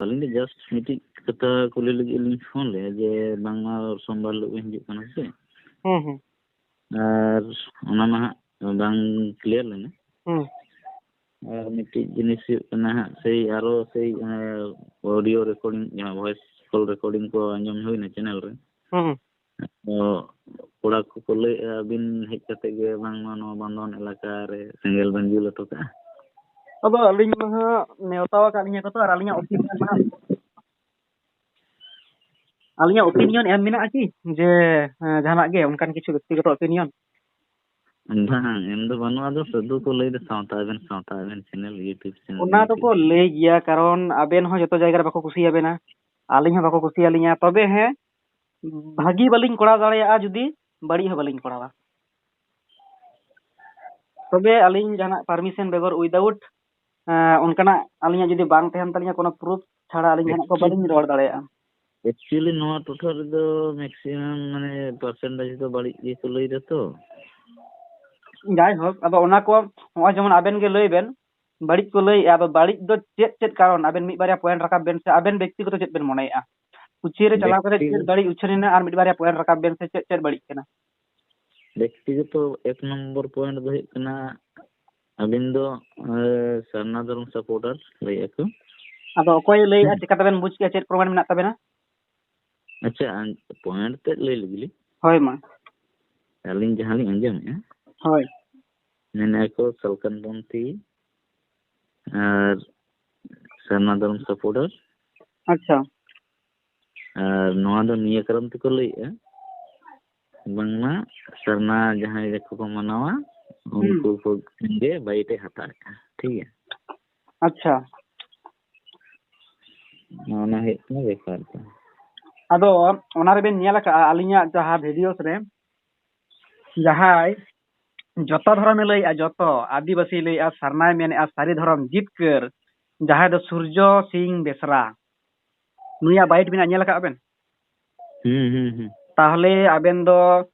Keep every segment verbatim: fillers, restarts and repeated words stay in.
ᱟᱹᱞᱤᱧ ᱫᱚ ᱡᱟᱥᱴ ᱢᱤᱫᱴᱤᱡ ᱠᱟᱛᱷᱟ ᱠᱩᱞᱤ ᱞᱟᱹᱜᱤᱫ ᱞᱤᱧ ᱯᱷᱳᱱ ᱞᱮᱫᱼᱟ ᱡᱮ ᱵᱟᱝᱢᱟ ᱥᱳᱢᱵᱟᱨ ᱦᱤᱞᱳᱜ ᱵᱤᱱ ᱦᱤᱡᱩᱜ ᱠᱟᱱᱟ ᱥᱮ? ᱦᱩᱸ, ᱦᱩᱸ᱾ ᱟᱨ ᱚᱱᱟ ᱢᱟ ᱦᱟᱸᱜ ᱵᱟᱝ ᱠᱞᱤᱭᱟᱨ ᱞᱮᱱᱟ᱾ ᱦᱩᱸ᱾ ᱟᱨ ᱢᱤᱫᱴᱤᱡ ᱡᱤᱱᱤᱥ ᱦᱩᱭᱩᱜ ᱠᱟᱱᱟ ᱦᱟᱸᱜ, ᱥᱮᱭ ᱟᱨᱚ ᱥᱮᱭ, ᱮᱸ, ᱚᱰᱤᱭᱳ ᱨᱮᱠᱚᱨᱰᱤᱝ, ᱡᱟᱦᱟᱸ ᱵᱷᱚᱭᱮᱥ ᱠᱚᱞ ᱨᱮᱠᱚᱨᱰᱤᱝ ᱠᱚ ᱟᱸᱡᱚᱢ ᱦᱩᱭᱱᱟ ᱪᱮᱱᱮᱞ ᱨᱮ᱾ ᱦᱩᱸ᱾ ᱛᱚ, ᱠᱚᱲᱟ ᱠᱚᱠᱚ ᱞᱟᱹᱭᱮᱫᱼᱟ, ᱟᱹᱵᱤᱱ ᱦᱮᱡ ᱠᱟᱛᱮ ᱜᱮ ᱵᱟᱝᱢᱟ ᱱᱚᱣᱟ ᱵᱟᱱᱫᱚᱣᱟᱱ ᱮᱞᱟᱠᱟ ᱨᱮ ᱥᱮᱸᱜᱮᱞ ᱵᱮᱱ ᱡᱩᱞ ᱦᱚᱴᱚ ᱠᱟᱜᱼᱟ᱾ ᱟᱫᱚ ᱟᱹᱞᱤᱧ ᱢᱟ ᱦᱟᱸᱜ ᱱᱮᱣᱛᱟ ᱟᱠᱟᱫ ᱞᱤᱧᱟ ᱠᱚ ᱛᱚ, ᱟᱨ ᱟᱹᱞᱤᱧᱟᱜ ᱚᱯᱷᱤᱥ ᱨᱮ ᱦᱟᱸᱜ, ᱟᱹᱞᱤᱧᱟᱜ ᱚᱯᱤᱱᱤᱭᱚᱱ ᱮᱢ ᱢᱮᱱᱟᱜᱼᱟ ᱠᱤ? ᱡᱮ, ᱦᱮᱸ, ᱡᱟᱦᱟᱱᱟᱜ ᱜᱮ ᱚᱱᱠᱟᱱ ᱠᱤᱪᱷᱩ ᱵᱮᱠᱛᱤᱜᱚᱛᱚ ᱚᱯᱤᱱᱤᱭᱚᱱ? ᱵᱟᱝ, ᱮᱢ ᱫᱚ ᱵᱟᱹᱱᱩᱜᱼᱟ, ᱟᱫᱚ ᱥᱩᱫᱷᱩ ᱠᱚ ᱞᱟᱹᱭ ᱮᱫᱟ ᱥᱟᱶᱛᱟ ᱟᱵᱮᱱ, ᱥᱟᱶᱛᱟ ᱟᱵᱮᱱ ᱪᱮᱱᱮᱞ, YouTube ᱪᱮᱱᱮᱞ, ᱚᱱᱟ YouTube ᱫᱚᱠᱚ ᱪᱮᱱᱮᱞ᱾ ᱞᱟᱹᱭ ᱜᱮᱭᱟ, ᱠᱟᱨᱚᱱ ᱟᱵᱮᱱ ᱦᱚᱸ ᱡᱚᱛᱚ ᱡᱟᱭᱜᱟ ᱨᱮ ᱵᱟᱠᱚ ᱠᱩᱥᱤᱭᱟᱵᱮᱱᱟ, ᱟᱹᱞᱤᱧ ᱦᱚᱸ ᱵᱟᱠᱚ ᱠᱩᱥᱤᱭᱟᱞᱤᱧᱟ᱾ ᱛᱚᱵᱮ ᱦᱮᱸ, ᱵᱷᱟᱹᱜᱤ ᱵᱟᱹᱞᱤᱧ ᱠᱚᱨᱟᱣ ᱫᱟᱲᱮᱭᱟᱜᱼᱟ ᱡᱩᱫᱤ, ᱵᱟᱹᱲᱤᱡ ᱦᱚᱸ ᱵᱟᱹᱞᱤᱧ ᱠᱚᱨᱟᱣᱟ᱾ ᱛᱚᱵᱮ ᱟᱹᱞᱤᱧ ᱡᱟᱦᱟᱱᱟᱜ ᱯᱟᱨᱢᱤᱥᱚᱱ ᱵᱮᱜᱚᱨ, ᱩᱭᱫᱟᱣᱩᱴ, ᱮᱸ, ᱚᱱᱠᱟᱱᱟᱜ ᱟᱹᱞᱤᱧᱟᱜ ᱡᱩᱫᱤ ᱵᱟᱝ ᱛᱟᱦᱮᱱ ᱛᱟᱹᱞᱤᱧᱟ, ᱠᱳᱱᱳ ᱯᱨᱩᱯ ᱪᱷᱟᱲᱟ ᱟᱹᱞᱤᱧ ᱡᱟᱦᱟᱱᱟᱜ ᱠᱚ ᱵᱟᱹᱞᱤᱧ ᱨᱚᱲ ᱫᱟᱲᱮᱭᱟᱜᱼᱟ᱾ ᱮᱠᱪᱩᱭᱮᱞᱤ ᱱᱚᱣᱟ ᱴᱚᱴᱷᱟ ᱨᱮᱫᱚ ᱢᱮᱠᱥᱤᱢᱟᱢ ᱢᱟᱱᱮ ᱯᱟᱨᱥᱮᱱᱴᱮᱡᱽ ᱫᱚ ᱵᱟᱹᱲᱤᱡ ᱜᱮᱠᱚ ᱞᱟᱹᱭ ᱫᱟ ᱛᱚ᱾ ᱡᱟᱭᱦᱳᱠ, ᱟᱫᱚ ᱚᱱᱟ ᱠᱚ ᱱᱚᱜᱼᱚᱭ ᱡᱮᱢᱚᱱ ᱟᱵᱮᱱ ᱜᱮ ᱞᱟᱹᱭ ᱵᱮᱱ, ᱵᱟᱹᱲᱤᱡ ᱠᱚ ᱞᱟᱹᱭᱮᱜᱼᱟ, ᱟᱫᱚ ᱵᱟᱹᱲᱤᱡ ᱫᱚ ᱪᱮᱫ, ᱪᱮᱫ ᱠᱟᱨᱚᱱ? ᱟᱵᱮᱱ ᱢᱤᱫ ᱵᱟᱨᱭᱟ ᱯᱚᱭᱮᱱᱴ ᱨᱟᱠᱟᱵ ᱵᱮᱱ ᱥᱮ, ᱟᱵᱮᱱ ᱵᱮᱠᱛᱤᱜᱚᱛᱚ ᱪᱮᱫ ᱵᱮᱱ ᱢᱚᱱᱮᱭᱮᱜᱼᱟ? ᱩᱪᱷᱟᱹᱱ ᱨᱮ ᱪᱟᱞᱟᱣ ᱠᱟᱛᱮ ᱵᱮᱠᱛᱤ- ᱪᱮᱫ ᱵᱟᱹᱲᱤᱡ ᱩᱪᱷᱟᱹᱱ ᱮᱱᱟ, ᱟᱨ ᱢᱤᱫ ᱵᱟᱨᱭᱟ ᱯᱚᱭᱮᱱᱴ ᱨᱟᱠᱟᱵ ᱵᱮᱱ ᱥᱮ, ᱪᱮᱫ, ᱪᱮᱫ ᱵᱟᱹᱲᱤᱡ ᱠᱟᱱᱟ? ᱵᱮᱠᱛᱤᱜᱚᱛᱚ ᱮᱠ ᱱᱚᱢᱵᱚᱨ ᱯᱚᱭᱮᱱᱴ ᱫᱚ ᱦᱩᱭᱩᱜ ᱠᱟᱱᱟ, ᱟᱹᱵᱤᱱ ᱫᱚ, ᱮ, ᱥᱟᱨᱱᱟ ᱫᱷᱚᱨᱚᱢ ᱥᱟᱯᱳᱨᱴᱟᱨ ᱞᱟᱹᱭᱮᱜᱼᱟ ᱠᱚ᱾ ᱟᱫᱚ ᱚᱠᱚᱭᱮ ᱞᱟᱹᱭᱮᱜᱼᱟ, ᱪᱮᱠᱟ ᱛᱮᱵᱮᱱ ᱵᱩᱡᱽ ᱠᱮᱜᱼᱟ, ᱪᱮᱫ ᱯᱨᱚᱢᱟᱱ ᱢᱮᱱᱟᱜ ᱛᱟᱵᱮᱱᱟ? ᱟᱪᱪᱷᱟ, ᱟᱸ, ᱯᱚᱭᱮᱱᱴ ᱛᱮᱫ ᱞᱟᱹᱭ ᱞᱮᱜᱮ ᱞᱤᱧ᱾ ᱦᱳᱭ, ᱢᱟ᱾ ᱟᱹᱞᱤᱧ ᱡᱟᱦᱟᱸ ᱞᱤᱧ ᱟᱸᱡᱚᱢᱮᱜᱼᱟ, ᱦᱳᱭ᱾ ᱢᱮᱱᱮᱜᱼᱟ ᱠᱚ ᱥᱟᱞᱠᱷᱟᱱ ᱯᱚᱱᱛᱷᱤ ᱟᱨ ᱥᱟᱨᱱᱟ ᱫᱷᱚᱨᱚᱢ ᱥᱟᱯᱳᱨᱴᱟᱨ᱾ ᱟᱪᱪᱷᱟ᱾ ᱟᱨ ᱱᱚᱣᱟ ᱫᱚ ᱱᱤᱭᱟᱹ ᱠᱟᱨᱚᱱ ᱛᱮᱠᱚ ᱞᱟᱹᱭᱮᱜᱼᱟ, ᱵᱟᱝᱢᱟ ᱥᱟᱨᱱᱟ ᱡᱟᱦᱟᱸᱭ ᱫᱤᱠᱩ ᱠᱚ ᱢᱟᱱᱟᱣᱟ, ᱦᱩᱸ᱾ ᱩᱱᱠᱩ ᱠᱚ ᱴᱷᱮᱱ ᱜᱮ ᱵᱟᱭᱤᱴ ᱮ ᱦᱟᱛᱟᱣᱮᱜᱼᱟ᱾ ᱴᱷᱤᱠ ᱜᱮᱭᱟ? ᱟᱪᱪᱷᱟ᱾ ᱱᱚᱜᱼᱚ ᱱᱟ ᱦᱩᱭᱩᱜ ᱠᱟᱱᱟ ᱵᱮᱯᱟᱨ ᱫᱚ᱾ ᱟᱫᱚ ᱚᱱᱟ ᱨᱮᱵᱮᱱ ᱧᱮᱞ ᱟᱠᱟᱜᱼᱟ, ᱟᱹᱞᱤᱧᱟᱜ ᱡᱟᱦᱟᱸ ᱵᱷᱤᱰᱤᱭᱳᱥ ᱨᱮ ᱡᱟᱦᱟᱸᱭ ᱡᱚᱛᱚ ᱫᱷᱚᱨᱚᱢᱮ ᱞᱟᱹᱭᱮᱜᱼᱟ, ᱡᱚᱛᱚ ᱟᱹᱫᱤᱵᱟᱹᱥᱤ ᱞᱟᱹᱭᱮᱜᱼᱟ, ᱥᱟᱨᱱᱟᱭ ᱢᱮᱱᱮᱜᱼᱟ, ᱥᱟᱹᱨᱤ ᱫᱷᱚᱨᱚᱢ ᱡᱤᱛᱠᱟᱹᱨ, ᱡᱟᱦᱟᱸᱭ ᱫᱚ ᱥᱩᱨᱡᱚ ᱥᱤᱝ ᱵᱮᱥᱨᱟ, ᱱᱩᱭᱟᱜ ᱵᱟᱭᱤᱴ ᱵᱮᱱ ᱧᱮᱞ ᱟᱠᱟᱜᱼᱟ ᱵᱮᱱ? ᱦᱩᱸ, ᱦᱩᱸ, ᱦᱩᱸ᱾ ᱛᱟᱦᱚᱞᱮ ᱟᱵᱮᱱ ᱫᱚ,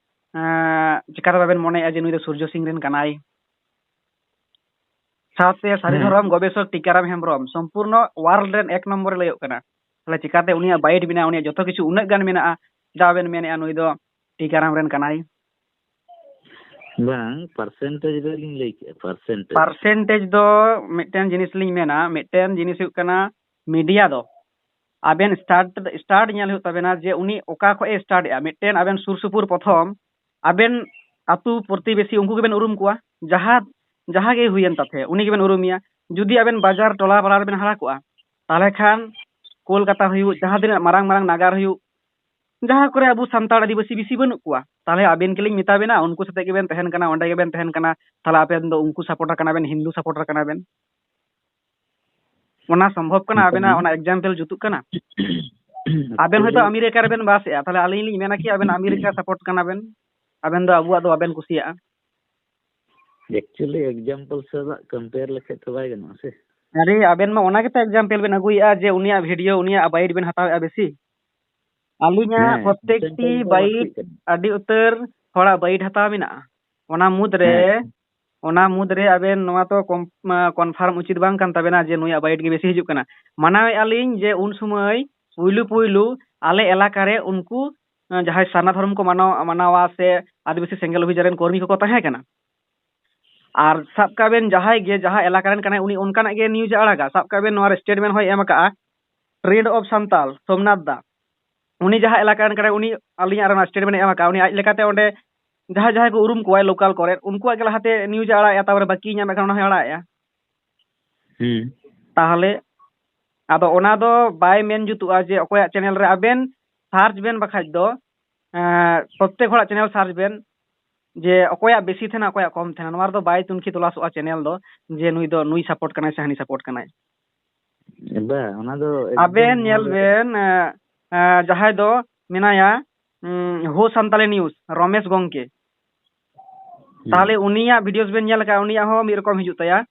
ᱮᱸ, ᱪᱮᱠᱟᱛᱮ ᱵᱟᱵᱮᱱ ᱢᱚᱱᱮᱭᱮᱜᱼᱟ ᱡᱮ ᱱᱩᱭ ᱫᱚ ᱥᱩᱨᱡᱚ ᱥᱤᱝ ᱨᱮᱱ ᱠᱟᱱᱟᱭ? ᱥᱟᱶᱛᱮ ᱥᱟᱹᱨᱤ ᱦᱮᱸ᱾ ᱫᱷᱚᱨᱚᱢ ᱜᱚᱵᱮᱥᱚᱠ ᱴᱤᱠᱟᱨᱟᱢ ᱦᱮᱢᱵᱨᱚᱢ ᱥᱚᱢᱯᱩᱨᱱᱚ ᱣᱟᱨᱞᱰ ᱨᱮᱱ ᱮᱠ ᱱᱚᱢᱵᱚᱨ ᱮ ᱞᱟᱹᱭᱚᱜ ᱠᱟᱱᱟ᱾ ᱛᱟᱦᱞᱮ ᱪᱤᱠᱟᱛᱮ ᱩᱱᱤᱭᱟᱜ ᱵᱟᱭᱤᱴ ᱢᱮᱱᱟᱜᱼᱟ, ᱩᱱᱤᱭᱟᱜ ᱡᱚᱛᱚ ᱠᱤᱪᱷᱩ ᱩᱱᱟᱹᱜ ᱜᱟᱱ ᱢᱮᱱᱟᱜᱼᱟ, ᱡᱟ ᱵᱮᱱ ᱢᱮᱱᱮᱫᱼᱟ ᱱᱩᱭ ᱫᱚ ᱴᱤᱠᱟᱨᱟᱢ ᱨᱮᱱ ᱠᱟᱱᱟᱭ? ᱵᱟᱝ, ᱯᱟᱨᱥᱮᱱᱴᱮᱡᱽ ᱫᱚ ᱞᱤᱧ ᱞᱟᱹᱭ ᱠᱮᱫᱼᱟ, ᱯᱟᱨᱥᱮᱱᱴᱮᱡᱽ᱾ ᱯᱟᱨᱥᱮᱱᱴᱮᱡᱽ ᱫᱚ ᱢᱤᱫᱴᱮᱱ ᱡᱤᱱᱤᱥ ᱞᱤᱧ ᱢᱮᱱᱟ, ᱢᱤᱫᱴᱮᱱ ᱡᱤᱱᱤᱥ ᱦᱩᱭᱩᱜ ᱠᱟᱱᱟ ᱢᱤᱰᱤᱭᱟ ᱫᱚ ᱟᱵᱮᱱ ᱥᱴᱟᱨᱴ, ᱥᱴᱟᱨᱴ ᱧᱮᱞ ᱦᱩᱭᱩᱜ ᱛᱟᱵᱮᱱᱟ ᱡᱮ ᱩᱱᱤ ᱚᱠᱟ ᱠᱷᱚᱱ ᱮ ᱥᱴᱟᱨᱴ ᱮᱜᱼᱟ᱾ ᱢᱤᱫᱴᱮᱱ ᱟᱵᱮᱱ ᱥᱩᱨ ᱥᱩᱯᱩᱨ ᱯᱨᱚᱛᱷᱚᱢ ᱟᱵᱮᱱ ᱟᱹᱛᱩ ᱯᱨᱚᱛᱤᱵᱮᱥᱤ ᱩᱱᱠᱩ ᱜᱮᱵᱮᱱ ᱩᱨᱩᱢ ᱠᱚᱣᱟ, ᱡᱟᱦᱟᱸ, ᱡᱟᱦᱟᱸ ᱜᱮ ᱦᱩᱭᱮᱱ ᱛᱟᱯᱮ ᱩᱱᱤ ᱜᱮᱵᱮᱱ ᱩᱨᱩᱢᱮᱭᱟ᱾ ᱡᱩᱫᱤ ᱟᱵᱮᱱ ᱵᱟᱡᱟᱨ ᱴᱚᱞᱟ ᱯᱟᱲᱟ ᱨᱮᱵᱮᱱ ᱦᱟᱨᱟ ᱠᱚᱜᱼᱟ, ᱛᱟᱦᱚᱞᱮ ᱠᱷᱟᱱ ᱠᱳᱞᱠᱟᱛᱟ ᱦᱩᱭᱩᱜ, ᱡᱟᱦᱟᱸ ᱛᱤᱱᱟᱹᱜ ᱢᱟᱨᱟᱝ ᱢᱟᱨᱟᱝ ᱱᱟᱜᱟᱨ ᱦᱩᱭᱩᱜ, ᱡᱟᱦᱟᱸ ᱠᱚᱨᱮ ᱟᱵᱚ ᱥᱟᱱᱛᱟᱲ ᱟᱹᱫᱤᱵᱟᱹᱥᱤ ᱵᱮᱥᱤ ᱵᱟᱹᱱᱩᱜ ᱠᱚᱣᱟ, ᱛᱟᱦᱚᱞᱮ ᱟᱵᱮᱱ ᱜᱮᱞᱤᱧ ᱢᱮᱛᱟ ᱵᱮᱱᱟ, ᱩᱱᱠᱩ ᱥᱟᱛᱮᱜ ᱜᱮᱵᱮᱱ ᱛᱟᱦᱮᱱ ᱠᱟᱱᱟ, ᱚᱸᱰᱮ ᱜᱮᱵᱮᱱ ᱛᱟᱦᱮᱱ ᱠᱟᱱᱟ, ᱛᱟᱦᱚᱞᱮ ᱟᱵᱮᱱ ᱫᱚ ᱩᱱᱠᱩ ᱥᱟᱯᱳᱨᱴᱟᱨ ᱠᱟᱱᱟ ᱵᱮᱱ, ᱦᱤᱱᱫᱩ ᱥᱟᱯᱳᱨᱴᱟᱨ ᱠᱟᱱᱟ ᱵᱮᱱ? ᱚᱱᱟ ᱥᱚᱢᱵᱷᱚᱵ ᱠᱟᱱᱟ? ᱟᱵᱮᱱᱟᱜ ᱚᱱᱟ ᱮᱠᱡᱟᱢᱯᱮᱞ ᱡᱩᱛᱩᱜ ᱠᱟᱱᱟ? ᱟᱵᱮᱱ ᱦᱚᱭᱛᱳ ᱟᱢᱮᱨᱤᱠᱟ ᱨᱮᱵᱮᱱ ᱵᱟᱥ ᱮᱜᱼᱟ, ᱛᱟᱦᱚᱞᱮ ᱟᱹᱞᱤᱧ ᱞᱤᱧ ᱢᱮᱱᱟ ᱠᱤ ᱟᱵᱮᱱ ᱟᱢᱮᱨᱤᱠᱟ ᱥᱟᱯᱳᱨᱴ ᱠᱟᱱᱟ ᱵᱮᱱ, ᱟᱵᱮᱱ ᱫᱚ ᱟᱵᱚᱣᱟᱜ ᱫᱚ ᱵᱟᱵᱮᱱ ᱠᱩᱥᱤᱭᱟᱜᱼᱟ᱾ ᱮᱠᱪᱩᱭᱮᱞᱤ ᱮᱠᱡᱟᱢᱯᱚᱞ ᱥᱟᱞᱟᱜ ᱠᱚᱢᱯᱮᱭᱟᱨ ᱞᱮᱠᱷᱟᱡ ᱛᱚ ᱵᱟᱭ ᱜᱟᱱᱚᱜᱼᱟ ᱥᱮ᱾ ᱟᱨᱮ, ᱟᱵᱮᱱ ᱢᱟ ᱚᱱᱟ ᱜᱮᱛᱚ ᱮᱠᱡᱟᱢᱯᱮᱞ ᱵᱮᱱ ᱟᱹᱜᱩᱭᱮᱫᱼᱟ ᱡᱮ ᱩᱱᱤᱭᱟᱜ ᱵᱷᱤᱰᱤᱭᱳ, ᱩᱱᱤᱭᱟᱜ ᱵᱟᱭᱤᱴ ᱵᱮᱱ ᱦᱟᱛᱟᱣᱮᱫᱼᱟ ᱵᱮᱥᱤ᱾ ᱟᱹᱞᱤᱧᱟᱜ ᱦᱮᱸ, ᱯᱨᱚᱛᱮᱠᱴᱤ example ᱫᱚ ᱵᱟᱭᱤᱴ ᱵᱟᱹᱲᱛᱤᱜ ᱠᱟᱱᱟ᱾ ᱟᱹᱰᱤ ᱩᱛᱟᱹᱨ ᱦᱚᱲᱟᱜ ᱵᱟᱭᱤᱴ ᱦᱟᱛᱟᱣ ᱢᱮᱱᱟᱜᱼᱟ᱾ ᱚᱱᱟ ᱢᱩᱫᱽᱨᱮ, ᱦᱮᱸ᱾ ᱚᱱᱟ ᱢᱩᱫᱽᱨᱮ ᱟᱵᱮᱱ ᱱᱚᱣᱟ ᱛᱚ ᱠᱚᱱ-, ᱠᱚᱱᱯᱷᱟᱨᱢ ᱩᱪᱤᱛ ᱵᱟᱝ ᱠᱟᱱ ᱛᱟᱵᱮᱱᱟ ᱡᱮ ᱱᱩᱭᱟᱜ ᱵᱟᱭᱤᱴ ᱜᱮ ᱵᱮᱥᱤ ᱦᱤᱡᱩᱜ ᱠᱟᱱᱟ᱾ ᱢᱟᱱᱟᱣᱮᱫᱼᱟ ᱞᱤᱧ ᱡᱮ ᱩᱱ ᱥᱩᱢᱟᱹᱭ ᱯᱩᱭᱞᱩ ᱯᱩᱭᱞᱩ ᱟᱞᱮ ᱮᱞᱟᱠᱟ ᱨᱮ ᱩᱱᱠᱩ, ᱮᱸ, ᱡᱟᱦᱟᱸᱭ ᱥᱟᱨᱱᱟ ᱫᱷᱚᱨᱚᱢ ᱠᱚ ᱢᱟᱱᱟᱣ, ᱢᱟᱱᱟᱣᱟ ᱥᱮ ᱟᱹᱫᱤᱵᱟᱹᱥᱤ ᱥᱮᱸᱜᱮᱞ ᱚᱵᱷᱤᱡᱟᱱ ᱨᱮᱱ ᱠᱚᱨᱢᱤ ᱠᱚᱠᱚ ᱛᱟᱦᱮᱸ ᱠᱟᱱᱟ᱾ ᱟᱨ ᱥᱟᱵ ᱠᱟᱜ ᱵᱮᱱ ᱡᱟᱦᱟᱸᱭ ᱜᱮ, ᱡᱟᱦᱟᱸ ᱮᱞᱟᱠᱟ ᱨᱮᱱ ᱠᱟᱱᱟᱭ, ᱩᱱᱤ ᱚᱱᱠᱟᱱᱟᱜ ᱜᱮ ᱱᱤᱭᱩᱡᱽ ᱮ ᱟᱲᱟᱜᱟ᱾ ᱥᱟᱵ ᱠᱟᱜ ᱵᱮᱱ ᱱᱚᱣᱟ ᱨᱮ ᱥᱴᱮᱴᱢᱮᱱᱴ ᱦᱚᱸᱭ ᱮᱢ ᱟᱠᱟᱜᱼᱟ, ᱴᱨᱮᱱᱰ ᱚᱯᱷ ᱥᱟᱱᱛᱟᱞ ᱥᱳᱢᱱᱟᱛᱷ ᱫᱟ, ᱩᱱᱤ ᱡᱟᱦᱟᱸ ᱮᱞᱟᱠᱟ ᱨᱮᱱ ᱠᱟᱱᱟᱭ, ᱩᱱᱤ ᱟᱹᱞᱤᱧᱟᱜ ᱨᱮ ᱚᱱᱟ ᱥᱴᱮᱴᱢᱮᱱᱴ ᱮ ᱮᱢ ᱟᱠᱟᱜᱼᱟ, ᱩᱱᱤ ᱟᱡ ᱞᱮᱠᱟᱛᱮ ᱚᱸᱰᱮ ᱡᱟᱦᱟᱸᱭ ᱡᱟᱦᱟᱸᱭ ᱠᱚ ᱩᱨᱩᱢ ᱠᱚᱣᱟᱭ ᱞᱳᱠᱟᱞ ᱠᱚᱨᱮ, ᱩᱱᱠᱩᱣᱟᱜ ᱜᱮ ᱞᱟᱦᱟᱛᱮ ᱱᱤᱭᱩᱡᱽ ᱮ ᱟᱲᱟᱜᱮᱜᱼᱟ, ᱛᱟᱨᱯᱚᱨᱮ ᱵᱟᱹᱠᱤ ᱧᱟᱢᱮᱫ ᱠᱷᱟᱱ ᱚᱱᱟ ᱦᱚᱸᱭ ᱟᱲᱟᱜᱮᱜᱼᱟ᱾ ᱦᱩᱸ᱾ ᱛᱟᱦᱚᱞᱮ ᱟᱫᱚ ᱚᱱᱟ ᱫᱚ ᱵᱟᱭ ᱢᱮᱱ ᱡᱩᱛᱩᱜᱼᱟ ᱡᱮ ᱚᱠᱚᱭᱟᱜ ᱪᱮᱱᱮᱞ ᱨᱮ ᱟᱵᱮᱱ ᱥᱟᱨᱪ ᱵᱮᱱ, ᱵᱟᱠᱷᱟᱡ ᱫᱚ, ᱮᱸ, ᱯᱨᱚᱛᱛᱮᱠ ᱦᱚᱲᱟᱜ ᱪᱮᱱᱮᱞ ᱥᱟᱨᱪ ᱵᱮᱱ ᱡᱮ ᱚᱠᱚᱭᱟᱜ ᱵᱮᱥᱤ ᱛᱟᱦᱮᱱᱟ, ᱚᱠᱚᱭᱟᱜ ᱠᱚᱢ ᱛᱟᱦᱮᱱᱟ᱾ ᱱᱚᱣᱟ ᱨᱮᱫᱚ ᱵᱟᱭ ᱛᱩᱱᱠᱷᱤ ᱛᱚᱞᱟᱥᱚᱜᱼᱟ ᱪᱮᱱᱮᱞ ᱫᱚ ᱡᱮ ᱱᱩᱭ ᱫᱚ ᱱᱩᱭ ᱥᱟᱯᱳᱨᱴ ᱠᱟᱱᱟᱭ ᱥᱮ ᱦᱟᱹᱱᱤ ᱥᱟᱯᱳᱨᱴ ᱠᱟᱱᱟᱭ᱾ ᱵᱟ, ᱚᱱᱟ ᱫᱚ ᱟᱵᱮᱱ ᱮᱠᱫᱚᱢ ᱧᱮᱞ ᱱᱚᱣᱟ ᱫᱚ ᱵᱮᱱ, ᱮᱸ, ᱮᱸ, ᱡᱟᱦᱟᱸᱭ ᱫᱚ ᱢᱮᱱᱟᱭᱟ, ᱩᱸ, ᱦᱳ ᱥᱟᱱᱛᱟᱞᱤ ᱱᱤᱭᱩᱡᱽ, ᱨᱚᱢᱮᱥ ᱜᱚᱝᱠᱮ, ᱦᱩᱸ᱾ ᱛᱟᱦᱚᱞᱮ ᱩᱱᱤᱭᱟᱜ ᱵᱷᱤᱰᱤᱭᱳᱥ ᱵᱮᱱ ᱧᱮᱞ ᱟᱠᱟᱫᱼᱟ, ᱩᱱᱤᱭᱟᱜ ᱦᱚᱸ ᱢᱤᱫ ᱨᱚᱠᱚᱢ ᱦᱤᱡᱩᱜ ᱛᱟᱭᱟ᱾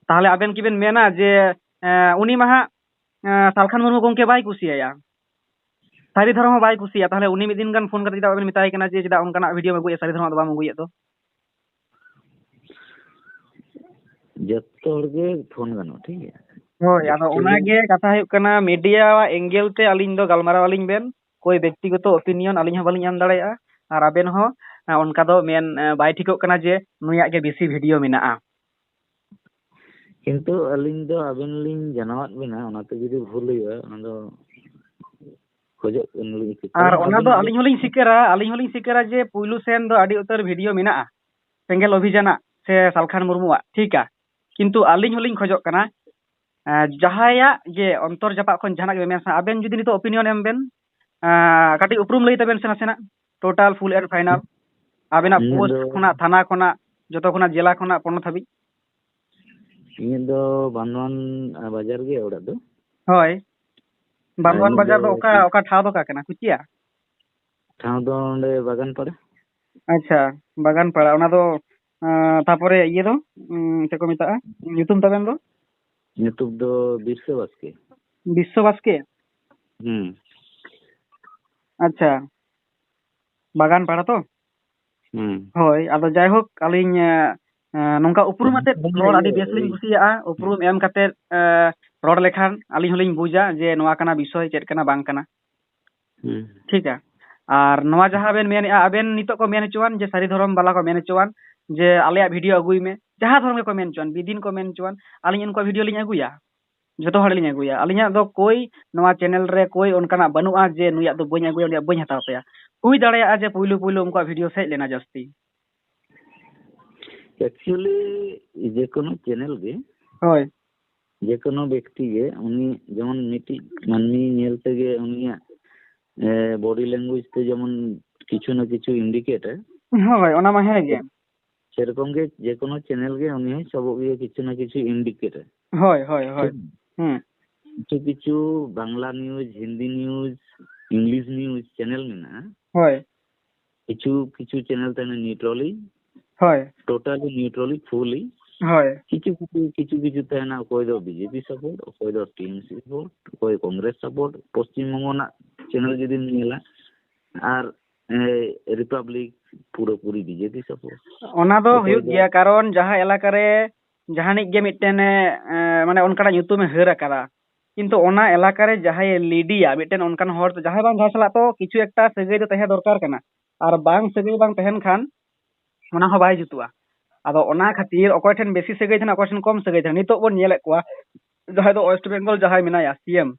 ᱛᱟᱦᱚᱞᱮ ᱟᱵᱮᱱ ᱠᱤᱵᱮᱱ ᱢᱮᱱᱟ ᱡᱮ, ᱮᱸ, ᱩᱱᱤ ᱢᱟ ᱦᱟᱸᱜ, ᱮᱸ, ᱥᱟᱞᱠᱷᱟᱱ ᱢᱩᱨᱢᱩ ᱜᱚᱝᱠᱮ ᱵᱟᱭ ᱠᱩᱥᱤᱭᱟᱭᱟ, ᱥᱟᱹᱨᱤ ᱫᱷᱚᱨᱚᱢ ᱦᱚᱸ ᱵᱟᱭ ᱠᱩᱥᱤᱭᱟᱜᱼᱟ, ᱛᱟᱦᱚᱞᱮ ᱩᱱᱤ ᱢᱤᱫ ᱫᱤᱱ ᱜᱟᱱ ᱯᱷᱳᱱ ᱠᱟᱛᱮ ᱪᱮᱫᱟᱜ ᱵᱟᱵᱮᱱ ᱢᱮᱛᱟᱭ ᱠᱟᱱᱟ ᱡᱮ ᱪᱮᱫᱟᱜ ᱚᱱᱠᱟᱱᱟᱜ ᱵᱷᱤᱰᱤᱭᱳᱢ ᱟᱹᱜᱩᱭᱮᱫ, ᱥᱟᱹᱨᱤ ᱫᱷᱚᱨᱚᱢᱟᱜ ᱫᱚ ᱵᱟᱢ ᱟᱹᱜᱩᱭᱮᱫ ᱫᱚ? ᱡᱚᱛᱚ ᱦᱚᱲ ᱜᱮ ᱯᱷᱳᱱ ᱜᱟᱱᱚᱜᱼᱟ, ᱴᱷᱤᱠ ᱜᱮᱭᱟ? ᱦᱳᱭ, ᱟᱫᱚ actually ᱚᱱᱟᱜᱮ ᱠᱟᱛᱷᱟ ᱦᱩᱭᱩᱜ ᱠᱟᱱᱟ, ᱢᱤᱰᱤᱭᱟ ᱮᱝᱜᱮᱞ ᱛᱮ ᱟᱹᱞᱤᱧ ᱫᱚ ᱜᱟᱞᱢᱟᱨᱟᱣ ᱟᱹᱞᱤᱧ ᱵᱮᱱ, ᱠᱳᱭ ᱵᱮᱠᱛᱤᱜᱚᱛᱚ ᱚᱯᱤᱱᱤᱭᱚᱱ ᱟᱹᱞᱤᱧ ᱦᱚᱸ ᱵᱟᱹᱞᱤᱧ ᱮᱢ ᱫᱟᱲᱮᱭᱟᱜᱼᱟ, ᱟᱨ ᱟᱵᱮᱱ ᱦᱚᱸ ᱚᱱᱠᱟ ᱫᱚ ᱢᱮᱱ ᱵᱟᱭ ᱴᱷᱤᱠᱚᱜ ᱠᱟᱱᱟ ᱡᱮ ᱱᱩᱭᱟᱜ ᱜᱮ ᱵᱮᱥᱤ ᱵᱷᱤᱰᱤᱭᱳ ᱢᱮᱱᱟᱜᱼᱟ᱾ ᱠᱤᱱᱛᱩ ᱟᱹᱞᱤᱧ ᱫᱚ ᱟᱵᱮᱱ ᱞᱤᱧ ᱡᱟᱱᱟᱣᱟᱫ ᱵᱮᱱᱟ, ᱚᱱᱟᱛᱮ ᱡᱩᱫᱤ ᱵᱷᱩᱞ ᱦᱩᱭᱩᱜᱼᱟ, ᱚᱱᱟ ᱫᱚ ᱠᱷᱚᱡᱚᱜ ᱠᱟᱱᱟᱞᱤᱧ ᱪᱮᱛᱟᱱ ᱟᱨ ᱚᱱᱟ ᱟᱵᱮᱱ ᱫᱚ ᱟᱹᱞᱤᱧ ᱦᱚᱸᱞᱤᱧ ᱥᱤᱠᱟᱹᱨᱟ, ᱟᱹᱞᱤᱧ ᱦᱚᱸᱞᱤᱧ ᱥᱤᱠᱟᱹᱨᱟ ᱡᱮ ᱯᱩᱭᱞᱩ ᱥᱮᱱ ᱫᱚ ᱟᱹᱰᱤ ᱩᱛᱟᱹᱨ ᱵᱷᱤᱰᱤᱭᱳ ᱢᱮᱱᱟᱜᱼᱟ ᱥᱮᱸᱜᱮᱞ ᱚᱵᱷᱤᱡᱟᱱᱟᱜ ᱥᱮ ᱥᱟᱞᱠᱷᱟᱱ ᱢᱩᱨᱢᱩᱣᱟᱜ, ᱴᱷᱤᱠᱟ᱾ ᱠᱤᱱᱛᱩ ᱟᱹᱞᱤᱧ ᱦᱚᱸᱞᱤᱧ ᱠᱷᱚᱡᱚᱜ ᱠᱟᱱᱟ, ᱮᱸ, ᱡᱟᱦᱟᱸᱭᱟᱜ ᱜᱮ ᱚᱱᱛᱚᱨ ᱡᱟᱯᱟᱜ ᱠᱷᱚᱱ ᱡᱟᱦᱟᱱᱟᱜ ᱜᱮ ᱢᱮᱱ ᱥᱟᱱᱟ, ᱟᱵᱮᱱ ᱡᱩᱫᱤ ᱱᱤᱛᱚᱜ ᱚᱯᱤᱱᱤᱭᱚᱱ ᱮᱢ ᱵᱮᱱ, ᱮᱸ, ᱠᱟᱹᱴᱤᱡ ᱩᱯᱨᱩᱢ ᱞᱟᱹᱭ ᱛᱟᱵᱮᱱ ᱥᱮ ᱱᱟᱥᱮᱱᱟᱜ, ᱴᱳᱴᱟᱞ ᱯᱷᱩᱞ ᱮᱱᱰ ᱯᱷᱟᱭᱱᱟᱞ, ᱟᱵᱮᱱᱟᱜ ᱤᱧᱟᱹᱜ ᱯᱳᱥᱴ ᱫᱚ ᱠᱷᱚᱱᱟᱜ, ᱛᱷᱟᱱᱟ ᱠᱷᱚᱱᱟᱜ, ᱡᱚᱛᱚ ᱠᱷᱚᱱᱟᱜ, ᱡᱮᱞᱟ ᱠᱷᱚᱱᱟᱜ, ᱯᱚᱱᱚᱛ ᱦᱟᱹᱵᱤᱡ᱾ ᱤᱧᱟᱹᱜ ᱫᱚ ᱵᱟᱱᱫᱷᱣᱟᱱ, ᱟ, ᱵᱟᱡᱟᱨ ᱜᱮ ᱚᱲᱟᱜ ᱫᱚ᱾ ᱦᱳᱭ, ᱟᱨ ᱵᱟᱱᱫᱷᱣᱟᱱ ᱤᱧᱟᱹᱜ ᱵᱟᱡᱟᱨ ᱫᱚ ᱫᱚ ᱚᱠᱟ, ᱚᱠᱟ ᱴᱷᱟᱶ ᱫᱚ ᱚᱠᱟ ᱠᱟᱱᱟ, ᱠᱩᱪᱤᱭᱟ? ᱴᱷᱟᱶ ᱫᱚ ᱚᱸᱰᱮ ᱵᱟᱜᱟᱱ ᱯᱟᱲᱟ᱾ ᱟᱪᱪᱷᱟ, ᱵᱟᱜᱟᱱ ᱯᱟᱲᱟ, ᱚᱱᱟ ᱫᱚ, ᱟᱸ, ᱛᱟᱯᱚᱨᱮ ᱤᱭᱟᱹ ᱫᱚ, ᱩᱸ, ᱪᱮᱫ ᱠᱚ ᱢᱮᱛᱟᱜᱼᱟ, ᱧᱩᱛᱩᱢ ᱛᱟᱵᱮᱱ ᱫᱚ? ᱧᱩᱛᱩᱢ ᱫᱚ ᱵᱤᱨᱥᱟᱹ ᱵᱟᱥᱠᱮ᱾ ᱵᱤᱥᱥᱚ ᱵᱟᱥᱠᱮ? ᱦᱩᱸ᱾ ᱟᱪᱪᱷᱟ, ᱵᱟᱜᱟᱱ ᱯᱟᱲᱟ ᱛᱚ? ᱦᱩᱸ᱾ ᱦᱳᱭ, ᱟᱫᱚ ᱡᱟᱭᱦᱳᱠ, ᱟᱹᱞᱤᱧ, ᱮᱸ, ᱮᱸ, ᱱᱚᱝᱠᱟ ᱩᱯᱨᱩᱢ ᱟᱛᱮᱫ ᱨᱚᱲ ᱟᱹᱰᱤ ᱵᱮᱥ ᱞᱤᱧ ᱠᱩᱥᱤᱭᱟᱜᱼᱟ᱾ ᱩᱯᱨᱩᱢ ᱮᱢ ᱠᱟᱛᱮᱫ, ᱮᱸ, ᱨᱚᱲ ᱞᱮᱠᱷᱟᱱ ᱟᱹᱞᱤᱧ ᱦᱚᱸᱞᱤᱧ ᱵᱩᱡᱟ ᱡᱮ ᱱᱚᱣᱟ ᱠᱟᱱᱟ ᱵᱤᱥᱚᱭ, ᱪᱮᱫ ᱠᱟᱱᱟ ᱵᱟᱝ ᱠᱟᱱᱟ᱾ ᱦᱩᱸ᱾ ᱴᱷᱤᱠᱟ᱾ ᱟᱨ ᱱᱚᱣᱟ ᱡᱟᱦᱟᱸ ᱵᱮᱱ ᱢᱮᱱᱮᱫᱼᱟ, ᱟᱵᱮᱱ ᱱᱤᱛᱚᱜ ᱠᱚ ᱢᱮᱱ ᱦᱚᱪᱚᱣᱟᱱ ᱡᱮ ᱥᱟᱹᱨᱤ ᱫᱷᱚᱨᱚᱢ ᱵᱟᱞᱟ ᱠᱚ ᱢᱮᱱ ᱦᱚᱪᱚᱣᱟᱱ ᱡᱮ ᱟᱞᱮᱭᱟᱜ ᱵᱷᱤᱰᱤᱭᱳ ᱟᱹᱜᱩᱭ ᱢᱮ, ᱡᱟᱦᱟᱸ ᱫᱷᱚᱨᱚᱢ ᱜᱮᱠᱚ ᱢᱮᱱ ᱦᱚᱪᱚᱣᱟᱱ, ᱵᱤᱫᱤᱱ ᱠᱚ ᱢᱮᱱ ᱦᱚᱪᱚᱣᱟᱱ, ᱟᱹᱞᱤᱧ ᱩᱱᱠᱩᱣᱟᱜ ᱵᱷᱤᱰᱤᱭᱳ ᱞᱤᱧ ᱟᱹᱜᱩᱭᱟ, ᱡᱚᱛᱚ ᱦᱚᱲ ᱞᱤᱧ ᱟᱹᱜᱩᱭᱟ᱾ ᱟᱹᱞᱤᱧᱟᱜ ᱫᱚ ᱠᱳᱭ ᱱᱚᱣᱟ ᱪᱮᱱᱮᱞ ᱨᱮ ᱠᱳᱭ ᱚᱱᱠᱟᱱᱟᱜ ᱵᱟᱹᱱᱩᱜᱼᱟ ᱡᱮ ᱱᱩᱭᱟᱜ ᱫᱚ ᱵᱟᱹᱧ ᱟᱹᱜᱩᱭᱟ, ᱩᱱᱤᱭᱟᱜ ᱵᱟᱹᱧ ᱦᱟᱛᱟᱣ ᱛᱟᱭᱟ᱾ ᱦᱩᱭ ᱫᱟᱲᱮᱭᱟᱜᱼᱟ ᱡᱮ ᱯᱩᱭᱞᱩ ᱯᱩᱭᱞᱩ ᱩᱱᱠᱩᱣᱟᱜ ᱵᱷᱤᱰᱤᱭᱳ ᱦᱮᱡ ᱞᱮᱱᱟ ᱡᱟᱹᱥᱛᱤ᱾ Actually, ᱡᱮᱠᱳᱱᱳ ᱪᱮᱱᱮᱞ ᱜᱮ, ᱦᱳᱭ᱾ ᱡᱮᱠᱳᱱᱳ ᱵᱮᱠᱛᱤ ᱜᱮ, ᱩᱱᱤ ᱡᱮᱢᱚᱱ ᱢᱤᱫᱴᱤᱡ ᱢᱟᱹᱱᱢᱤ ᱧᱮᱞ ᱛᱮᱜᱮ ᱩᱱᱤᱭᱟᱜ, ᱮ, body language ᱛᱮ ᱡᱮᱢᱚᱱ ᱠᱤᱪᱷᱩ ᱱᱟ ᱠᱤᱪᱷᱩ indicate ᱟᱭ᱾ ᱦᱳᱭ, ᱚᱱᱟ ᱢᱟ ᱦᱮᱸ ᱜᱮ᱾ ᱥᱮᱨᱚᱠᱚᱢ ᱜᱮ ᱡᱮᱠᱳᱱᱳ ᱪᱮᱱᱮᱞ ᱜᱮ ᱩᱱᱤ ᱦᱚᱸᱭ ᱥᱟᱵᱚᱜ ᱜᱮᱭᱟ, ᱠᱤᱪᱷᱩ ᱱᱟ ᱠᱤᱪᱷᱩ indicate ᱟᱭ᱾ ᱦᱳᱭ, ᱦᱳᱭ, ᱦᱳᱭ᱾ ᱴᱷᱤᱠ? ᱦᱩᱸ᱾ ᱠᱤᱪᱷᱩ ᱠᱤᱪᱷᱩ Bangla news, Hindi news, English news channel ᱢᱮᱱᱟᱜᱼᱟ᱾ ᱦᱳᱭ᱾ ᱠᱤᱪᱷᱩ ᱠᱤᱪᱷᱩ ᱪᱮᱱᱮᱞ ᱛᱟᱦᱮᱱᱟ neutrally, ᱦᱳᱭ᱾ Totally neutrally, fully᱾ ᱦᱳᱭ᱾ ᱠᱤᱪᱷᱩ ᱠᱤᱪᱷᱩ, ᱠᱤᱪᱷᱩ ᱠᱤᱪᱷᱩ ᱛᱟᱦᱮᱱᱟ, ᱚᱠᱚᱭ ᱫᱚ BJP support, ᱚᱠᱚᱭ ᱫᱚ TMC support, ᱚᱠᱚᱭ Congress support᱾ ᱯᱚᱥᱪᱤᱢ ᱵᱚᱝᱜᱚ ᱨᱮᱱᱟᱜ ᱪᱮᱱᱮᱞ ᱡᱩᱫᱤᱢ ᱧᱮᱞᱟ, ᱟᱨ, ᱮ, Republic ᱯᱩᱨᱟᱹᱯᱩᱨᱤ BJP support᱾ ᱚᱱᱟ ᱫᱚ ᱚᱠᱚᱭ ᱦᱩᱭᱩᱜ ᱫᱚ ᱜᱮᱭᱟ, ᱠᱟᱨᱚᱱ ᱡᱟᱦᱟᱸ ᱮᱞᱟᱠᱟ ᱨᱮ ᱡᱟᱦᱟᱱᱤᱡ ᱜᱮ ᱢᱤᱫᱴᱮᱱ ᱮ, ᱮ, ᱢᱟᱱᱮ ᱚᱱᱠᱟᱱᱟᱜ ᱧᱩᱛᱩᱢᱮ ᱦᱟᱹᱨ ᱟᱠᱟᱫᱟ, ᱠᱤᱱᱛᱩ ᱚᱱᱟ ᱮᱞᱟᱠᱟ ᱨᱮ ᱡᱟᱦᱟᱸᱭᱮ ᱞᱤᱰᱤᱭᱟ, ᱢᱤᱫᱴᱮᱱ ᱚᱱᱠᱟᱱ ᱦᱚᱲ ᱛᱚ ᱡᱟᱦᱟᱸᱭ ᱵᱟᱝ ᱡᱟᱦᱟᱸᱭ ᱥᱟᱞᱟᱜ ᱛᱚ ᱠᱤᱪᱷᱩ ᱮᱠᱴᱟ ᱥᱟᱹᱜᱟᱹᱭ ᱫᱚ ᱛᱟᱦᱮᱸ ᱫᱚᱨᱠᱟᱨ ᱠᱟᱱᱟ, ᱟᱨ ᱵᱟᱝ ᱥᱟᱹᱜᱟᱹᱭ ᱵᱟᱝ ᱛᱟᱦᱮᱱ ᱠᱷᱟᱱ ᱚᱱᱟ ᱦᱚᱸ ᱵᱟᱭ ᱡᱩᱛᱩᱜᱼᱟ᱾ ᱟᱫᱚ ᱚᱱᱟ ᱠᱷᱟᱹᱛᱤᱨ ᱚᱠᱚᱭ ᱴᱷᱮᱱ ᱵᱮᱥᱤ ᱥᱟᱹᱜᱟᱹᱭ ᱛᱟᱦᱮᱱᱟ, ᱚᱠᱚᱭ ᱴᱷᱮᱱ ᱠᱚᱢ ᱥᱟᱹᱜᱟᱹᱭ ᱛᱟᱦᱮᱱᱟ, ᱱᱤᱛᱚᱜ ᱵᱚᱱ ᱧᱮᱞᱮᱫ ᱠᱚᱣᱟ ᱡᱟᱦᱟᱸᱭ ᱫᱚ ᱳᱭᱮᱥᱴ ᱵᱮᱝᱜᱚᱞ ᱡᱟᱦᱟᱸᱭ ᱢᱮᱱᱟᱭᱟ ᱥᱤ ᱮᱢ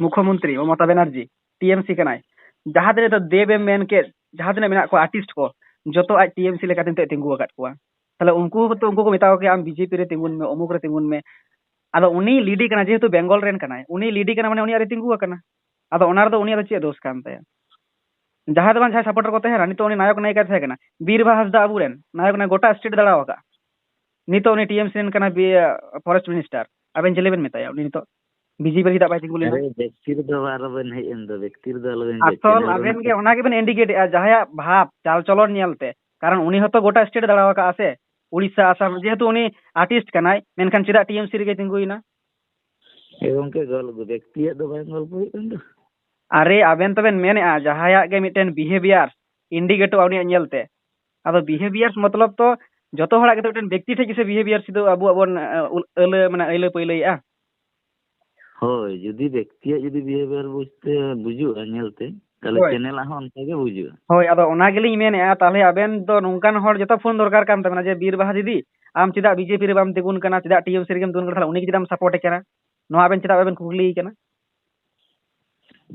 ᱢᱩᱠᱷᱚᱢᱚᱱᱛᱨᱤ ᱢᱚᱢᱚᱛᱟ ᱵᱮᱱᱟᱨᱡᱤ, ᱴᱤ ᱮᱢ ᱥᱤ ᱠᱟᱱᱟᱭ, ᱡᱟᱦᱟᱸ ᱛᱤᱱᱟᱹᱜ ᱫᱚ ᱫᱮᱵ ᱮᱢ ᱢᱮᱱ ᱠᱮᱫ, ᱡᱟᱦᱟᱸ ᱛᱤᱱᱟᱹᱜ ᱢᱮᱱᱟᱜ ᱠᱚᱣᱟ ᱟᱨᱴᱤᱥᱴ ᱠᱚ, ᱡᱚᱛᱚ ᱟᱡ ᱴᱤ ᱮᱢ ᱥᱤ ᱞᱮᱠᱟᱛᱮ ᱱᱤᱛᱚᱜ ᱮ ᱛᱤᱸᱜᱩ ᱟᱠᱟᱫ ᱠᱚᱣᱟ᱾ ᱛᱟᱦᱞᱮ ᱩᱱᱠᱩ ᱦᱚᱸᱛᱚ ᱩᱱᱠᱩ ᱠᱚ ᱢᱮᱛᱟ ᱠᱚ ᱠᱮᱭᱟ, "ᱟᱢ ᱵᱤ ᱡᱮ ᱯᱤ ᱨᱮ ᱛᱤᱸᱜᱩᱱ ᱢᱮ, ᱚᱢᱩᱠ ᱨᱮ ᱛᱤᱸᱜᱩᱱ ᱢᱮ", ᱟᱫᱚ ᱩᱱᱤ ᱞᱤᱰᱤ ᱠᱟᱱᱟ, ᱡᱮᱦᱮᱛᱩ ᱵᱮᱝᱜᱚᱞ ᱨᱮᱱ ᱠᱟᱱᱟᱭ, ᱩᱱᱤ ᱞᱤᱰᱤ ᱠᱟᱱᱟ ᱢᱟᱱᱮ ᱩᱱᱤ ᱟᱨᱮ ᱛᱤᱸᱜᱩ ᱟᱠᱟᱱᱟ᱾ ᱟᱫᱚ ᱚᱱᱟ ᱨᱮᱫᱚ ᱩᱱᱤᱭᱟᱜ ᱫᱚ ᱪᱮᱫ ᱫᱳᱥ ᱠᱟᱱ ᱛᱟᱭᱟ? ᱡᱟᱦᱟᱸᱭ ᱫᱚ ᱵᱟᱝ ᱡᱟᱦᱟᱸᱭ ᱥᱟᱯᱳᱨᱴᱟᱨ ᱠᱚ ᱛᱟᱦᱮᱱᱟ, ᱱᱤᱛᱚᱜ ᱩᱱᱤ ᱱᱟᱭᱚᱠ ᱱᱟᱭᱤᱠᱟ ᱛᱟᱦᱮᱸ ᱠᱟᱱᱟ, ᱵᱤᱨ ᱵᱟᱦᱟ ᱦᱟᱸᱥᱫᱟ ᱟᱵᱚᱨᱮᱱ ᱱᱟᱭᱚᱠ ᱱᱟᱭᱤᱠᱟ ᱜᱚᱴᱟ ᱥᱴᱮᱴ ᱫᱟᱬᱟ ᱟᱠᱟᱫ, ᱱᱤᱛᱚᱜ ᱩᱱᱤ ᱴᱤ ᱮᱢ ᱥᱤ ᱨᱮᱱ ᱠᱟᱱᱟ, ᱯᱷᱚᱨᱮᱥᱴ ᱢᱤᱱᱤᱥᱴᱟᱨ, ᱟᱵᱮᱱ ᱪᱮᱞᱮ ᱵᱮᱱ ᱢᱮᱛᱟᱭᱟ? ᱩᱱᱤ ᱱᱤᱛᱚᱜ ᱵᱤ ᱡᱮ ᱯᱤ ᱨᱮ ᱪᱮᱫᱟᱜ ᱵᱟᱭ ᱛᱤᱸᱜᱩ ᱞᱮᱱᱟ? ᱟᱨᱮ ᱵᱮᱠᱛᱤ ᱨᱮᱫᱚ ᱟᱨᱚ ᱵᱮᱱ ᱦᱮᱡ ᱮᱱ ᱫᱚ, ᱵᱮᱠᱛᱤ ᱨᱮᱫᱚ ᱟᱞᱚ ᱵᱮᱱ ᱦᱤᱡᱩᱜ, ᱟᱥᱚᱞ ᱪᱮᱱᱮᱞ ᱨᱮ ᱟᱵᱮᱱ ᱵᱮᱱ ᱜᱮ ᱦᱮᱡ ᱚᱱᱟ ᱜᱮᱵᱮᱱ ᱤᱱᱰᱤᱠᱮᱴ ᱮᱫᱼᱟ, ᱡᱟᱦᱟᱸᱭᱟᱜ ᱵᱷᱟᱵᱽ ᱪᱟᱞ ᱪᱚᱞᱚᱱ ᱧᱮᱞᱛᱮ, ᱠᱟᱨᱚᱱ ᱩᱱᱤ ᱦᱚᱸᱛᱚ ᱜᱚᱴᱟ ᱥᱴᱮᱴ ᱫᱟᱬᱟ ᱟᱠᱟᱫᱼᱟ ᱥᱮ, ᱩᱲᱤᱥᱥᱟ, ᱟᱥᱟᱢ, ᱡᱮᱦᱮᱛᱩ ᱩᱱᱤ ᱟᱨᱴᱤᱥᱴ ᱠᱟᱱᱟᱭ, ᱢᱮᱱᱠᱷᱟᱱ ᱪᱮᱫᱟᱜ ᱴᱤ ᱮᱢ ᱥᱤ ᱨᱮᱜᱮ ᱛᱤᱸᱜᱩᱭᱮᱱᱟ? ᱮ ᱜᱚᱝᱠᱮ, ᱜᱚᱞ-, ᱵᱮᱠᱛᱤᱭᱟᱜ ᱫᱚ ᱵᱟᱝ ᱜᱚᱞᱯᱚ ᱦᱩᱭᱩᱜ ᱠᱟᱱ ᱫᱚ᱾ ᱟᱨᱮ, ᱟᱵᱮᱱ ᱛᱚᱵᱮᱱ ᱢᱮᱱᱮᱫᱼᱟ, ᱡᱟᱦᱟᱸᱭᱟᱜ ᱜᱮ ᱢᱤᱫᱴᱮᱱ ᱵᱤᱦᱮᱵᱤᱭᱟᱨ ᱤᱱᱰᱤᱠᱮᱴᱚᱜᱼᱟ ᱩᱱᱤᱭᱟᱜ ᱧᱮᱞᱛᱮ᱾ ᱟᱫᱚ ᱵᱤᱦᱮᱵᱤᱭᱟᱨ ᱢᱚᱛᱞᱚᱵ ᱛᱚ ᱡᱚᱛᱚ ᱦᱚᱲᱟᱜ ᱜᱮᱛᱚ ᱢᱤᱫᱴᱮᱱ ᱵᱮᱠᱛᱤ ᱴᱷᱮᱡ ᱜᱮᱥᱮ ᱵᱤᱦᱮᱵᱤᱭᱟᱨ ᱥᱤᱫᱷᱟᱹ ᱟᱵᱚᱣᱟᱜ ᱵᱚᱱ, ᱮ, ᱩᱞ-, ᱟᱹᱞᱟᱹ-, ᱢᱟᱱᱮ ᱟᱹᱭᱞᱟᱹ ᱯᱟᱹᱭᱞᱟᱹᱭᱮᱫᱼᱟ᱾ ᱦᱳᱭ, ᱡᱩᱫᱤ ᱵᱮᱠᱛᱤᱭᱟᱜ ᱡᱩᱫᱤ ᱵᱤᱦᱮᱵᱤᱭᱟᱨ ᱵᱩᱡᱽᱛᱮ ᱵᱩᱡᱩᱜᱼᱟ ᱧᱮᱞᱛᱮ, ᱛᱟᱦᱞᱮ ᱦᱳᱭ᱾ ᱪᱮᱱᱮᱞᱟᱜ ᱦᱚᱸ ᱚᱱᱠᱟ ᱜᱮ ᱵᱩᱡᱩᱜᱼᱟ᱾ ᱦᱳᱭ, ᱟᱫᱚ ᱚᱱᱟ ᱜᱮᱞᱤᱧ ᱢᱮᱱᱮᱫᱼᱟ, ᱛᱟᱦᱞᱮ ᱟᱵᱮᱱ ᱫᱚ ᱱᱚᱝᱠᱟᱱ ᱦᱚᱲ ᱡᱚᱛᱚ ᱯᱷᱳᱱ ᱫᱚᱨᱠᱟᱨ ᱠᱟᱱ ᱛᱟᱵᱮᱱᱟ ᱡᱮ, "ᱵᱤᱨ ᱵᱟᱦᱟ ᱫᱤᱫᱤ, ᱟᱢ ᱪᱮᱫᱟᱜ ᱵᱤ ᱡᱮ ᱯᱤ ᱨᱮ ᱵᱟᱢ ᱛᱤᱸᱜᱩᱱ ᱠᱟᱱᱟ, ᱪᱮᱫᱟᱜ ᱴᱤ ᱮᱢ ᱥᱤ ᱨᱮᱜᱮᱢ ᱛᱤᱸᱜᱩᱱ ᱠᱟᱱᱟ?" ᱛᱟᱦᱞᱮ ᱩᱱᱤ ᱜᱮ ᱪᱮᱫᱟᱜ ᱮᱢ ᱥᱟᱯᱳᱨᱴ ᱮ ᱠᱟᱱᱟ? ᱱᱚᱣᱟ ᱟᱵᱮᱱ ᱪᱮᱫᱟᱜ ᱵᱟᱵᱮᱱ ᱠᱩᱠᱞᱤᱭᱮ ᱠᱟᱱᱟ?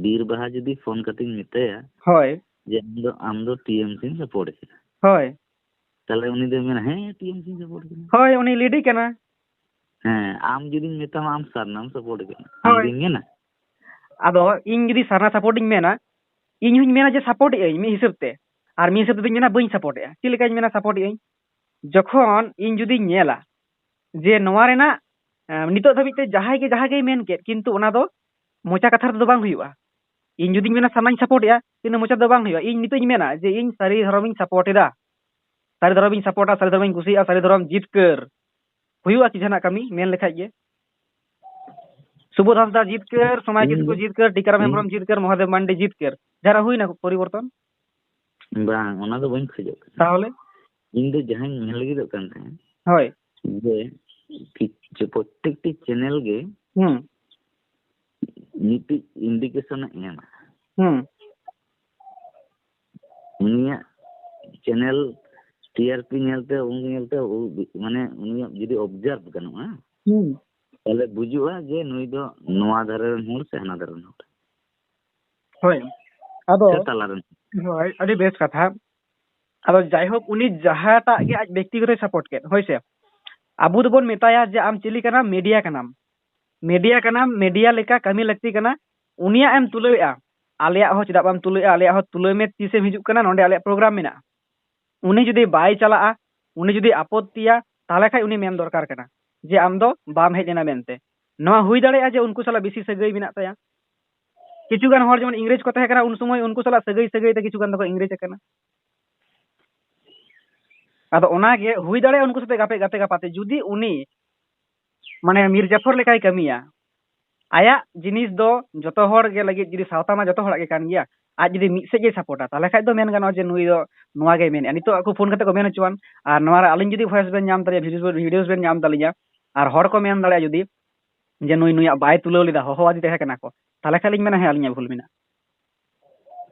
ᱵᱤᱨ ᱵᱟᱦᱟ ᱡᱩᱫᱤ ᱯᱷᱳᱱ ᱠᱟᱛᱮᱧ ᱢᱮᱛᱟᱭᱟ ᱦᱳᱭ᱾ ᱡᱮ, "ᱟᱢ ᱫᱚ, ᱟᱢ ᱫᱚ ᱴᱤ ᱮᱢ ᱥᱤᱢ ᱥᱟᱯᱳᱨᱴ ᱠᱟᱱᱟ?" ᱦᱳᱭ᱾ ᱛᱟᱦᱞᱮ ᱩᱱᱤ ᱫᱚᱭ ᱢᱮᱱᱟ, "ᱦᱮᱸ, ᱴᱤ ᱮᱢ ᱥᱤᱧ ᱥᱟᱯᱳᱨᱴ ᱠᱟᱱᱟ᱾" ᱦᱳᱭ, ᱩᱱᱤ ᱞᱤᱰᱤ ᱠᱟᱱᱟ᱾ ᱦᱮᱸ, ᱟᱢ ᱡᱩᱫᱤᱧ ᱢᱮᱛᱟᱢᱟ, "ᱟᱢ ᱥᱟᱨᱱᱟᱢ ᱥᱟᱯᱳᱨᱴ ᱠᱟᱱᱟ?" ᱦᱳᱭ᱾ ᱟᱢ ᱫᱚᱧ ᱢᱮᱱᱟ? ᱟᱫᱚ ᱤᱧ ᱡᱩᱫᱤ ᱥᱟᱨᱱᱟ ᱥᱟᱯᱳᱨᱴ ᱤᱧ ᱢᱮᱱᱟ, ᱤᱧ ᱦᱚᱧ ᱢᱮᱱᱟ ᱡᱮ ᱥᱟᱯᱳᱨᱴ ᱮᱜ ᱟᱹᱧ ᱢᱤᱫ ᱦᱤᱥᱟᱹᱵ ᱛᱮ, ᱟᱨ ᱢᱤᱫ ᱦᱤᱥᱟᱹᱵ ᱛᱮᱫᱚᱧ ᱢᱮᱱᱟ ᱵᱟᱹᱧ ᱥᱟᱯᱳᱨᱴ ᱮᱜᱼᱟ᱾ ᱪᱮᱫ ᱞᱮᱠᱟᱧ ᱢᱮᱱᱟ ᱥᱟᱯᱳᱨᱴ ᱮᱜ ᱟᱹᱧ? ᱡᱚᱠᱷᱚᱱ ᱤᱧ ᱡᱩᱫᱤᱧ ᱧᱮᱞᱟ ᱡᱮ ᱱᱚᱣᱟ ᱨᱮᱱᱟᱜ, ᱮᱸ, ᱱᱤᱛᱚᱜ ᱫᱷᱟᱹᱵᱤᱡ ᱛᱮ ᱡᱟᱦᱟᱸᱭ ᱜᱮ, ᱡᱟᱦᱟᱸᱭ ᱜᱮᱭ ᱢᱮᱱ ᱠᱮᱫ, ᱠᱤᱱᱛᱩ ᱚᱱᱟ ᱫᱚ ᱢᱚᱪᱟ ᱠᱟᱛᱷᱟ ᱨᱮᱫᱚ ᱵᱟᱝ ᱦᱩᱭᱩᱜᱼᱟ᱾ ᱤᱧ ᱡᱩᱫᱤᱧ ᱢᱮᱱᱟ ᱥᱟᱨᱱᱟᱧ ᱥᱟᱯᱳᱨᱴ ᱮᱜᱼᱟ, ᱠᱤᱱᱛᱩ ᱢᱚᱪᱟ ᱫᱚ ᱵᱟᱝ ᱦᱩᱭᱩᱜᱼᱟ᱾ ᱤᱧ ᱱᱤᱛᱚᱜ ᱤᱧ ᱢᱮᱱᱟ ᱡᱮ ᱤᱧ ᱥᱟᱹᱨᱤ ᱫᱷᱚᱨᱚᱢᱤᱧ ᱥᱟᱯᱳᱨᱴ ᱮᱫᱟ, ᱥᱟᱹᱨᱤ ᱫᱷᱚᱨᱚᱢᱤᱧ ᱥᱟᱯᱳᱨᱴᱟ, ᱥᱟᱹᱨᱤ ᱫᱷᱚᱨᱚᱢᱤᱧ ᱠᱩᱥᱤᱭᱟᱜᱼᱟ, ᱥᱟᱹᱨᱤ ᱫᱷᱚᱨᱚᱢ ᱡᱤᱛᱠᱟᱹᱨ᱾ ᱦᱩᱭᱩᱜᱼᱟ ᱠᱤ ᱡᱟᱦᱟᱱᱟᱜ ᱠᱟᱹᱢᱤ ᱢᱮᱱ ᱞᱮᱠᱷᱟᱡ ᱜᱮ? ᱥᱩᱵᱳᱫᱷ ᱦᱟᱸᱥᱫᱟ ᱡᱤᱛᱠᱟᱹᱨ, ᱥᱚᱢᱟᱭ ᱦᱩᱸ᱾ ᱠᱤᱥᱠᱩ ᱡᱤᱛᱠᱟᱹᱨ, ᱴᱤᱠᱟᱨᱟᱢ ᱦᱩᱸ᱾ ᱦᱮᱢᱵᱨᱚᱢ ᱡᱤᱛᱠᱟᱹᱨ, ᱢᱚᱦᱟᱫᱮᱵ ᱢᱟᱱᱰᱤ ᱡᱤᱛᱠᱟᱹᱨ, ᱡᱟᱦᱟᱱᱟᱜ ᱦᱩᱭᱱᱟ ᱯᱚᱨᱤᱵᱚᱨᱛᱚᱱ? ᱵᱟᱝ, ᱚᱱᱟ ᱫᱚ ᱵᱟᱹᱧ ᱠᱷᱚᱡᱚᱜ ᱠᱟᱱᱟ᱾ ᱛᱟᱦᱚᱞᱮ? ᱤᱧ ᱫᱚ ᱡᱟᱦᱟᱸᱧ ᱢᱮᱱ ᱞᱟᱹᱜᱤᱫᱚᱜ ᱠᱟᱱ ᱛᱟᱦᱮᱸᱫ, ᱦᱳᱭ᱾ ᱡᱮ ᱠᱤ-, ᱡᱮ ᱯᱨᱚᱛᱮᱠᱴᱤ ᱪᱮᱱᱮᱞ ᱜᱮ ᱦᱩᱸ᱾ ᱢᱤᱫᱴᱤᱡ ᱤᱱᱰᱤᱠᱮᱥᱚᱱ ᱮ ᱮᱢᱟ᱾ ᱦᱩᱸ᱾ ᱩᱱᱤᱭᱟᱜ ᱪᱮᱱᱮᱞ ᱴᱤ ᱟᱨ ᱯᱤ ᱧᱮᱞᱛᱮ, ᱩᱱ ᱧᱮᱞᱛᱮ ᱩ-, ᱢᱟᱱᱮ ᱩᱱᱤᱭᱟᱜ ᱡᱩᱫᱤ ᱚᱵᱡᱟᱨᱵᱷ ᱜᱟᱱᱚᱜᱼᱟ, ᱦᱩᱸ᱾ ᱛᱟᱦᱞᱮ ᱵᱩᱡᱩᱜᱼᱟ ᱡᱮ ᱱᱩᱭ ᱫᱚ ᱱᱚᱣᱟ ᱫᱷᱟᱨᱮ ᱨᱮᱱ ᱦᱚᱲ ᱥᱮ ᱦᱟᱱᱟ ᱫᱷᱟᱨᱮ ᱨᱮᱱ ᱦᱚᱲ᱾ ᱦᱳᱭ᱾ ᱟᱫᱚ ᱥᱮ ᱛᱟᱞᱟ ᱨᱮᱱ᱾ ᱦᱳᱭ, ᱟᱹᱰᱤ ᱵᱮᱥ ᱠᱟᱛᱷᱟ᱾ ᱟᱫᱚ ᱡᱟᱭᱦᱳᱠ, ᱩᱱᱤ ᱡᱟᱦᱟᱸᱴᱟᱜ ᱜᱮ ᱟᱡ ᱵᱮᱠᱛᱤᱜᱚᱛᱚᱭ ᱥᱟᱯᱳᱨᱴ ᱠᱮᱫ, ᱦᱳᱭ ᱥᱮ, ᱟᱵᱚ ᱫᱚᱵᱚᱱ ᱢᱮᱛᱟᱭᱟ ᱡᱮ, "ᱟᱢ ᱪᱤᱞᱤ ᱠᱟᱱᱟᱢ?" ᱢᱤᱰᱤᱭᱟ ᱠᱟᱱᱟᱢ᱾ ᱢᱤᱰᱤᱭᱟ ᱠᱟᱱᱟᱢ, ᱢᱤᱰᱤᱭᱟ ᱞᱮᱠᱟ ᱠᱟᱹᱢᱤ ᱞᱟᱹᱠᱛᱤ ᱠᱟᱱᱟ᱾ ᱩᱱᱤᱭᱟᱜ ᱮᱢ ᱛᱩᱞᱟᱹᱣᱮᱫᱼᱟ, ᱟᱞᱮᱭᱟᱜ ᱦᱚᱸ ᱪᱮᱫᱟᱜ ᱵᱟᱢ ᱛᱩᱞᱟᱹᱣᱮᱫᱼᱟ? ᱟᱞᱮᱭᱟᱜ ᱦᱚᱸ ᱛᱩᱞᱟᱹᱣ ᱢᱮ, ᱛᱤᱥᱮᱢ ᱦᱤᱡᱩᱜ ᱠᱟᱱᱟ, ᱱᱚᱸᱰᱮ ᱟᱞᱮᱭᱟᱜ ᱯᱨᱳᱜᱨᱟᱢ ᱢᱮᱱᱟᱜᱼᱟ᱾ ᱩᱱᱤ ᱡᱩᱫᱤ ᱵᱟᱭ ᱪᱟᱞᱟᱜᱼᱟ, ᱩᱱᱤ ᱡᱩᱫᱤ ᱟᱯᱚᱛᱛᱤᱭᱟ, ᱛᱟᱦᱚᱞᱮ ᱠᱷᱟᱡ ᱩᱱᱤ ᱢᱮᱱ ᱫᱚᱨᱠᱟᱨ ᱠᱟᱱᱟ ᱡᱮ, "ᱟᱢ ᱫᱚ ᱵᱟᱢ ᱦᱮᱡ ᱞᱮᱱᱟ" ᱢᱮᱱᱛᱮ᱾ ᱱᱚᱣᱟ ᱦᱩᱭ ᱫᱟᱲᱮᱭᱟᱜᱼᱟ ᱡᱮ ᱩᱱᱠᱩ ᱥᱟᱞᱟᱜ ᱵᱮᱥᱤ ᱥᱟᱹᱜᱟᱹᱭ ᱢᱮᱱᱟᱜ ᱛᱟᱭᱟ᱾ ᱠᱤᱪᱷᱩ ᱜᱟᱱ ᱦᱚᱲ ᱡᱮᱢᱚᱱ ᱤᱝᱨᱮᱡᱽ ᱠᱚ ᱛᱟᱦᱮᱸ ᱠᱟᱱᱟ, ᱩᱱ ᱥᱚᱢᱚᱭ ᱩᱱᱠᱩ ᱥᱟᱞᱟᱜ ᱥᱟᱹᱜᱟᱹᱭ ᱥᱟᱹᱜᱟᱹᱭ ᱛᱮ ᱠᱤᱪᱷᱩ ᱜᱟᱱ ᱫᱚᱠᱚ ᱤᱝᱨᱮᱡᱽ ᱟᱠᱟᱱᱟ᱾ ᱟᱫᱚ ᱚᱱᱟᱜᱮ ᱦᱩᱭ ᱫᱟᱲᱮᱭᱟᱜᱼᱟ ᱩᱱᱠᱩ ᱥᱟᱛᱮ ᱜᱟᱛᱮ, ᱜᱟᱛᱮ ᱜᱟᱯᱟᱛᱮ, ᱡᱩᱫᱤ ᱩᱱᱤ ᱢᱟᱱᱮ ᱢᱤᱨ ᱡᱟᱯᱷᱚᱨ ᱞᱮᱠᱟᱭ ᱠᱟᱹᱢᱤᱭᱟ, ᱟᱭᱟᱜ ᱡᱤᱱᱤᱥ ᱫᱚ ᱡᱚᱛᱚ ᱦᱚᱲ ᱜᱮ ᱞᱟᱹᱜᱤᱫ, ᱡᱩᱫᱤ ᱥᱟᱶᱛᱟ ᱢᱟ ᱡᱚᱛᱚ ᱦᱚᱲᱟᱜ ᱜᱮ ᱠᱟᱱ ᱜᱮᱭᱟ, ᱟᱡ ᱡᱩᱫᱤ ᱢᱤᱫ ᱥᱮᱫ ᱜᱮᱭ ᱥᱟᱯᱳᱨᱴᱟ, ᱛᱟᱦᱚᱞᱮ ᱠᱷᱟᱡ ᱫᱚ ᱢᱮᱱ ᱜᱟᱱᱚᱜᱼᱟ ᱡᱮ ᱱᱩᱭ ᱫᱚ ᱱᱚᱣᱟ ᱜᱮᱭ ᱢᱮᱱᱮᱫᱼᱟ᱾ ᱱᱤᱛᱚᱜ ᱟᱠᱚ ᱯᱷᱳᱱ ᱠᱟᱛᱮ ᱠᱚ ᱢᱮᱱ ᱦᱚᱪᱚᱣᱟᱱ, ᱟᱨ ᱱᱚᱣᱟ ᱨᱮ ᱟᱹᱞᱤᱧ ᱡᱩᱫᱤ ᱵᱷᱚᱭᱮᱥ ᱵᱮᱱ ᱧᱟᱢ ᱛᱟᱹᱞᱤᱧᱟ, ᱵᱷᱤᱰᱤᱭᱳ, ᱵᱷᱤᱰᱤᱭᱳᱥ ᱵᱮᱱ ᱧᱟᱢ ᱛᱟᱹᱞᱤᱧᱟ, ᱟᱨ ᱦᱚᱲ ᱠᱚ ᱢᱮᱱ ᱫᱟᱲᱮᱭᱟᱜᱼᱟ ᱡᱩᱫᱤ ᱡᱮ ᱱᱩᱭ ᱱᱩᱭᱟᱜ ᱵᱟᱭ ᱛᱩᱞᱟᱹᱣ ᱞᱮᱫᱟ, ᱦᱚᱦᱚᱣᱟᱫᱮ ᱛᱟᱦᱮᱸ ᱠᱟᱱᱟ ᱠᱚ, ᱛᱟᱦᱚᱞᱮ ᱠᱷᱟᱡ ᱞᱤᱧ ᱢᱮᱱᱟ, ᱦᱮᱸ, ᱟᱹᱞᱤᱧᱟᱜ ᱵᱷᱩᱞ ᱢᱮᱱᱟᱜᱼᱟ᱾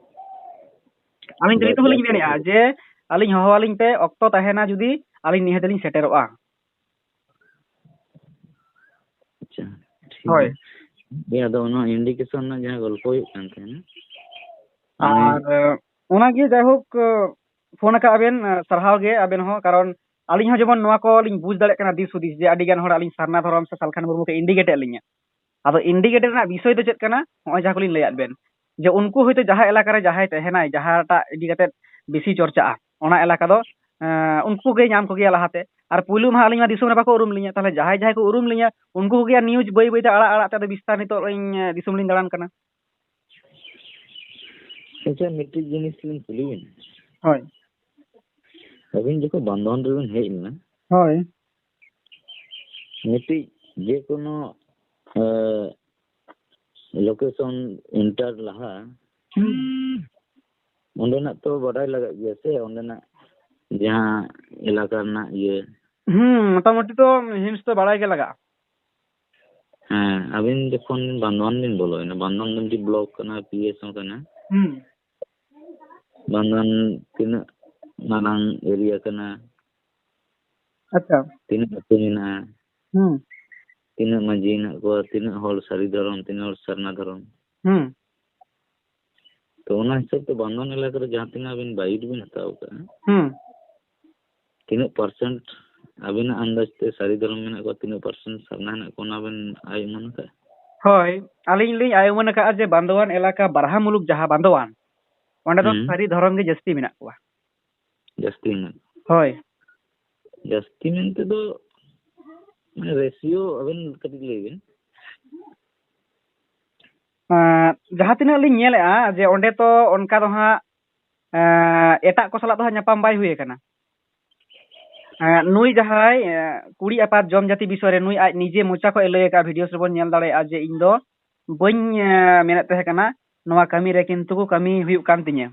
ᱟᱹᱞᱤᱧ ᱫᱚ ᱱᱤᱛᱚᱜ ᱦᱚᱸᱞᱤᱧ ᱢᱮᱱᱮᱫᱼᱟ ᱡᱮ ᱟᱹᱞᱤᱧ ᱦᱚᱦᱚᱣᱟᱞᱤᱧ ᱯᱮ, ᱚᱠᱛᱚ ᱛᱟᱦᱮᱱᱟ ᱡᱩᱫᱤ, ᱟᱹᱞᱤᱧ ᱱᱤᱦᱟᱹᱛ ᱞᱤᱧ ᱥᱮᱴᱮᱨᱚᱜᱼᱟ᱾ ᱟᱪᱪᱷᱟ, ᱴᱷᱤᱠ ᱦᱳᱭ᱾ ᱜᱮᱭᱟ᱾ ᱦᱮᱸ, ᱟᱫᱚ ᱚᱱᱟ ᱤᱱᱰᱤᱠᱮᱥᱚᱱ ᱨᱮᱱᱟᱜ ᱡᱟᱦᱟᱸ ᱜᱚᱞᱯᱚ ᱦᱩᱭᱩᱜ ᱠᱟᱱ ᱛᱟᱦᱮᱱᱟ, ᱟᱨ, ᱢᱟᱱᱮ, ᱚᱱᱟᱜᱮ ᱡᱟᱭᱦᱳᱠ, ᱯᱷᱳᱱ ᱟᱠᱟᱫ ᱵᱮᱱ, ᱥᱟᱨᱦᱟᱣ ᱜᱮ ᱟᱵᱮᱱ ᱦᱚᱸ, ᱠᱟᱨᱚᱱ ᱟᱹᱞᱤᱧ ᱦᱚᱸ ᱡᱮᱢᱚᱱ ᱱᱚᱣᱟ ᱠᱚ ᱞᱤᱧ ᱵᱩᱡᱽ ᱫᱟᱲᱮᱭᱟᱜ ᱠᱟᱱᱟ ᱫᱤᱥ ᱦᱩᱫᱤᱥ ᱡᱮ ᱟᱹᱰᱤ ᱜᱟᱱ ᱦᱚᱲ ᱟᱹᱞᱤᱧ ᱥᱟᱨᱱᱟ ᱫᱷᱚᱨᱚᱢ ᱥᱮ ᱥᱟᱞᱠᱷᱟᱱ ᱢᱩᱨᱢᱩ ᱠᱚ ᱤᱱᱰᱤᱠᱮᱴ ᱮᱫ ᱞᱤᱧᱟ᱾ ᱟᱫᱚ ᱤᱱᱰᱤᱠᱮᱴ ᱨᱮᱱᱟᱜ ᱵᱤᱥᱚᱭ ᱫᱚ ᱪᱮᱫ ᱠᱟᱱᱟ? ᱱᱚᱜᱼᱚᱭ ᱡᱟᱦᱟᱸ ᱠᱚᱞᱤᱧ ᱞᱟᱹᱭᱟᱫ ᱵᱮᱱ, ᱡᱮ ᱩᱱᱠᱩ ᱦᱚᱭᱛᱳ ᱡᱟᱦᱟᱸ ᱮᱞᱟᱠᱟ ᱨᱮ ᱡᱟᱦᱟᱸᱭ ᱛᱟᱦᱮᱱᱟᱭ, ᱡᱟᱦᱟᱸᱴᱟᱜ ᱤᱫᱤ ᱠᱟᱛᱮᱫ ᱵᱮᱥᱤ ᱪᱚᱨᱪᱟᱜᱼᱟ, ᱚᱱᱟ ᱮᱞᱟᱠᱟ ᱫᱚ, ᱮᱸ, ᱩᱱᱠᱩ ᱜᱮ ᱧᱟᱢ ᱠᱚᱜᱮᱭᱟ ᱞᱟᱦᱟᱛᱮ᱾ ᱟᱨ ᱯᱩᱭᱞᱩ ᱢᱟ ᱟᱹᱞᱤᱧ ᱢᱟ ᱫᱤᱥᱚᱢ ᱨᱮ ᱵᱟᱠᱚ ᱩᱨᱩᱢ ᱞᱤᱧᱟ, ᱛᱟᱦᱚᱞᱮ ᱡᱟᱦᱟᱸᱭ ᱡᱟᱦᱟᱸᱭ ᱠᱚ ᱩᱨᱩᱢ ᱞᱤᱧᱟ, ᱩᱱᱠᱩ ᱠᱚᱜᱮ ᱟᱨ ᱱᱤᱭᱩᱡᱽ ᱵᱟᱹᱭ ᱵᱟᱹᱭᱛᱮ ᱟᱲᱟᱜ ᱟᱲᱟᱜ ᱛᱮ ᱟᱫᱚ ᱵᱤᱥᱛᱟᱨ ᱱᱤᱛᱚᱜ ᱤᱧ, ᱮᱸ, ᱫᱤᱥᱚᱢ ᱞᱤᱧ ᱫᱟᱬᱟᱱ ᱠᱟᱱᱟ᱾ ᱟᱪᱪᱷᱟ, ᱢᱤᱫᱴᱤᱡ ᱡᱤᱱᱤᱥ ᱞᱤᱧ ᱠᱩᱞᱤ ᱵᱮᱱᱟ᱾ ᱦᱳᱭ᱾ ᱟᱹᱵᱤᱱ ᱡᱚᱠᱷᱚᱱ ᱵᱟᱱᱫᱷᱣᱟᱱ ᱨᱮᱵᱤᱱ ᱦᱮᱡ ᱞᱮᱱᱟ, ᱦᱳᱭ᱾ ᱢᱤᱫᱴᱤᱡ ᱡᱮᱠᱳᱱᱳ, ᱮ, ᱞᱳᱠᱮᱥᱚᱱ ᱮᱱᱴᱟᱨ ᱞᱟᱦᱟ, ᱦᱩᱸ᱾ ᱚᱸᱰᱮᱱᱟᱜ ᱛᱚ ᱵᱟᱰᱟᱭ ᱞᱟᱜᱟᱜ ᱜᱮᱭᱟ ᱥᱮ, ᱚᱸᱰᱮᱱᱟᱜ ᱡᱟᱦᱟᱸ ᱮᱞᱟᱠᱟ ᱨᱮᱱᱟᱜ ᱤᱭᱟᱹ, ᱦᱩᱸ, ᱢᱚᱴᱟᱢᱩᱴᱤ ᱛᱚ hints ᱫᱚ ᱵᱟᱲᱟᱭ ᱜᱮ ᱞᱟᱜᱟᱜᱼᱟ᱾ ᱦᱮᱸ, ᱟᱹᱵᱤᱱ ᱡᱚᱠᱷᱚᱱ ᱵᱟᱱᱫᱳᱣᱟᱱ ᱵᱤᱱ ᱵᱚᱞᱚᱭᱮᱱᱟ, ᱵᱟᱱᱫᱳᱣᱟᱱ ᱫᱚ ᱢᱤᱫᱴᱤᱡ ᱵᱞᱚᱠ ᱠᱟᱱᱟ, ᱯᱤ ᱮᱥ ᱦᱚᱸ ᱠᱟᱱᱟ᱾ ᱦᱩᱸ᱾ ᱵᱟᱱᱫᱳᱣᱟᱱ ᱛᱤᱱᱟᱹᱜ ᱢᱟᱨᱟᱝ ᱮᱨᱤᱭᱟ ᱠᱟᱱᱟ? ᱟᱪᱪᱷᱟ᱾ ᱛᱤᱱᱟᱹᱜ ᱟᱹᱛᱩ ᱢᱮᱱᱟᱜᱼᱟ? ᱦᱩᱸ᱾ ᱛᱤᱱᱟᱹᱜ ᱢᱟᱹᱡᱷᱤ ᱦᱮᱱᱟᱜ ᱠᱚᱣᱟ? ᱛᱤᱱᱟᱹᱜ ᱦᱚᱲ ᱥᱟᱹᱨᱤ ᱫᱷᱚᱨᱚᱢ, ᱛᱤᱱᱟᱹᱜ ᱦᱚᱲ ᱥᱟᱨᱱᱟ ᱫᱷᱚᱨᱚᱢ? ᱦᱩᱸ᱾ ᱛᱚ, ᱚᱱᱟ ᱦᱤᱥᱟᱹᱵ ᱛᱮ ᱵᱟᱱᱫᱳᱣᱟᱱ ᱮᱞᱟᱠᱟ ᱨᱮ ᱡᱟᱦᱟᱸ ᱛᱤᱱᱟᱹᱜ ᱟᱹᱵᱤᱱ ᱵᱟᱭᱤᱴ ᱵᱤᱱ ᱦᱟᱛᱟᱣ ᱠᱟᱜᱼᱟ, ᱦᱩᱸ᱾ ᱛᱤᱱᱟᱹᱜ ᱯᱟᱨᱥᱮᱱᱴ ᱟᱹᱵᱤᱱᱟᱜ ᱟᱱᱫᱟᱡ ᱛᱮ ᱥᱟᱹᱨᱤ ᱫᱷᱚᱨᱚᱢ ᱢᱮᱱᱟᱜ ᱠᱚᱣᱟ, ᱛᱤᱱᱟᱹᱜ ᱯᱟᱨᱥᱮᱱᱴ ᱥᱟᱨᱱᱟ ᱦᱮᱱᱟᱜ ᱠᱚᱣᱟ, ᱚᱱᱟ ᱵᱤᱱ ᱟᱭ ᱩᱢᱟᱹᱱ ᱟᱠᱟᱫᱼᱟ? ᱦᱳᱭ, ᱟᱹᱞᱤᱧ ᱞᱤᱧ ᱟᱭ ᱩᱢᱟᱹᱱ ᱟᱠᱟᱫᱼᱟ ᱡᱮ ᱵᱟᱱᱫᱳᱣᱟᱱ ᱮᱞᱟᱠᱟ, ᱵᱟᱨᱦᱟ ᱢᱩᱞᱩᱠ ᱡᱟᱦᱟᱸ ᱵᱟᱱᱫᱳᱣᱟᱱ, ᱚᱸᱰᱮ ᱫᱚ ᱦᱩᱸ᱾ ᱥᱟᱹᱨᱤ ᱫᱷᱚᱨᱚᱢ ᱜᱮ ᱡᱟᱹᱥᱛᱤ ᱢᱮᱱᱟᱜ ᱠᱚᱣᱟ᱾ ᱡᱟᱹᱥᱛᱤ ᱢᱮᱱᱟᱜ ᱠᱚᱣᱟ᱾ ᱦᱳᱭ᱾ ᱡᱟᱹᱥᱛᱤ ᱢᱮᱱᱛᱮ ᱫᱚ, ᱢᱟᱱᱮ, ᱨᱮᱥᱤᱭᱳ ᱟᱵᱮᱱ ᱠᱟᱹᱴᱤᱡ ᱞᱟᱹᱭ ᱵᱮᱱ᱾ ᱮᱸ, ᱡᱟᱦᱟᱸ ᱛᱤᱱᱟᱹᱜ ᱞᱤᱧ ᱧᱮᱞᱮᱜᱼᱟ ᱡᱮ ᱚᱸᱰᱮ ᱛᱚ ᱚᱱᱠᱟ ᱫᱚ ᱦᱟᱸᱜ, ᱮᱸ, ᱮᱴᱟᱜ ᱠᱚ ᱥᱟᱞᱟᱜ ᱫᱚ ᱦᱟᱸᱜ ᱧᱟᱯᱟᱢ ᱵᱟᱭ ᱦᱩᱭ ᱟᱠᱟᱱᱟ᱾ ᱮᱸ, ᱱᱩᱭ ᱡᱟᱦᱟᱸᱭ, ᱮᱸ, ᱠᱩᱲᱤ ᱟᱯᱟᱛ ᱡᱚᱢ ᱡᱟᱹᱛᱤ ᱵᱤᱥᱚᱭ ᱨᱮ ᱱᱩᱭ ᱟᱡ ᱱᱤᱡᱮ ᱢᱚᱪᱟ ᱠᱷᱚᱱ ᱮ ᱞᱟᱹᱭ ᱟᱠᱟᱫᱼᱟ, videos ᱨᱮᱵᱚᱱ ᱧᱮᱞ ᱫᱟᱲᱮᱭᱟᱜᱼᱟ ᱡᱮ ᱤᱧ ᱫᱚ ᱵᱟᱹᱧ, ᱮᱸ, ᱢᱮᱱᱮᱫ ᱛᱟᱦᱮᱸ ᱠᱟᱱᱟ ᱱᱚᱣᱟ ᱠᱟᱹᱢᱤ ᱨᱮ, ᱠᱤᱱᱛᱩ ᱠᱟᱹᱢᱤ ᱦᱩᱭᱩᱜ ᱠᱟᱱ ᱛᱤᱧᱟᱹ,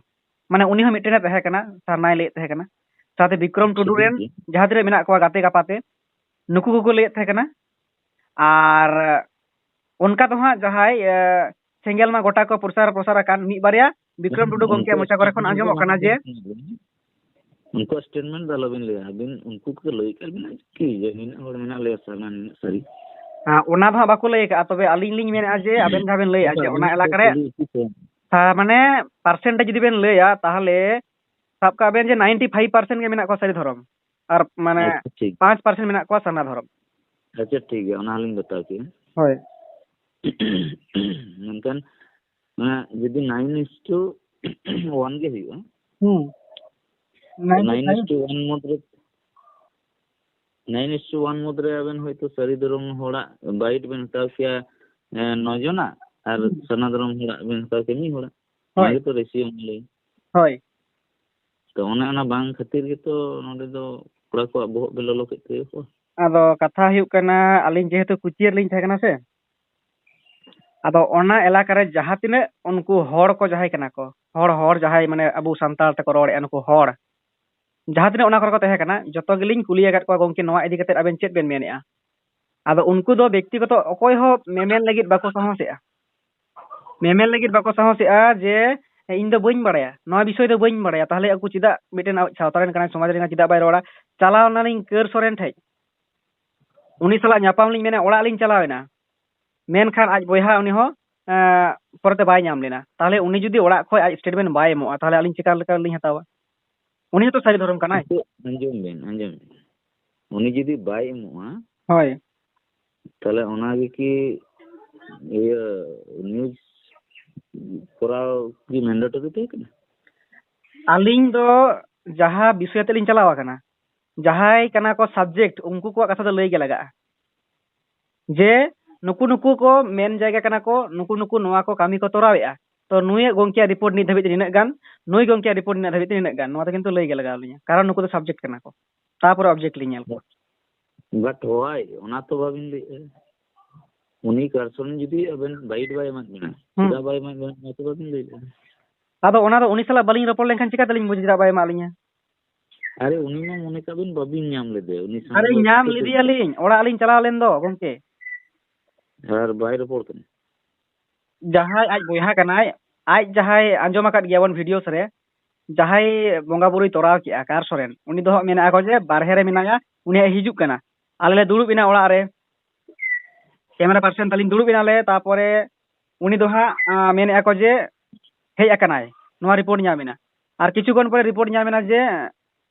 ᱢᱟᱱᱮ ᱩᱱᱤ ᱦᱚᱸ ᱢᱤᱫᱴᱮᱱᱮ ᱛᱟᱦᱮᱸ ᱠᱟᱱᱟ, ᱥᱟᱨᱱᱟᱭ ᱞᱟᱹᱭᱮᱫ ᱛᱟᱦᱮᱸ ᱠᱟᱱᱟ, ᱥᱟᱶᱛᱮ ᱵᱤᱠᱨᱚᱢ ᱴᱩᱰᱩ ᱨᱮᱱ ᱡᱟᱦᱟᱸ ᱛᱤᱱᱟᱹᱜ ᱢᱮᱱᱟᱜ ᱠᱚᱣᱟ ᱜᱟᱛᱮ ᱜᱟᱯᱟᱛᱮ, ᱱᱩᱠᱩ ᱠᱚᱠᱚ ᱞᱟᱹᱭᱮᱫ ᱛᱟᱦᱮᱸ ᱠᱟᱱᱟ᱾ ᱟᱨ ᱚᱱᱠᱟ ᱫᱚ ᱦᱟᱸᱜ ᱡᱟᱦᱟᱸᱭ, ᱮ, ᱥᱮᱸᱜᱮᱞ ᱢᱟ ᱜᱚᱴᱟ ᱠᱚ ᱯᱨᱚᱥᱟᱨ ᱯᱨᱚᱥᱟᱨ ᱟᱠᱟᱱ, ᱢᱤᱫ ᱵᱟᱨᱭᱟ ᱵᱤᱠᱨᱚᱢ ᱴᱩᱰᱩ ᱜᱚᱢᱠᱮ ᱢᱚᱪᱟ ᱠᱚᱨᱮ ᱠᱷᱚᱱ ᱟᱸᱡᱚᱢᱚᱜ ᱠᱟᱱᱟ ᱡᱮ ᱩᱱᱠᱩᱣᱟᱜ statement ᱫᱚ ᱟᱞᱚᱵᱤᱱ ᱞᱟᱹᱭᱟ, ᱟᱹᱵᱤᱱ ᱩᱱᱠᱩ ᱠᱚ ᱞᱟᱹᱭ ᱠᱟᱜ ᱵᱤᱱᱟ ᱠᱤ ᱡᱮ ᱱᱤᱱᱟᱹᱜ ᱦᱚᱲ ᱢᱮᱱᱟᱜ ᱞᱮᱭᱟ ᱥᱮ ᱵᱟᱝ, ᱱᱤᱱᱟᱹᱜ ᱥᱟᱹᱨᱤ? ᱦᱮᱸ, ᱚᱱᱟ ᱫᱚ ᱦᱟᱸᱜ ᱵᱟᱠᱚ ᱞᱟᱹᱭ ᱟᱠᱟᱫᱼᱟ, ᱛᱚᱵᱮ ᱟᱹᱞᱤᱧ ᱞᱤᱧ ᱢᱮᱱᱮᱫᱼᱟ ᱡᱮ ᱟᱵᱮᱱ ᱡᱟᱦᱟᱸ ᱵᱮᱱ ᱞᱟᱹᱭᱮᱫᱼᱟ ᱡᱮ ᱚᱱᱟ ᱮᱞᱟᱠᱟ ᱨᱮ, ᱠᱩᱞᱤ ᱦᱚᱪᱚ ᱠᱚᱢ᱾ ᱦᱮᱸ, ᱢᱟᱱᱮ percent ᱡᱩᱫᱤ ᱵᱮᱱ ᱞᱟᱹᱭᱟ, ᱛᱟᱦᱚᱞᱮ ᱥᱟᱵ ᱠᱟᱜ ᱵᱮᱱ ᱡᱮ ninety five percent ᱜᱮ ᱢᱮᱱᱟᱜ ᱠᱚᱣᱟ ᱥᱟᱹᱨᱤ ᱫᱷᱚᱨᱚᱢ, ᱟᱨ ᱢᱟᱱᱮ ᱟᱪᱪᱷᱟ, ᱴᱷᱤᱠ᱾ Five percent ᱢᱮᱱᱟᱜ ᱠᱚᱣᱟ ᱥᱟᱨᱱᱟ ᱫᱷᱚᱨᱚᱢ᱾ ᱟᱪᱪᱷᱟ, ᱴᱷᱤᱠ ᱜᱮᱭᱟ, ᱚᱱᱟ ᱦᱚᱸᱞᱤᱧ ᱵᱟᱛᱟᱣ ᱠᱮᱫᱼᱟ᱾ ᱦᱳᱭ᱾ ᱢᱮᱱᱠᱷᱟᱱ ᱚᱱᱟ ᱡᱩᱫᱤ nine is to one ᱜᱮ ᱦᱩᱭᱩᱜᱼᱟ, ᱦᱩᱸ᱾ Nine is to one ᱢᱩᱫᱽᱨᱮ, nine is to one ᱢᱩᱫᱽᱨᱮ ᱟᱵᱮᱱ ᱦᱚᱭᱛᱳ ᱥᱟᱹᱨᱤ ᱫᱷᱚᱨᱚᱢ ᱦᱚᱲᱟᱜ ᱵᱟᱭᱤᱴ ᱵᱮᱱ ᱦᱟᱛᱟᱣ ᱠᱮᱭᱟ, ᱮ, ᱱᱚ ᱡᱚᱱᱟᱜ, ᱟᱨ ᱦᱩᱸ᱾ ᱥᱟᱨᱱᱟ ᱫᱷᱚᱨᱚᱢ ᱦᱚᱲᱟᱜ ᱵᱮᱱ ᱦᱟᱛᱟᱣ ᱠᱮᱭᱟ ᱢᱤᱫ ᱦᱚᱲᱟᱜ᱾ ᱦᱳᱭ᱾ ᱚᱱᱟ ᱜᱮᱛᱚ ᱨᱮᱥᱤᱭᱳ ᱞᱟᱹᱭ᱾ ᱦᱳᱭ᱾ ᱛᱚ ᱚᱱᱮ ᱚᱱᱟ ᱵᱟᱝ ᱠᱷᱟᱹᱛᱤᱨ ᱜᱮᱛᱚ ᱱᱚᱰᱮ ᱫᱚ ᱠᱚᱲᱟ ᱠᱚᱣᱟᱜ ᱵᱚᱦᱚᱜ ᱵᱮ ᱞᱚᱞᱚ ᱠᱮᱫ ᱛᱟᱠᱚᱣᱟ᱾ ᱟᱫᱚ ᱠᱟᱛᱷᱟ ᱦᱩᱭᱩᱜ ᱠᱟᱱᱟ, ᱟᱹᱞᱤᱧ ᱡᱮᱦᱮᱛᱩ ᱠᱩᱪᱤᱭᱟᱹ ᱨᱮᱞᱤᱧ ᱛᱟᱦᱮᱸ ᱠᱟᱱᱟ ᱥᱮ, ᱟᱫᱚ ᱚᱱᱟ ᱮᱞᱟᱠᱟ ᱨᱮ ᱡᱟᱦᱟᱸ ᱛᱤᱱᱟᱹᱜ ᱩᱱᱠᱩ ᱦᱚᱲ ᱠᱚ ᱡᱟᱦᱟᱸᱭ ᱠᱟᱱᱟ ᱠᱚ, ᱦᱚᱲ, ᱦᱚᱲ ᱡᱟᱦᱟᱸᱭ ᱢᱟᱱᱮ ᱟᱵᱚ ᱥᱟᱱᱛᱟᱲ ᱛᱮᱠᱚ ᱨᱚᱲᱮᱫᱼᱟ, ᱱᱩᱠᱩ ᱦᱚᱲ, ᱡᱟᱦᱟᱸ ᱛᱤᱱᱟᱹᱜ ᱚᱱᱟ ᱠᱚᱨᱮ ᱠᱚ ᱛᱟᱦᱮᱸ ᱠᱟᱱᱟ, ᱡᱚᱛᱚ ᱜᱮᱞᱤᱧ ᱠᱩᱞᱤ ᱟᱠᱟᱫ ᱠᱚᱣᱟ, "ᱜᱚᱢᱠᱮ, ᱱᱚᱣᱟ ᱤᱫᱤ ᱠᱟᱛᱮ ᱟᱵᱮᱱ ᱪᱮᱫ ᱵᱮᱱ ᱢᱮᱱᱮᱫᱼᱟ?" ᱟᱫᱚ ᱩᱱᱠᱩ ᱫᱚ ᱵᱮᱠᱛᱤᱜᱚᱛᱚ ᱚᱠᱚᱭ ᱦᱚᱸ ᱢᱮᱢᱮᱱ ᱞᱟᱹᱜᱤᱫ ᱵᱟᱠᱚ ᱥᱟᱦᱚᱥᱮᱜᱼᱟ᱾ ᱢᱮᱢᱮᱱ ᱞᱟᱹᱜᱤᱫ ᱵᱟᱠᱚ ᱥᱟᱦᱚᱥᱮᱜᱼᱟ ᱡᱮ, "ᱤᱧ ᱫᱚ ᱵᱟᱹᱧ ᱵᱟᱲᱟᱭᱟ, ᱱᱚᱣᱟ ᱵᱤᱥᱚᱭ ᱫᱚ ᱵᱟᱹᱧ ᱵᱟᱲᱟᱭᱟ", ᱛᱟᱦᱚᱞᱮ ᱟᱠᱚ ᱪᱮᱫᱟᱜ, ᱢᱤᱫᱴᱮᱱ ᱟᱵᱚ ᱥᱟᱶᱛᱟ ᱨᱮᱱ ᱠᱟᱱᱟᱭ, ᱥᱚᱢᱟᱡᱽ ᱨᱮᱱ ᱠᱟᱱᱟᱭ, ᱪᱮᱫᱟᱜ ᱵᱟᱭ ᱨᱚᱲᱟ? ᱪᱟᱞᱟᱣ ᱱᱟᱞᱤᱧ ᱠᱟᱹᱨ ᱥᱚᱨᱮᱱ ᱴᱷᱮᱡ, ᱩᱱᱤ ᱥᱟᱞᱟᱜ ᱧᱟᱯᱟᱢ ᱞᱤᱧ ᱢᱮᱱᱟ, ᱚᱲᱟᱜ ᱞᱤᱧ ᱪᱟᱞᱟᱣ ᱮᱱᱟ, ᱢᱮᱱᱠᱷᱟᱱ ᱟᱡ ᱵᱚᱭᱦᱟ ᱩᱱᱤ ᱦᱚᱸ, ᱮᱸ, ᱯᱚᱨᱮᱛᱮ ᱵᱟᱭ ᱧᱟᱢ ᱞᱮᱱᱟ᱾ ᱛᱟᱦᱚᱞᱮ ᱩᱱᱤ ᱡᱩᱫᱤ ᱚᱲᱟᱜ ᱠᱷᱚᱡ ᱟᱡ ᱥᱴᱮᱴᱢᱮᱱᱴ ᱵᱟᱭ ᱮᱢᱚᱜᱼᱟ, ᱛᱟᱦᱚᱞᱮ ᱟᱹᱞᱤᱧ ᱪᱮᱠᱟ ᱞᱮᱠᱟ ᱞᱤᱧ ᱦᱟᱛᱟᱣᱟ? ᱩᱱᱤ ᱦᱚᱸᱛᱚ ᱥᱟᱹᱨᱤ ᱫᱷᱚᱨᱚᱢ ᱠᱟᱱᱟᱭ᱾ ᱱᱤᱛᱚᱜ ᱟᱸᱡᱚᱢ ᱵᱮᱱ, ᱟᱸᱡᱚᱢ ᱵᱮᱱ᱾ ᱩᱱᱤ ᱡᱩᱫᱤ ᱵᱟᱭ ᱮᱢᱚᱜᱼᱟ, ᱦᱳᱭ᱾ ᱛᱟᱦᱚᱞᱮ ᱚᱱᱟ ᱜᱮ ᱠᱤ ᱤᱭᱟᱹ ᱱᱤᱭᱩᱡᱽ ᱠᱚᱨᱟᱣ ᱠᱤ ᱢᱮᱱᱰᱮᱴᱚᱨᱤ ᱛᱟᱦᱮᱸ ᱠᱟᱱᱟ? ᱟᱹᱞᱤᱧ ᱫᱚ ᱡᱟᱦᱟᱸ ᱵᱤᱥᱚᱭ ᱟᱛᱮ ᱞᱤᱧ ᱪᱟᱞᱟᱣ ᱟᱠᱟᱱᱟ, ᱡᱟᱦᱟᱸᱭ ᱠᱟᱱᱟ ᱠᱚ ᱥᱟᱵᱡᱮᱠᱴ, ᱩᱱᱠᱩ ᱠᱚᱣᱟᱜ ᱠᱟᱛᱷᱟ ᱫᱚ ᱞᱟᱹᱭ ᱜᱮ ᱞᱟᱜᱟᱜᱼᱟ᱾ ᱡᱮ ᱱᱩᱠᱩ ᱱᱩᱠᱩ ᱠᱚ ᱢᱮᱱ ᱡᱟᱭᱜᱟ ᱠᱟᱱᱟ ᱠᱚ, ᱱᱩᱠᱩ ᱱᱩᱠᱩ ᱱᱚᱣᱟ ᱠᱚ ᱠᱟᱹᱢᱤ ᱠᱚ ᱛᱚᱨᱟᱣᱮᱫᱼᱟ, ᱛᱚ ᱱᱩᱭᱟᱜ ᱜᱚᱢᱠᱮᱭᱟᱜ ᱨᱤᱯᱳᱨᱴ ᱱᱤᱛ ᱫᱷᱟᱹᱵᱤᱡ ᱛᱮ ᱱᱤᱱᱟᱹᱜ ᱜᱟᱱ, ᱱᱩᱭ ᱜᱚᱢᱠᱮᱭᱟᱜ ᱨᱤᱯᱳᱨᱴ ᱱᱤᱱᱟᱹᱜ ᱫᱷᱟᱹᱵᱤᱡ ᱛᱮ ᱱᱤᱱᱟᱹᱜ ᱜᱟᱱ, ᱱᱚᱣᱟ ᱫᱚ ᱠᱤᱱᱛᱩ ᱞᱟᱹᱭ ᱜᱮ ᱞᱟᱜᱟᱣ ᱞᱤᱧᱟ, ᱠᱟᱨᱚᱱ ᱱᱩᱠᱩ ᱫᱚ ᱥᱟᱵᱡᱮᱠᱴ ᱠᱟᱱᱟ ᱠᱚ, ᱛᱟᱯᱚᱨᱮ ᱚᱵᱡᱮᱠᱴ ᱞᱤᱧ ᱧᱮᱞ ᱠᱚᱣᱟ᱾ But why? ᱚᱱᱟ ᱛᱚ ᱵᱟᱵᱤᱱ ᱞᱟᱹᱭᱮᱫᱼᱟ᱾ ᱩᱱᱤ ᱠᱟᱨᱥᱚᱱ ᱡᱩᱫᱤ ᱟᱵᱮᱱ ᱵᱟᱭᱤᱴ ᱵᱟᱭ ᱮᱢᱟᱫ ᱵᱮᱱᱟ, ᱦᱩᱸ᱾ ᱪᱮᱫᱟᱜ ᱵᱟᱭ ᱮᱢᱟᱫ ᱵᱮᱱᱟ, ᱚᱱᱟ ᱛᱚ ᱵᱟᱵᱤᱱ ᱞᱟᱹᱭ ᱞᱮᱫᱼᱟ᱾ ᱟᱫᱚ ᱚᱱᱟ ᱫᱚ ᱩᱱᱤ ᱥᱟᱞᱟᱜ ᱵᱟᱹᱞᱤᱧ ᱨᱚᱯᱚᱲ ᱞᱮᱱᱠᱷᱟᱱ ᱪᱤᱠᱟᱹ ᱛᱮᱞᱤᱧ ᱵᱩᱡᱽ ᱪᱮᱫᱟᱜ ᱵᱟᱭ ᱮᱢᱟᱜ ᱞᱤᱧᱟ? ᱟᱨᱮ, ᱩᱱᱤ ᱢᱟ ᱢᱚᱱᱮ ᱠᱟᱜ ᱵᱤᱱ ᱵᱟᱵᱤᱱ ᱧᱟᱢ ᱞᱮᱫᱮ, ᱩᱱᱤ ᱥᱟᱶ ᱟᱨᱮ, ᱫᱚ ᱧᱟᱢ ᱪᱤᱠᱟᱹᱛᱮ ᱞᱮᱫᱮᱭᱟᱞᱤᱧ, ᱚᱲᱟᱜ ᱞᱤᱧ ᱪᱟᱞᱟᱣ ᱞᱮᱱ ᱫᱚ ᱜᱚᱢᱠᱮ᱾ ᱟᱨ ᱵᱟᱭ ᱨᱚᱯᱚᱲ ᱠᱟᱱᱟ? ᱡᱟᱦᱟᱸᱭ ᱟᱡ ᱵᱚᱭᱦᱟ ᱠᱟᱱᱟᱭ, ᱟᱡ ᱡᱟᱦᱟᱸᱭ ᱟᱸᱡᱚᱢ ᱟᱠᱟᱫ ᱜᱮᱭᱟ ᱵᱚᱱ ᱵᱷᱤᱰᱤᱭᱳᱥ ᱨᱮ, ᱡᱟᱦᱟᱸᱭ ᱵᱚᱸᱜᱟ ᱵᱩᱨᱩᱭ ᱛᱚᱨᱟᱣ ᱠᱮᱜᱼᱟ, ᱠᱟᱨ ᱥᱚᱨᱮᱱ, ᱩᱱᱤ ᱫᱚ ᱦᱟᱸᱜ ᱢᱮᱱᱮᱜᱼᱟ ᱠᱚ ᱡᱮ ᱵᱟᱨᱦᱮ ᱨᱮ ᱢᱮᱱᱟᱭᱟ, ᱩᱱᱤ ᱦᱟᱸᱜ ᱦᱤᱡᱩᱜ ᱠᱟᱱᱟ, ᱟᱞᱮ ᱞᱮ ᱫᱩᱲᱩᱵ ᱮᱱᱟ ᱚᱲᱟᱜ ᱨᱮ, ᱠᱮᱢᱮᱨᱟ ᱯᱟᱨᱥᱚᱱ ᱛᱟᱹᱞᱤᱧ ᱫᱩᱲᱩᱵ ᱮᱱᱟᱞᱮ, ᱛᱟᱯᱚᱨᱮ ᱩᱱᱤ ᱫᱚ ᱦᱟᱸᱜ, ᱟᱸ, ᱢᱮᱱᱮᱜᱼᱟ ᱠᱚ ᱡᱮ ᱦᱮᱡ ᱟᱠᱟᱱᱟᱭ, ᱱᱚᱣᱟ ᱨᱤᱯᱳᱨᱴ ᱧᱟᱢ ᱮᱱᱟ᱾ ᱟᱨ ᱠᱤᱪᱷᱩ ᱠᱷᱚᱱ ᱯᱚᱨᱮ ᱨᱤᱯᱳᱨᱴ ᱧᱟᱢ ᱮᱱᱟ ᱡᱮ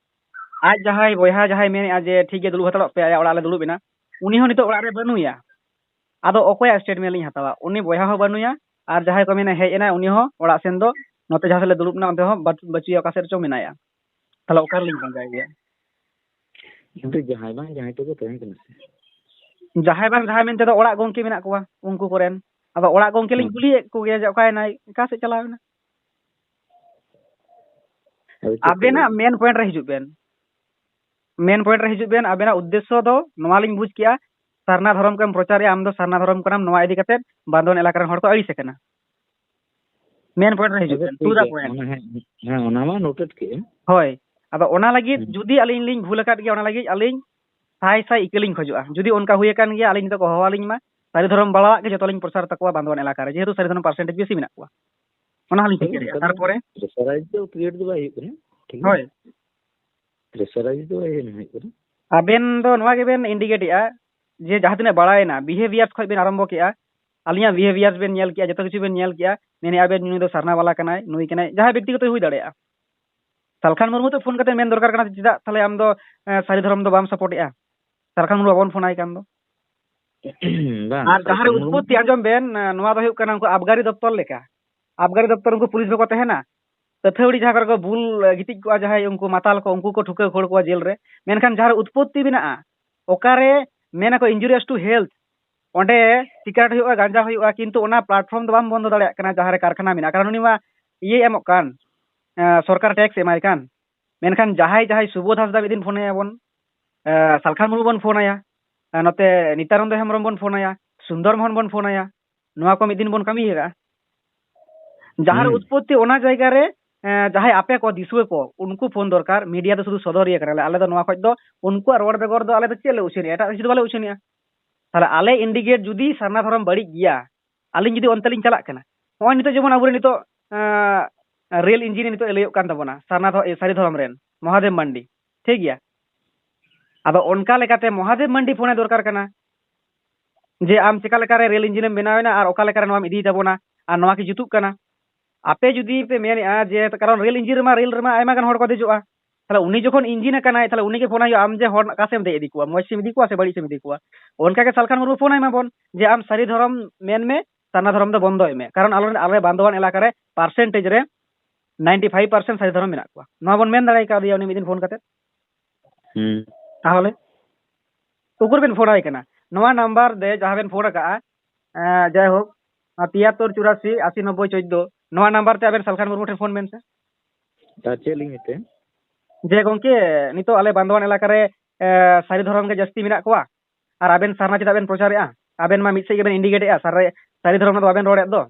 ᱟᱡ ᱡᱟᱦᱟᱸᱭ ᱵᱚᱭᱦᱟ ᱡᱟᱦᱟᱸᱭ ᱢᱮᱱᱮᱜᱼᱟ ᱡᱮ ᱴᱷᱤᱠ ᱜᱮᱭᱟ ᱫᱩᱲᱩᱵ ᱦᱟᱛᱟᱲᱚᱜ ᱯᱮ, ᱟᱭᱟᱜ ᱚᱲᱟᱜ ᱞᱮ ᱫᱩᱲᱩᱵ ᱮᱱᱟ, ᱩᱱᱤ ᱦᱚᱸ ᱱᱤᱛᱚᱜ ᱚᱲᱟᱜ ᱨᱮ ᱵᱟᱹᱱᱩᱭᱟ᱾ ᱟᱫᱚ ᱚᱠᱚᱭᱟᱜ ᱥᱴᱮᱴᱢᱮᱱᱴ ᱞᱤᱧ ᱦᱟᱛᱟᱣᱟ? ᱩᱱᱤ ᱵᱚᱭᱦᱟ ᱦᱚᱸ ᱵᱟᱹᱱᱩᱭᱟ, ᱟᱨ ᱡᱟᱦᱟᱸᱭ ᱠᱚ ᱢᱮᱱᱟ ᱦᱮᱡ ᱮᱱᱟᱭ, ᱩᱱᱤ ᱦᱚᱸ ᱚᱲᱟᱜ ᱥᱮᱱ ᱫᱚ, ᱱᱚᱛᱮ ᱡᱟᱦᱟᱸ ᱥᱮᱫ ᱞᱮ ᱫᱩᱲᱩᱵ ᱮᱱᱟ ᱚᱱᱛᱮ ᱦᱚᱸ ᱵᱟᱪ-, ᱵᱟᱹᱪᱩᱭᱟ, ᱚᱠᱟ ᱥᱮᱫ ᱨᱮᱪᱚ ᱢᱮᱱᱟᱭᱟ᱾ ᱛᱟᱦᱞᱮ ᱚᱠᱟ ᱨᱮᱞᱤᱧ ᱯᱟᱸᱡᱟᱭᱮᱭᱟ? ᱠᱤᱱᱛᱩ ᱡᱟᱦᱟᱸᱭ ᱵᱟᱝ ᱡᱟᱦᱟᱸᱭ ᱛᱚᱠᱚ ᱛᱟᱦᱮᱸ ᱠᱟᱱᱟ ᱥᱮ᱾ ᱡᱟᱦᱟᱸᱭ ᱵᱟᱝ ᱡᱟᱦᱟᱸᱭ ᱢᱮᱱᱛᱮ ᱫᱚ ᱚᱲᱟᱜ ᱜᱚᱝᱠᱮ ᱢᱮᱱᱟᱜ ᱠᱚᱣᱟ, ᱩᱱᱠᱩ ᱠᱚᱨᱮᱱ᱾ ᱟᱫᱚ ᱚᱲᱟᱜ ᱜᱚᱝᱠᱮ ᱞᱤᱧ ᱦᱩᱸ᱾ ᱠᱩᱞᱤᱭᱮᱫ ᱠᱚᱜᱮᱭᱟ ᱡᱮ ᱚᱠᱟᱭᱮᱱᱟᱭ, ᱚᱠᱟ ᱥᱮᱫ ᱪᱟᱞᱟᱣ ᱮᱱᱟ? ᱟᱫᱚ ᱪᱮᱫ ᱠᱚ ᱟᱵᱮᱱᱟᱜ ᱞᱟᱹᱭᱟ? ᱢᱮᱱ ᱯᱚᱭᱮᱱᱴ ᱨᱮ ᱦᱤᱡᱩᱜ ᱵᱮᱱ᱾ ᱢᱮᱱ ᱯᱚᱭᱮᱱᱴ ᱨᱮ ᱦᱤᱡᱩᱜ ᱵᱮᱱ, ᱟᱵᱮᱱᱟᱜ ᱩᱫᱽᱫᱮᱥᱥᱚ ᱫᱚ ᱱᱚᱣᱟ ᱞᱤᱧ ᱵᱩᱡᱽ ᱠᱮᱜᱼᱟ, ᱥᱟᱨᱱᱟ ᱫᱷᱚᱨᱚᱢ ᱠᱚᱢ ᱯᱨᱚᱪᱟᱨᱮᱜᱼᱟ, ᱟᱢ ᱫᱚ ᱥᱟᱨᱱᱟ ᱫᱷᱚᱨᱚᱢ ᱠᱟᱱᱟᱢ, ᱱᱚᱣᱟ ᱤᱫᱤ ᱠᱟᱛᱮ ᱵᱟᱸᱫᱚᱱ ᱮᱞᱟᱠᱟ ᱨᱮᱱ ᱦᱚᱲ ᱠᱚ ᱟᱹᱲᱤᱥ ᱟᱠᱟᱱᱟ᱾ ᱢᱮᱱ ᱯᱚᱭᱮᱱᱴ ᱨᱮ ᱦᱤᱡᱩᱜ ᱟᱪᱪᱷᱟ, ᱵᱮᱱ, ᱴᱷᱤᱠ ᱴᱩ ᱫᱟ ᱜᱮᱭᱟ, ᱯᱚᱭᱮᱱᱴ᱾ ᱚᱱᱟ ᱦᱮᱸ, ᱦᱮᱸ, ᱚᱱᱟ ᱢᱟ ᱱᱳᱴᱮᱰ ᱠᱮᱜᱼᱟ᱾ ᱦᱳᱭ, ᱟᱫᱚ ᱚᱱᱟ ᱞᱟᱹᱜᱤᱫ ᱦᱩᱸ᱾ ᱡᱩᱫᱤ ᱟᱹᱞᱤᱧ ᱞᱤᱧ ᱵᱷᱩᱞ ᱟᱠᱟᱫ ᱜᱮᱭᱟ, ᱚᱱᱟ ᱞᱟᱹᱜᱤᱫ ᱟᱹᱞᱤᱧ ᱥᱟᱭ ᱥᱟᱭ ᱤᱠᱟᱹ ᱞᱤᱧ ᱠᱷᱚᱡᱚᱜᱼᱟ᱾ ᱡᱩᱫᱤ ᱚᱱᱠᱟ ᱦᱩᱭ ᱟᱠᱟᱱ ᱜᱮᱭᱟ, ᱟᱹᱞᱤᱧ ᱱᱤᱛᱚᱜ ᱠᱚ ᱦᱚᱦᱚ ᱟᱹᱞᱤᱧ ᱢᱟ, ᱥᱟᱹᱨᱤ ᱫᱷᱚᱨᱚᱢ ᱵᱟᱞᱟᱣᱟᱜ ᱜᱮ ᱡᱚᱛᱚ ᱞᱤᱧ ᱯᱨᱚᱪᱟᱨ ᱛᱟᱠᱚᱣᱟ ᱵᱟᱸᱫᱣᱟᱱ ᱮᱞᱟᱠᱟ ᱨᱮ, ᱡᱮᱦᱮᱛᱩ ᱥᱟᱹᱨᱤ ᱫᱷᱚᱨᱚᱢ percentage ᱵᱮᱥᱤ ᱢᱮᱱᱟᱜ ᱠᱚᱣᱟ, ᱚᱱᱟ ᱦᱚᱸᱞᱤᱧ ᱴᱷᱤᱠ ᱜᱮᱭᱟ᱾ ᱚᱱᱠᱟ ᱫᱚ ᱛᱟᱨᱯᱚᱨᱮ pressurize ᱫᱚ create ᱫᱚ ᱵᱟᱭ ᱦᱩᱭᱩᱜ ᱠᱟᱱᱟ, ᱴᱷᱤᱠ ᱜᱮᱭᱟ? ᱦᱳᱭ᱾ Pressurize ᱫᱚ ᱵᱟᱭ ᱦᱩᱭᱩᱜ ᱠᱟᱱᱟ᱾ ᱟᱵᱮᱱ ᱫᱚ ᱱᱚᱣᱟ ᱜᱮᱵᱮᱱ indicate ᱮᱜᱼᱟ ᱡᱮ ᱡᱟᱦᱟᱸ ᱛᱤᱱᱟᱹᱜ ᱵᱟᱲᱟᱭᱮᱱᱟ, behaviour ᱠᱷᱚᱡ ᱵᱮᱱ ᱟᱨᱟᱢᱵᱚ ᱠᱮᱜᱼᱟ, ᱟᱹᱞᱤᱧᱟᱜ behaviour ᱵᱮᱱ ᱧᱮᱞ ᱠᱮᱜᱼᱟ, ᱡᱚᱛᱚ ᱠᱤᱪᱷᱩ ᱵᱮᱱ ᱧᱮᱞ ᱠᱮᱜᱼᱟ, ᱢᱮᱱᱮᱜᱼᱟ ᱵᱮᱱ ᱱᱩᱭ ᱫᱚ ᱥᱟᱨᱱᱟ ᱵᱟᱞᱟ ᱠᱟᱱᱟᱭ, ᱱᱩᱭ ᱠᱟᱱᱟᱭ, ᱡᱟᱦᱟᱸᱭ ᱵᱮᱠᱛᱤᱜᱚᱛᱚᱭ ᱦᱩᱭ ᱫᱟᱲᱮᱭᱟᱜᱼᱟ᱾ ᱥᱟᱞᱠᱷᱟᱱ ᱢᱩᱨᱢᱩ ᱛᱚ ᱯᱷᱳᱱ ᱠᱟᱛᱮ ᱢᱮᱱ ᱫᱚᱨᱠᱟᱨ ᱠᱟᱱᱟ, ᱪᱮᱫᱟᱜ ᱛᱟᱦᱞᱮ ᱟᱢ ᱫᱚ, ᱮ, ᱥᱟᱹᱨᱤ ᱫᱷᱚᱨᱚᱢ ᱫᱚ ᱵᱟᱢ support ᱮᱜᱼᱟ? ᱥᱟᱞᱠᱷᱟᱱ ᱢᱩᱨᱢᱩ ᱵᱟᱵᱚᱱ ᱯᱷᱳᱱ ᱟᱭ ᱠᱟᱱ ᱫᱚ᱾ ᱵᱟᱝ, ᱟᱨ ᱡᱟᱦᱟᱸ ᱨᱮ ᱥᱟᱞᱠᱷᱟᱱ ᱢᱩᱨᱢᱩ ᱩᱛᱯᱚᱛᱛᱤ, ᱟᱸᱡᱚᱢ ᱵᱮᱱ, ᱮ, ᱱᱚᱣᱟ ᱫᱚ ᱦᱩᱭᱩᱜ ᱠᱟᱱᱟ ᱩᱱᱠᱩ ᱟᱵᱜᱟᱨᱤ ᱫᱚᱯᱛᱚᱨ ᱞᱮᱠᱟ᱾ ᱟᱵᱜᱟᱨᱤ ᱫᱚᱯᱛᱚᱨ ᱩᱱᱠᱩ ᱯᱩᱞᱤᱥ ᱵᱟᱠᱚ ᱛᱟᱦᱮᱱᱟ? ᱟᱹᱛᱷᱟᱹᱣᱲᱤ ᱡᱟᱦᱟᱸ ᱠᱚᱨᱮ ᱠᱚ ᱵᱩᱞ, ᱮ, ᱜᱤᱛᱤᱡ ᱠᱚᱜᱼᱟ ᱡᱟᱦᱟᱸᱭ, ᱩᱱᱠᱩ ᱢᱟᱛᱟᱞ ᱠᱚ, ᱩᱱᱠᱩ ᱠᱚ ᱴᱷᱩᱠᱟᱹᱣ ᱠᱷᱟᱹᱲ ᱠᱚᱣᱟ ᱡᱮᱞ ᱨᱮ᱾ ᱢᱮᱱᱠᱷᱟᱱ ᱡᱟᱦᱟᱸ ᱨᱮ ᱩᱛᱯᱚᱛᱛᱤ ᱢᱮᱱᱟᱜᱼᱟ, ᱚᱠᱟᱨᱮ ᱢᱮᱱᱟᱠᱚ injurious to health, ᱚᱸᱰᱮ ᱥᱤᱜᱟᱨᱮᱴ ᱦᱩᱭᱩᱜᱼᱟ, ᱜᱟᱸᱡᱟ ᱦᱩᱭᱩᱜᱼᱟ, ᱠᱤᱱᱛᱩ ᱚᱱᱟ platform ᱫᱚ ᱵᱟᱢ ᱵᱚᱱᱫᱚ ᱫᱟᱲᱮᱭᱟᱜ ᱠᱟᱱᱟ ᱡᱟᱦᱟᱸ ᱨᱮ ᱠᱟᱨᱠᱷᱟᱱᱟ ᱢᱮᱱᱟᱜᱼᱟ, ᱠᱟᱨᱚᱱ ᱩᱱᱤ ᱢᱟ ᱤᱭᱟᱹᱭ ᱮᱢᱚᱜ ᱠᱟᱱ, ᱮ, ᱥᱚᱨᱠᱟᱨ tax ᱮᱢᱟᱭ ᱠᱟᱱ᱾ ᱢᱮᱱᱠᱷᱟᱱ ᱡᱟᱦᱟᱸᱭ, ᱡᱟᱦᱟᱸᱭ ᱥᱩᱵᱳᱫᱷ ᱦᱟᱸᱥᱫᱟ ᱢᱤᱫ ᱫᱤᱱ ᱯᱷᱳᱱ ᱟᱭᱟ ᱵᱚᱱ, ᱮ, ᱥᱟᱞᱠᱷᱟᱱ ᱢᱩᱨᱢᱩ ᱵᱚᱱ ᱯᱷᱳᱱ ᱟᱭᱟ, ᱮ, ᱱᱚᱛᱮ ᱱᱤᱛᱟᱱᱚᱱᱫᱚ ᱦᱮᱢᱵᱨᱚᱢ ᱵᱚᱱ ᱯᱷᱳᱱ ᱟᱭᱟ, ᱥᱩᱱᱫᱚᱨ ᱢᱳᱦᱚᱱ ᱵᱚᱱ ᱯᱷᱳᱱ ᱟᱭᱟ, ᱱᱚᱣᱟ ᱠᱚ ᱢᱤᱫ ᱫᱤᱱ ᱵᱚᱱ ᱠᱟᱹᱢᱤ ᱟᱠᱟᱫᱼᱟ᱾ ᱡᱟᱦᱟᱸ ᱨᱮ ᱦᱩᱸ᱾ ᱩᱛᱯᱚᱛᱛᱤ ᱚᱱᱟ ᱡᱟᱭᱜᱟ ᱨᱮ, ᱮ, ᱡᱟᱦᱟᱸᱭ ᱟᱯᱮ ᱠᱚ ᱫᱤᱥᱩᱣᱟᱹ ᱠᱚ, ᱩᱱᱠᱩ ᱯᱷᱳᱱ ᱫᱚᱨᱠᱟᱨ᱾ ᱢᱤᱰᱤᱭᱟ ᱫᱚ ᱥᱩᱫᱷᱩ ᱥᱚᱫᱚᱨᱤᱭᱟᱹ ᱠᱟᱱᱟᱞᱮ, ᱟᱞᱮ ᱫᱚ ᱱᱚᱣᱟ ᱠᱷᱚᱡ ᱫᱚ ᱩᱱᱠᱩᱣᱟᱜ ᱨᱚᱲ ᱵᱮᱜᱚᱨ ᱫᱚ ᱟᱞᱮ ᱫᱚ ᱪᱮᱫ ᱞᱮ ᱩᱪᱷᱟᱹᱱᱮᱜᱼᱟ? ᱮᱴᱟᱜ ᱠᱤᱪᱷᱩ ᱫᱚ ᱵᱟᱞᱮ ᱩᱪᱷᱟᱹᱱᱮᱜᱼᱟ᱾ ᱛᱟᱦᱞᱮ ᱟᱞᱮ indicate ᱡᱩᱫᱤ ᱥᱟᱨᱱᱟ ᱫᱷᱚᱨᱚᱢ ᱵᱟᱹᱲᱤᱡ ᱜᱮᱭᱟ, ᱟᱹᱞᱤᱧ ᱡᱩᱫᱤ ᱚᱱᱛᱮ ᱞᱤᱧ ᱪᱟᱞᱟᱜ ᱠᱟᱱᱟ, ᱱᱚᱜᱼᱚᱭ ᱱᱤᱛᱚᱜ ᱡᱮᱢᱚᱱ ᱟᱵᱚᱨᱮᱱ ᱱᱤᱛᱚᱜ, ᱮᱸ, ᱨᱮᱞ ᱤᱧᱡᱤᱱ ᱱᱤᱛᱚᱜ ᱮ ᱞᱟᱹᱭᱚᱜ ᱠᱟᱱ ᱛᱟᱵᱚᱱᱟ, ᱥᱟᱨᱱᱟ ᱫᱷᱚ-, ᱥᱟᱹᱨᱤ ᱫᱷᱚᱨᱚᱢ ᱨᱮᱱ ᱢᱚᱦᱟᱫᱮᱵ ᱢᱟᱱᱰᱤ, ᱴᱷᱤᱠ ᱜᱮᱭᱟ? ᱟᱫᱚ ᱚᱱᱠᱟ ᱞᱮᱠᱟᱛᱮ ᱢᱚᱦᱟᱫᱮᱵ ᱢᱟᱱᱰᱤ ᱯᱷᱳᱱᱮ ᱫᱚᱨᱠᱟᱨ ᱠᱟᱱᱟ ᱡᱮ ᱟᱢ ᱪᱮᱠᱟ ᱞᱮᱠᱟᱨᱮ ᱨᱮᱞ ᱤᱧᱡᱤᱱᱮᱢ ᱵᱮᱱᱟᱣ ᱮᱱᱟ ᱟᱨ ᱚᱠᱟ ᱞᱮᱠᱟᱨᱮ ᱱᱚᱣᱟᱢ ᱤᱫᱤᱭ ᱛᱟᱵᱚᱱᱟ ᱟᱨ ᱱᱚᱣᱟ ᱠᱤ ᱡᱩᱛᱩᱜ ᱠᱟᱱᱟ? ᱟᱯᱮ ᱡᱩᱫᱤ ᱯᱮ ᱢᱮᱱᱮᱜᱼᱟ ᱡᱮ, ᱠᱟᱨᱚᱱ ᱨᱮᱞ ᱤᱧᱡᱤᱱ ᱨᱮᱢᱟ, ᱨᱮᱞ ᱨᱮᱢᱟ ᱟᱭᱢᱟ ᱜᱟᱱ ᱦᱚᱲ ᱠᱚ ᱫᱮᱡᱚᱜᱼᱟ, ᱛᱟᱦᱞᱮ ᱩᱱᱤ ᱡᱚᱠᱷᱚᱱ ᱤᱧᱡᱤᱱ ᱟᱠᱟᱱᱟᱭ, ᱛᱟᱦᱞᱮ ᱩᱱᱤ ᱜᱮ ᱯᱷᱳᱱ ᱟᱭ ᱦᱩᱭᱩᱜᱼᱟ, ᱟᱢ ᱡᱮ ᱦᱚᱲ ᱚᱠᱟ ᱥᱮᱫ ᱮᱢ ᱫᱮᱡ ᱤᱫᱤ ᱠᱚᱣᱟ, ᱢᱚᱡᱽ ᱥᱮᱫ ᱮᱢ ᱤᱫᱤ ᱠᱚᱣᱟ ᱥᱮ ᱵᱟᱹᱲᱤᱡ ᱥᱮᱫ ᱮᱢ ᱤᱫᱤ ᱠᱚᱣᱟ? ᱚᱱᱠᱟ ᱜᱮ ᱥᱟᱞᱠᱷᱟᱱ ᱢᱩᱨᱢᱩ ᱯᱷᱳᱱ ᱟᱭ ᱢᱟᱵᱚᱱ ᱡᱮ, ᱟᱢ ᱥᱟᱹᱨᱤ ᱫᱷᱚᱨᱚᱢ ᱢᱮᱱ ᱢᱮ, ᱥᱟᱨᱱᱟ ᱫᱷᱚᱨᱚᱢ ᱫᱚ ᱵᱚᱱᱫᱚᱭ ᱢᱮ, ᱠᱟᱨᱚᱱ ᱟᱞᱮ, ᱟᱞᱮ ᱵᱟᱸᱫᱣᱟᱱ ᱮᱞᱟᱠᱟ ᱨᱮ percentage ᱨᱮ ninety five percent ᱥᱟᱹᱨᱤ ᱫᱷᱚᱨᱚᱢ ᱢᱮᱱᱟᱜ ᱠᱚᱣᱟ᱾ ᱱᱚᱣᱟ ᱵᱚᱱ ᱢᱮᱱ ᱫᱟᱲᱮ ᱠᱟᱣᱫᱮᱭᱟ ᱩᱱᱤ ᱢᱤᱫ ᱫᱤᱱ ᱯᱷᱳᱱ ᱠᱟᱛᱮ᱾ ᱦᱩᱸ᱾ ᱛᱟᱦᱚᱞᱮ ᱩᱠᱩᱨ ᱵᱮᱱ ᱯᱷᱳᱱ ᱟᱭ ᱠᱟᱱᱟ? ᱱᱚᱣᱟ ᱱᱟᱢᱵᱟᱨ ᱨᱮ ᱡᱟᱦᱟᱸ ᱵᱮᱱ ᱯᱷᱳᱱ ᱟᱠᱟᱜᱼᱟ, ᱮᱸ, ᱡᱟᱭᱦᱳᱠ, ᱛᱤᱭᱟᱛᱛᱳᱨ ᱪᱩᱨᱟᱥᱤ ᱟᱥᱤ ᱱᱚᱵᱵᱳᱭ ᱪᱳᱫᱽᱫᱳ, ᱱᱚᱣᱟ ᱱᱟᱢᱵᱟᱨ ᱛᱮ ᱟᱵᱮᱱ ᱥᱟᱞᱠᱷᱟᱱ ᱢᱩᱨᱢᱩ ᱴᱷᱮᱱ ᱯᱷᱳᱱ ᱵᱮᱱ ᱥᱮ᱾ ᱟᱨ ᱪᱮᱫ ᱞᱤᱧ ᱢᱮᱛᱟᱭᱟ? ᱡᱮ ᱜᱚᱝᱠᱮ, ᱱᱤᱛᱚᱜ ᱟᱞᱮ ᱵᱟᱸᱫᱣᱟᱱ ᱮᱞᱟᱠᱟ ᱨᱮ, ᱮ, ᱥᱟᱹᱨᱤ ᱫᱷᱚᱨᱚᱢ ᱜᱮ ᱡᱟᱹᱥᱛᱤ ᱢᱮᱱᱟᱜ ᱠᱚᱣᱟ, ᱟᱨ ᱟᱵᱮᱱ ᱥᱟᱨᱱᱟ ᱪᱮᱫᱟᱜ ᱵᱮᱱ ᱯᱨᱚᱪᱟᱨᱮᱜᱼᱟ? ᱟᱵᱮᱱ ᱢᱟ ᱢᱤᱫ ᱥᱮᱫ ᱜᱮᱵᱮᱱ indicate ᱮᱜᱼᱟ, ᱥᱟᱨ-, ᱥᱟᱹᱨᱤ ᱫᱷᱚᱨᱚᱢ ᱨᱮᱫᱚ ᱵᱟᱵᱮᱱ ᱨᱚᱲᱮᱫ ᱫᱚ᱾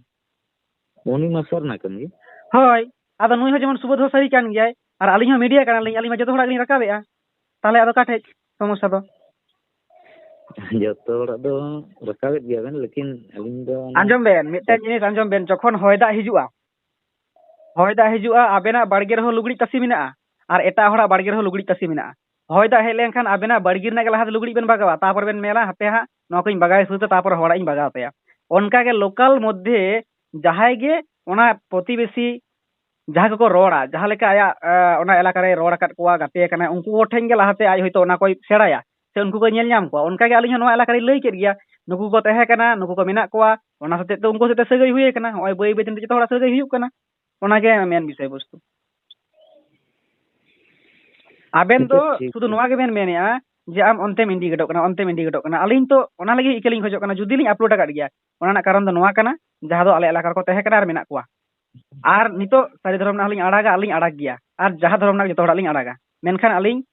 ᱩᱱᱤ ᱢᱟ ᱥᱟᱨᱱᱟ ᱠᱟᱱ ᱜᱮ᱾ ᱦᱳᱭ, ᱟᱫᱚ ᱱᱩᱭ ᱦᱚᱸ ᱡᱮᱢᱚᱱ ᱥᱩᱵᱳᱫᱷ ᱦᱚᱸ ᱥᱟᱹᱨᱤ ᱠᱟᱱ ᱜᱮᱭᱟᱭ, ᱟᱨ ᱟᱹᱞᱤᱧ ᱦᱚᱸ ᱢᱤᱰᱤᱭᱟ ᱠᱟᱱᱟᱞᱤᱧ, ᱟᱹᱞᱤᱧ ᱢᱟ ᱡᱚᱛᱚ ᱦᱚᱲᱟᱜ ᱜᱮᱞᱤᱧ ᱨᱟᱠᱟᱵᱮᱜᱼᱟ᱾ ᱛᱟᱦᱚᱞᱮ ᱟᱫᱚ ᱚᱠᱟ ᱴᱷᱮᱡ ᱥᱚᱢᱚᱥᱥᱟ ᱫᱚ? ᱡᱚᱛᱚ ᱦᱚᱲᱟᱜ ᱫᱚ ᱨᱟᱠᱟᱵᱮᱫ ᱜᱮᱭᱟ ᱵᱮᱱ, ᱞᱮᱠᱤᱱ ᱟᱹᱞᱤᱧ ᱫᱚ ᱚᱱᱟ ᱟᱸᱡᱚᱢ ᱵᱮᱱ, ᱢᱤᱫᱴᱮᱱ ᱡᱤᱱᱤᱥ ᱟᱸᱡᱚᱢ ᱵᱮᱱ, ᱡᱚᱠᱷᱚᱱ ᱦᱚᱭ ᱫᱟᱜ ᱦᱤᱡᱩᱜᱼᱟ, ᱦᱚᱭ ᱫᱟᱜ ᱦᱤᱡᱩᱜᱼᱟ, ᱟᱵᱮᱱᱟᱜ ᱵᱟᱲᱜᱮ ᱨᱮᱦᱚᱸ ᱞᱩᱜᱽᱲᱤᱡ ᱛᱟᱥᱮ ᱢᱮᱱᱟᱜᱼᱟ ᱟᱨ ᱮᱴᱟᱜ ᱦᱚᱲᱟᱜ ᱵᱟᱲᱜᱮ ᱨᱮᱦᱚᱸ ᱞᱩᱜᱽᱲᱤᱡ ᱛᱟᱥᱮ ᱢᱮᱱᱟᱜᱼᱟ᱾ ᱦᱚᱭ ᱫᱟᱜ ᱦᱮᱡ ᱞᱮᱱᱠᱷᱟᱱ ᱟᱵᱮᱱᱟᱜ ᱵᱟᱲᱜᱮ ᱨᱮᱱᱟᱜ ᱜᱮ ᱞᱟᱦᱟ ᱛᱮ ᱞᱩᱜᱽᱲᱤᱡ ᱵᱮᱱ ᱵᱟᱜᱟᱣᱟ, ᱛᱟᱯᱚᱨ ᱵᱮᱱ ᱢᱮᱱᱟ, "ᱦᱟᱯᱮ ᱦᱟᱸᱜ, ᱱᱚᱣᱟ ᱠᱚᱧ ᱵᱟᱜᱟᱣ ᱥᱟᱹᱛᱟ, ᱛᱟᱯᱚᱨ ᱦᱚᱲᱟᱜ ᱤᱧ ᱵᱟᱜᱟᱣ ᱛᱟᱭᱟ᱾" ᱚᱱᱠᱟ ᱜᱮ ᱞᱳᱠᱟᱞ ᱢᱚᱫᱽᱫᱷᱮ ᱡᱟᱦᱟᱸᱭ ᱜᱮ ᱚᱱᱟ ᱯᱨᱚᱛᱤᱵᱮᱥᱤ ᱡᱟᱦᱟᱸ ᱠᱚᱠᱚ ᱨᱚᱲᱟ, ᱡᱟᱦᱟᱸ ᱞᱮᱠᱟ ᱟᱭᱟᱜ, ᱮ, ᱚᱱᱟ ᱮᱞᱟᱠᱟ ᱨᱮᱭ ᱨᱚᱲ ᱟᱠᱟᱫ ᱠᱚᱣᱟ, ᱜᱟᱛᱮ ᱟᱠᱟᱱᱟᱭ, ᱩᱱᱠᱩ ᱠᱚ ᱴᱷᱮᱱ ᱜᱮ ᱞᱟᱦᱟᱛᱮ ᱟᱡ ᱦᱚᱭᱛᱳ ᱚᱱᱟ ᱠᱚᱭ ᱥᱮᱬᱟᱭᱟ, ᱥᱮ ᱩᱱᱠᱩ ᱠᱚ ᱧᱮᱞ ᱧᱟᱢ ᱠᱚᱣᱟ᱾ ᱚᱱᱠᱟ ᱜᱮ ᱟᱹᱞᱤᱧ ᱦᱚᱸ ᱱᱚᱣᱟ ᱮᱞᱟᱠᱟ ᱨᱮᱞᱤᱧ ᱞᱟᱹᱭ ᱠᱮᱫ ᱜᱮᱭᱟ, ᱱᱩᱠᱩ ᱠᱚ ᱛᱟᱦᱮᱸ ᱠᱟᱱᱟ, ᱱᱩᱠᱩ ᱠᱚ ᱢᱮᱱᱟᱜ ᱠᱚᱣᱟ, ᱚᱱᱟ ᱦᱚᱛᱮᱡ ᱛᱮ ᱩᱱᱠᱩ ᱥᱟᱛᱮ ᱥᱟᱹᱜᱟᱹᱭ ᱦᱩᱭ ᱟᱠᱟᱱᱟ᱾ ᱱᱚᱜᱼᱚᱭ ᱵᱟᱹᱭ ᱵᱟᱹᱭ ᱛᱮ ᱡᱚᱛᱚ ᱦᱚᱲᱟᱜ ᱥᱟᱹᱜᱟᱹᱭ ᱦᱩᱭᱩᱜ ᱠᱟᱱᱟ᱾ ᱚᱱᱟ ᱜᱮ ᱢᱮᱱ ᱵᱤᱥᱚᱭ ᱵᱚᱥᱛᱩ᱾ ᱟᱵᱮᱱ ᱫᱚ ᱟᱪᱪᱷᱟ, ᱴᱷᱤᱠ ᱥᱩᱫᱷᱩ ᱜᱮᱭᱟ᱾ ᱱᱚᱣᱟ ᱜᱮᱵᱮᱱ ᱢᱮᱱᱮᱜᱼᱟ ᱡᱮ ᱟᱢ ᱚᱱᱛᱮᱢ ᱤᱫᱤ ᱜᱚᱫᱚᱜ ᱠᱟᱱᱟ, ᱚᱱᱛᱮᱢ ᱤᱫᱤ ᱜᱚᱫᱚᱜ ᱠᱟᱱᱟ᱾ ᱟᱹᱞᱤᱧ ᱛᱚ ᱚᱱᱟ ᱞᱟᱹᱜᱤᱫ ᱤᱠᱟᱹ ᱞᱤᱧ ᱠᱷᱚᱡᱚᱜ ᱠᱟᱱᱟ, ᱡᱩᱫᱤ ᱞᱤᱧ ᱟᱯᱞᱳᱰ ᱟᱠᱟᱫ ᱜᱮᱭᱟ, ᱚᱱᱟ ᱨᱮᱱᱟᱜ ᱠᱟᱨᱚᱱ ᱫᱚ ᱱᱚᱣᱟ ᱠᱟᱱᱟ, ᱡᱟᱦᱟᱸ ᱫᱚ ᱟᱞᱮ ᱮᱞᱟᱠᱟ ᱨᱮᱠᱚ ᱛᱟᱦᱮᱸ ᱠᱟᱱᱟ ᱟᱨ ᱢᱮᱱᱟᱜ ᱠᱚᱣᱟ᱾ ᱟᱨ ᱱᱤᱛᱚᱜ ᱥᱟᱹᱨᱤ ᱫᱷᱚᱨᱚᱢ ᱨᱮᱱᱟᱜ ᱦᱚᱸᱞᱤᱧ ᱟᱲᱟᱜᱟ, ᱟᱨ ᱞᱤᱧ ᱟᱲᱟᱜ ᱜᱮᱭᱟ᱾ ᱟᱨ ᱡᱟᱦᱟᱸ ᱫᱷᱚᱨᱚᱢ ᱨᱮᱱᱟᱜ ᱡᱚᱛᱚ ᱦᱚᱲᱟᱜ ᱞᱤᱧ ᱟᱲᱟᱜᱟ᱾ ᱢᱮᱱᱠᱷᱟᱱ ᱟᱹᱞᱤᱧ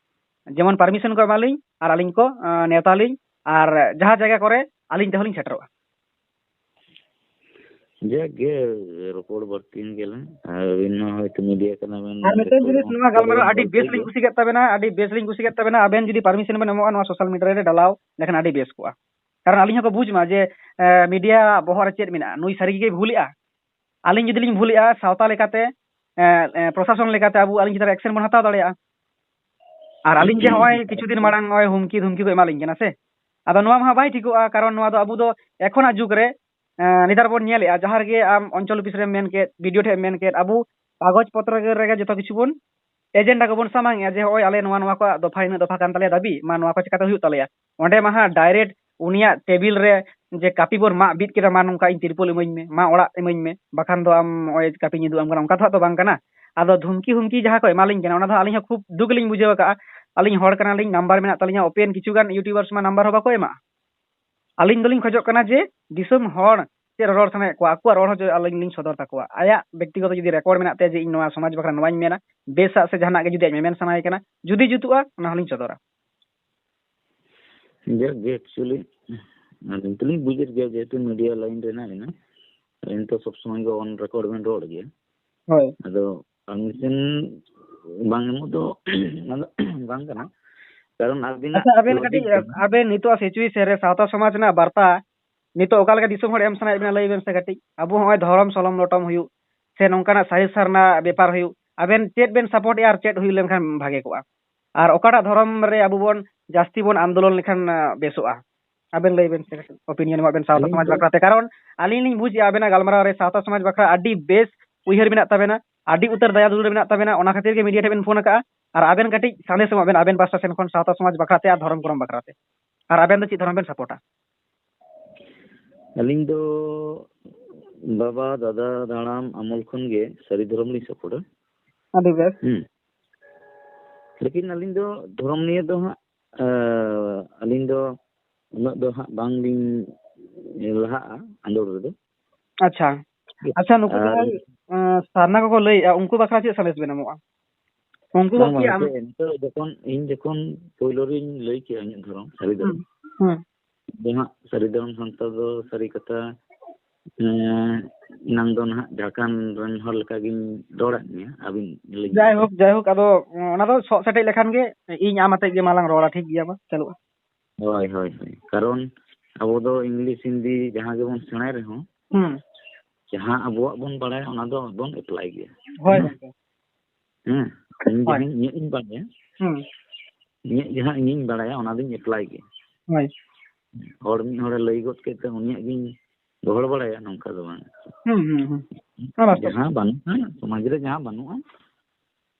ᱡᱮᱢᱚᱱ ᱯᱟᱨᱢᱤᱥᱚᱱ ᱠᱚ ᱮᱢᱟ ᱞᱤᱧ, ᱟᱨ ᱟᱹᱞᱤᱧ ᱠᱚ, ᱟᱸ, ᱱᱮᱣᱛᱟ ᱞᱤᱧ, ᱟᱨ ᱡᱟᱦᱟᱸ ᱡᱟᱭᱜᱟ ᱠᱚᱨᱮ ᱟᱹᱞᱤᱧ ᱛᱮᱦᱚᱸ ᱞᱤᱧ ᱥᱮᱴᱮᱨᱚᱜᱼᱟ᱾ ᱡᱟᱠ ᱜᱮ, ᱨᱚᱯᱚᱲ ᱵᱟᱹᱲᱛᱤᱭᱮᱱ ᱜᱮᱞᱟᱝ᱾ ᱟᱨ ᱟᱹᱵᱤᱱ ᱢᱟ ᱦᱚᱭᱛᱳ ᱢᱤᱰᱤᱭᱟ ᱠᱟᱱᱟ ᱵᱮᱱ, ᱟᱨ ᱢᱤᱫᱴᱮᱱ ᱨᱚᱯᱚᱲ ᱡᱤᱱᱤᱥ, ᱦᱚᱸ ᱱᱚᱣᱟ ᱜᱟᱞᱢᱟᱨᱟᱣ ᱟᱹᱰᱤ ᱵᱟᱹᱲᱛᱤ ᱵᱮᱥ ᱞᱤᱧ ᱜᱮ᱾ ᱠᱩᱥᱤ ᱠᱮᱫ ᱛᱟᱵᱮᱱᱟ, ᱟᱹᱰᱤ ᱵᱮᱥ ᱞᱤᱧ ᱠᱩᱥᱤ ᱠᱮᱫ ᱛᱟᱵᱮᱱᱟ᱾ ᱟᱵᱮᱱ ᱡᱩᱫᱤ ᱯᱟᱨᱢᱤᱥᱚᱱ ᱵᱮᱱ ᱮᱢᱚᱜᱼᱟ ᱱᱚᱣᱟ ᱥᱳᱥᱟᱞ ᱢᱤᱰᱤᱭᱟ ᱨᱮ ᱰᱟᱞᱟᱣ, ᱞᱮᱠᱷᱟᱱ ᱟᱹᱰᱤ ᱵᱮᱥ ᱠᱚᱜᱼᱟ᱾ ᱠᱟᱨᱚᱱ ᱟᱹᱞᱤᱧ ᱦᱚᱸᱠᱚ ᱵᱩᱡᱽ ᱢᱟ ᱡᱮ, ᱮ, ᱢᱤᱰᱤᱭᱟ ᱵᱚᱦᱚᱜ ᱨᱮ ᱪᱮᱫ ᱢᱮᱱᱟᱜᱼᱟ, ᱱᱩᱭ ᱥᱟᱹᱨᱤ ᱜᱮᱭ ᱵᱷᱩᱞᱮᱜᱼᱟ᱾ ᱟᱹᱞᱤᱧ ᱡᱩᱫᱤ ᱞᱤᱧ ᱵᱷᱩᱞᱮᱜᱼᱟ, ᱥᱟᱶᱛᱟ ᱞᱮᱠᱟᱛᱮ, ᱮ, ᱮ, ᱯᱨᱚᱥᱟᱥᱚᱱ ᱞᱮᱠᱟᱛᱮ ᱟᱵᱚ, ᱟᱹᱞᱤᱧ ᱪᱮᱛᱟᱱ ᱨᱮ ᱮᱠᱥᱮᱱ ᱵᱚᱱ ᱦᱟᱛᱟᱣ ᱫᱟᱲᱮᱭᱟᱜᱼᱟ᱾ ᱟᱨ ᱟᱹᱞᱤᱧ ᱡᱮ ᱦᱚᱸᱜᱼᱚᱭ ᱠᱤᱪᱷᱩ ᱫᱤᱱ ᱢᱟᱲᱟᱝ ᱱᱚᱜᱼᱚᱭ ᱦᱩᱢᱠᱤ ᱫᱷᱩᱢᱠᱤ ᱠᱚ ᱮᱢᱟᱞᱤᱧ ᱠᱟᱱᱟ ᱥᱮ, ᱟᱫᱚ ᱱᱚᱣᱟ ᱢᱟ ᱵᱟᱭ ᱴᱷᱤᱠᱚᱜᱼᱟ, ᱠᱟᱨᱚᱱ ᱱᱚᱣᱟ ᱫᱚ ᱟᱵᱚ ᱫᱚ ᱮᱠᱷᱚᱱᱟᱜ ᱡᱩᱜᱽ ᱨᱮ, ᱮ, ᱱᱮᱛᱟᱨ ᱵᱚᱱ ᱧᱮᱞᱮᱜᱼᱟ, ᱡᱟᱦᱟᱸ ᱨᱮᱜᱮ ᱟᱢ ᱚᱧᱪᱚᱞ ᱚᱯᱷᱤᱥ ᱨᱮᱢ ᱢᱮᱱ ᱠᱮᱫ, ᱵᱤ ᱰᱤ ᱳ ᱴᱷᱮᱱ ᱮᱢ ᱢᱮᱱ ᱠᱮᱫ, ᱟᱵᱚ ᱠᱟᱜᱚᱡᱽ ᱯᱚᱛᱨᱚ ᱨᱮᱜᱮ ᱡᱚᱛᱚ ᱠᱤᱪᱷᱩ ᱵᱚᱱ ᱮᱡᱮᱱᱰᱟ ᱠᱚᱵᱚᱱ ᱥᱟᱢᱟᱝ ᱮᱜᱼᱟ ᱡᱮ ᱦᱚᱸᱜᱼᱚᱭ ᱟᱞᱮ ᱱᱚᱣᱟ, ᱱᱚᱣᱟ ᱠᱚ ᱫᱚᱯᱷᱟ ᱤᱱᱟᱹᱜ ᱫᱚᱯᱷᱟ ᱠᱟᱱ ᱛᱟᱞᱮᱭᱟ ᱫᱟᱹᱵᱤ, ᱢᱟ ᱱᱚᱣᱟ ᱠᱚ ᱪᱤᱠᱟᱹᱛᱮ ᱦᱩᱭᱩᱜ ᱛᱟᱞᱮᱭᱟ᱾ ᱚᱸᱰᱮ ᱢᱟ ᱦᱟᱸᱜ ᱰᱟᱭᱨᱮᱠᱴ ᱩᱱᱤᱭᱟᱜ ᱴᱮᱵᱤᱞ ᱨᱮ ᱡᱮ ᱠᱟᱹᱯᱤ ᱵᱚᱱ ᱢᱟᱜ ᱵᱤᱫ ᱠᱮᱫᱟ, ᱢᱟ ᱱᱚᱝᱠᱟ ᱤᱧ ᱛᱤᱨᱯᱚᱞ ᱤᱢᱟᱹᱧ ᱢᱮ, ᱢᱟ ᱚᱲᱟᱜ ᱤᱢᱟᱹᱧ ᱢᱮ, ᱵᱟᱠᱷᱟᱱ ᱫᱚ ᱟᱢ ᱱᱚᱜᱼᱚᱭ ᱠᱟᱹᱯᱤᱧ ᱩᱫᱩᱜ ᱟᱢ ᱠᱟᱱᱟ, ᱚᱱᱠᱟ ᱫᱚ ᱦᱟᱸᱜ ᱫᱚ ᱵᱟᱝ ᱠᱟᱱᱟ᱾ ᱟᱫᱚ ᱫᱷᱩᱢᱠᱤ ᱦᱩᱢᱠᱤ ᱡᱟᱦᱟᱸ ᱠᱚ ᱮᱢᱟᱞᱤᱧ ᱠᱟᱱᱟ, ᱚᱱᱟ ᱫᱚ ᱟᱹᱞᱤᱧ ᱦᱚᱸ ᱠᱷᱩᱵ ᱫᱩᱠ ᱞᱤᱧ ᱵᱩᱡᱷᱟᱹᱣ ᱟᱠᱟᱫᱼᱟ᱾ ᱟᱹᱞᱤᱧ ᱦᱚᱲ ᱠᱟᱱᱟᱞᱤᱧ, ᱱᱟᱢᱵᱟᱨ ᱢᱮᱱᱟᱜ ᱛᱟᱹᱞᱤᱧᱟ, ᱳᱯᱮᱱ ᱠᱤᱪᱷᱩ ᱜᱟᱱ ᱤᱭᱩᱴᱩᱵᱟᱨᱥ ᱢᱟ ᱱᱟᱢᱵᱟᱨ ᱦᱚᱸ ᱵᱟᱠᱚ ᱮᱢᱟ᱾ ᱟᱹᱞᱤᱧ ᱫᱚᱞᱤᱧ ᱠᱷᱚᱡᱚᱜ ᱠᱟᱱᱟ ᱡᱮ ᱫᱤᱥᱚᱢ ᱦᱚᱲ ᱪᱮᱫ ᱨᱚᱲ ᱥᱟᱱᱟᱭᱮᱫ ᱠᱚᱣᱟ, ᱟᱠᱚᱣᱟᱜ ᱨᱚᱲ ᱦᱚᱸ ᱡᱮ ᱟᱹᱞᱤᱧ ᱞᱤᱧ ᱥᱚᱫᱚᱨ ᱛᱟᱠᱚᱣᱟ᱾ ᱟᱭᱟᱜ ᱵᱮᱠᱛᱤᱜᱚᱛᱚ ᱡᱩᱫᱤ ᱨᱮᱠᱚᱨᱰ ᱢᱮᱱᱟᱜ ᱛᱟᱭᱟ ᱡᱮ ᱤᱧ ᱱᱚᱣᱟ ᱥᱚᱢᱟᱡᱽ ᱵᱟᱠᱷᱨᱟ ᱱᱚᱣᱟᱧ ᱢᱮᱱᱟ, ᱵᱮᱥᱟᱜ ᱥᱮ ᱡᱟᱦᱟᱱᱟᱜ ᱜᱮ ᱡᱩᱫᱤ ᱟᱡ ᱢᱮᱢᱮᱱ ᱥᱟᱱᱟᱭᱮ ᱠᱟᱱᱟ, ᱡᱩᱫᱤ ᱡᱩᱛᱩᱜᱼᱟ, ᱚᱱᱟ ᱦᱚᱸᱞᱤᱧ ᱥᱚᱫᱚᱨᱟ᱾ ᱡᱟᱠ ᱜᱮ, actually, ᱟᱹᱞᱤᱧ ᱛᱚᱞᱤᱧ ᱵᱩᱡᱮᱫ ᱜᱮᱭᱟ, ᱡᱮᱦᱮᱛᱩ ᱢᱤᱰᱤᱭᱟ ᱞᱟᱭᱤᱱ ᱨᱮ ᱦᱮᱱᱟᱜ ᱞᱤᱧᱟ, ᱟᱹᱞᱤᱧ ᱛᱚ ᱥᱚᱵ ᱥᱚᱢᱚᱭ ᱜᱮ ᱚᱱ ᱨᱮᱠᱚᱨᱰ ᱵᱮᱱ ᱨᱚᱲ ᱜᱮᱭᱟ᱾ ᱦᱳᱭ᱾ ᱟᱫᱚ ᱯᱟᱨᱢᱤᱥᱚᱱ ᱵᱟᱝ ᱮᱢᱚᱜ ᱫᱚ ᱚᱱᱟ ᱫᱚ ᱵᱟᱝ ᱠᱟᱱᱟ, ᱠᱟᱨᱚᱱ ᱟᱹᱵᱤᱱᱟᱜ ᱟᱪᱪᱷᱟ, ᱟᱵᱮᱱ ᱞᱚᱡᱤᱠ ᱠᱟᱹᱴᱤᱡ, ᱠᱟᱱᱟ᱾ ᱟᱵᱮᱱ ᱱᱤᱛᱚᱜ ᱥᱤᱪᱩᱭᱮᱥᱚᱱ ᱨᱮ ᱥᱟᱶᱛᱟ ᱥᱚᱢᱟᱡᱽ ᱨᱮᱱᱟᱜ ᱵᱟᱨᱛᱟ ᱱᱤᱛᱚᱜ ᱚᱠᱟ ᱞᱮᱠᱟ ᱫᱤᱥᱚᱢ ᱦᱚᱲ ᱮᱢ ᱥᱟᱱᱟᱭᱮᱫ ᱵᱮᱱᱟ, ᱞᱟᱹᱭ ᱵᱮᱱ ᱥᱮ ᱠᱟᱹᱴᱤᱡ᱾ ᱟᱵᱚ ᱦᱚᱸᱜᱼᱚᱭ ᱫᱷᱚᱨᱚᱢ ᱥᱚᱞᱚᱢ ᱞᱚᱴᱚᱢ ᱦᱩᱭᱩᱜ ᱥᱮ ᱱᱚᱝᱠᱟᱱᱟᱜ ᱥᱟᱹᱨᱤ ᱥᱟᱨᱱᱟ ᱵᱮᱯᱟᱨ ᱦᱩᱭᱩᱜ, ᱟᱵᱮᱱ ᱪᱮᱫ ᱵᱮᱱ ᱥᱟᱯᱳᱨᱴ ᱮᱜᱼᱟ ᱟᱨ ᱪᱮᱫ ᱦᱩᱭ ᱞᱮᱱᱠᱷᱟᱱ ᱵᱷᱟᱜᱮ ᱠᱚᱜᱼᱟ? ᱟᱨ ᱚᱠᱟᱴᱟᱜ ᱫᱷᱚᱨᱚᱢ ᱨᱮ ᱟᱵᱚ ᱵᱚᱱ ᱡᱟᱹᱥᱛᱤ ᱵᱚᱱ ᱟᱱᱫᱳᱞᱚᱱ ᱞᱮᱠᱷᱟᱱ, ᱟᱸ, ᱵᱮᱥᱚᱜᱼᱟ? ᱟᱵᱮᱱ ᱞᱟᱹᱭ ᱵᱮᱱ ᱥᱮ ᱠᱟᱹᱴᱤᱡ, ᱚᱯᱤᱱᱤᱭᱚᱱ ᱮᱢᱟᱜ ᱵᱮᱱ ᱥᱟᱶᱛᱟ ᱟᱹᱞᱤᱧ ᱥᱚᱢᱟᱡᱽ ᱫᱚ ᱵᱟᱠᱷᱨᱟ ᱛᱮ, ᱠᱟᱨᱚᱱ ᱟᱹᱞᱤᱧ ᱞᱤᱧ ᱵᱩᱡᱽ ᱮᱜᱼᱟ ᱟᱵᱮᱱᱟᱜ ᱜᱟᱞᱢᱟᱨᱟᱣ ᱨᱮ ᱥᱟᱶᱛᱟ ᱥᱚᱢᱟᱡᱽ ᱵᱟᱠᱷᱨᱟ ᱟᱹᱰᱤ ᱵᱮᱥ ᱩᱭᱦᱟᱹᱨ ᱢᱮᱱᱟᱜ ᱛᱟᱵᱮᱱᱟ, ᱟᱹᱰᱤ ᱩᱛᱟᱹᱨ ᱫᱟᱭᱟ ᱫᱩᱞᱟᱹᱲ ᱢᱮᱱᱟᱜ ᱛᱟᱵᱮᱱᱟ, ᱚᱱᱟ ᱠᱷᱟᱹᱛᱤᱨ ᱜᱮ ᱢᱤᱰᱤᱭᱟ ᱴᱷᱮᱱ ᱵᱮᱱ ᱯᱷᱳᱱ ᱟᱠᱟᱜᱼᱟ᱾ ᱟᱨ ᱟᱵᱮᱱ ᱠᱟᱹᱴᱤᱡ ᱥᱟᱸᱫᱮᱥ ᱮᱢᱚᱜ ᱵᱮᱱ ᱟᱵᱮᱱ ᱯᱟᱥᱴᱟ ᱥᱮᱱ ᱠᱷᱚᱱ ᱥᱟᱶᱛᱟ ᱥᱚᱢᱟᱡᱽ ᱵᱟᱠᱷᱨᱟ ᱛᱮ ᱟᱨ ᱫᱷᱚᱨᱚᱢ ᱠᱚᱨᱚᱢ ᱵᱟᱠᱷᱨᱟ ᱛᱮ᱾ ᱟᱨ ᱟᱵᱮᱱ ᱫᱚ ᱪᱮᱫ ᱫᱷᱚᱨᱚᱢ ᱵᱮᱱ ᱥᱟᱯᱳᱨᱴᱟ? ᱟᱹᱞᱤᱧ ᱫᱚ ᱵᱟᱵᱟ, ᱫᱟᱫᱟ, ᱫᱟᱲᱟᱢ ᱟᱢᱚᱞ ᱠᱷᱚᱱ ᱜᱮ ᱥᱟᱹᱨᱤ ᱫᱷᱚᱨᱚᱢ ᱞᱤᱧ ᱥᱟᱯᱳᱨᱴᱟ᱾ ᱟᱹᱰᱤ ᱵᱮᱥ᱾ ᱦᱩᱸ᱾ ᱞᱮᱠᱤᱱ ᱟᱹᱞᱤᱧ ᱫᱚ ᱫᱷᱚᱨᱚᱢ ᱱᱤᱭᱮ ᱫᱚ ᱦᱟᱸᱜ, ᱟᱸ, ᱟᱹᱞᱤᱧ ᱫᱚ ᱩᱱᱟᱹᱜ ᱫᱚ ᱦᱟᱸᱜ ᱵᱟᱝᱞᱤᱧ ᱞᱟᱦᱟᱜᱼᱟ ᱟᱸᱫᱳᱲ ᱨᱮᱫᱚ᱾ ᱟᱪᱪᱷᱟ᱾ ᱟᱪᱪᱷᱟ, ᱱᱩᱠᱩ ᱟᱨ ᱡᱟᱦᱟᱸᱭ, ᱟᱸ, ᱥᱟᱨᱱᱟ ᱠᱚᱠᱚ ᱞᱟᱹᱭᱮᱜᱼᱟ, ᱩᱱᱠᱩ ᱵᱟᱠᱷᱨᱟ ᱪᱮᱫ ᱥᱟᱸᱫᱮᱥ ᱵᱮᱱ ᱮᱢᱚᱜᱼᱟ? ᱩᱱᱠᱩ ᱵᱟᱝ, ᱠᱚ ᱵᱟᱝ, ᱠᱤ ᱟᱢ ᱱᱤᱛᱚᱜ, ᱱᱤᱛᱚᱜ ᱡᱚᱠᱷᱚᱱ, ᱤᱧ ᱡᱚᱠᱷᱚᱱ ᱯᱳᱭᱞᱳ ᱨᱤᱧ ᱞᱟᱹᱭ ᱠᱮᱜᱼᱟ ᱤᱧᱟᱹᱜ ᱫᱷᱚᱨᱚᱢ, ᱥᱟᱹᱨᱤ ᱫᱷᱚᱨᱚᱢ, ᱦᱩᱸ, ᱦᱩᱸ᱾ ᱫᱚ ᱦᱟᱸᱜ ᱥᱟᱹᱨᱤ ᱫᱷᱚᱨᱚᱢ ᱥᱟᱱᱛᱟᱲ ᱫᱚ ᱥᱟᱹᱨᱤ ᱠᱟᱛᱷᱟ, ᱮᱸ, ᱮᱱᱟᱝ ᱫᱚ ᱱᱟᱦᱟᱜ ᱡᱷᱟᱲᱠᱷᱚᱸᱰ ᱨᱮᱱ ᱦᱚᱲ ᱞᱮᱠᱟ ᱜᱤᱧ ᱨᱚᱲᱟᱫ ᱢᱮᱭᱟ, ᱟᱹᱵᱤᱱ ᱞᱟᱹᱜᱤᱫ ᱛᱮ᱾ ᱡᱟᱭᱦᱳᱠ, ᱡᱟᱭᱦᱳᱠ, ᱟᱫᱚ ᱚᱱᱟ ᱫᱚ ᱥᱚᱜ ᱥᱮᱴᱮᱡ ᱞᱮᱠᱷᱟᱱ ᱜᱮ ᱤᱧ ᱟᱢ ᱟᱛᱮᱫ ᱜᱮ ᱢᱟ ᱞᱟᱝ ᱨᱚᱲᱟ, ᱴᱷᱤᱠ ᱜᱮᱭᱟ, ᱢᱟ ᱪᱟᱹᱞᱩᱜᱼᱟ᱾ ᱦᱳᱭ, ᱦᱳᱭ, ᱦᱳᱭ᱾ ᱠᱟᱨᱚᱱ ᱟᱵᱚ ᱫᱚ ᱤᱝᱞᱤᱥ, ᱦᱤᱱᱫᱤ ᱡᱟᱦᱟᱸ ᱜᱮᱵᱚᱱ ᱥᱮᱬᱟᱭ ᱨᱮᱦᱚᱸ, ᱦᱩᱸ᱾ ᱡᱟᱦᱟᱸ ᱟᱵᱚᱣᱟᱜ ᱵᱚᱱ ᱵᱟᱲᱟᱭᱟ ᱚᱱᱟ ᱫᱚ ᱵᱚᱱ ᱮᱯᱞᱟᱭ ᱜᱮᱭᱟ᱾ ᱦᱳᱭ ᱜᱚᱝᱠᱮ᱾ ᱦᱮᱸ, ᱤᱧ ᱦᱳᱭ᱾ ᱡᱟᱦᱟᱸ ᱤᱧᱟᱹᱜ ᱤᱧ ᱵᱟᱲᱟᱭᱟ, ᱦᱩᱸ᱾ ᱤᱧᱟᱹᱜ ᱡᱟᱦᱟᱸ ᱤᱧᱤᱧ ᱵᱟᱲᱟᱭᱟ ᱚᱱᱟ ᱫᱚᱧ ᱮᱯᱞᱟᱭ ᱜᱮᱭᱟ᱾ ᱦᱳᱭ᱾ ᱦᱚᱲ ᱢᱤᱫ ᱦᱚᱲᱮ ᱞᱟᱹᱭ ᱜᱚᱫ ᱠᱮᱫ ᱛᱮ ᱩᱱᱤᱭᱟᱜ ᱜᱤᱧ ᱜᱚᱦᱚᱲ ᱵᱟᱲᱟᱭᱟ, ᱱᱚᱝᱠᱟ ᱫᱚ ᱵᱟᱝ᱾ ᱦᱩᱸ, ᱦᱩᱸ, ᱦᱩᱸ᱾ ᱚᱱᱟ ᱵᱟᱥᱛᱚᱵ᱾ ᱡᱟᱦᱟᱸ ᱵᱟᱹᱱᱩᱜᱼᱟ, ᱥᱚᱢᱟᱡᱽ ᱨᱮ ᱡᱟᱦᱟᱸ ᱵᱟᱹᱱᱩᱜᱼᱟ,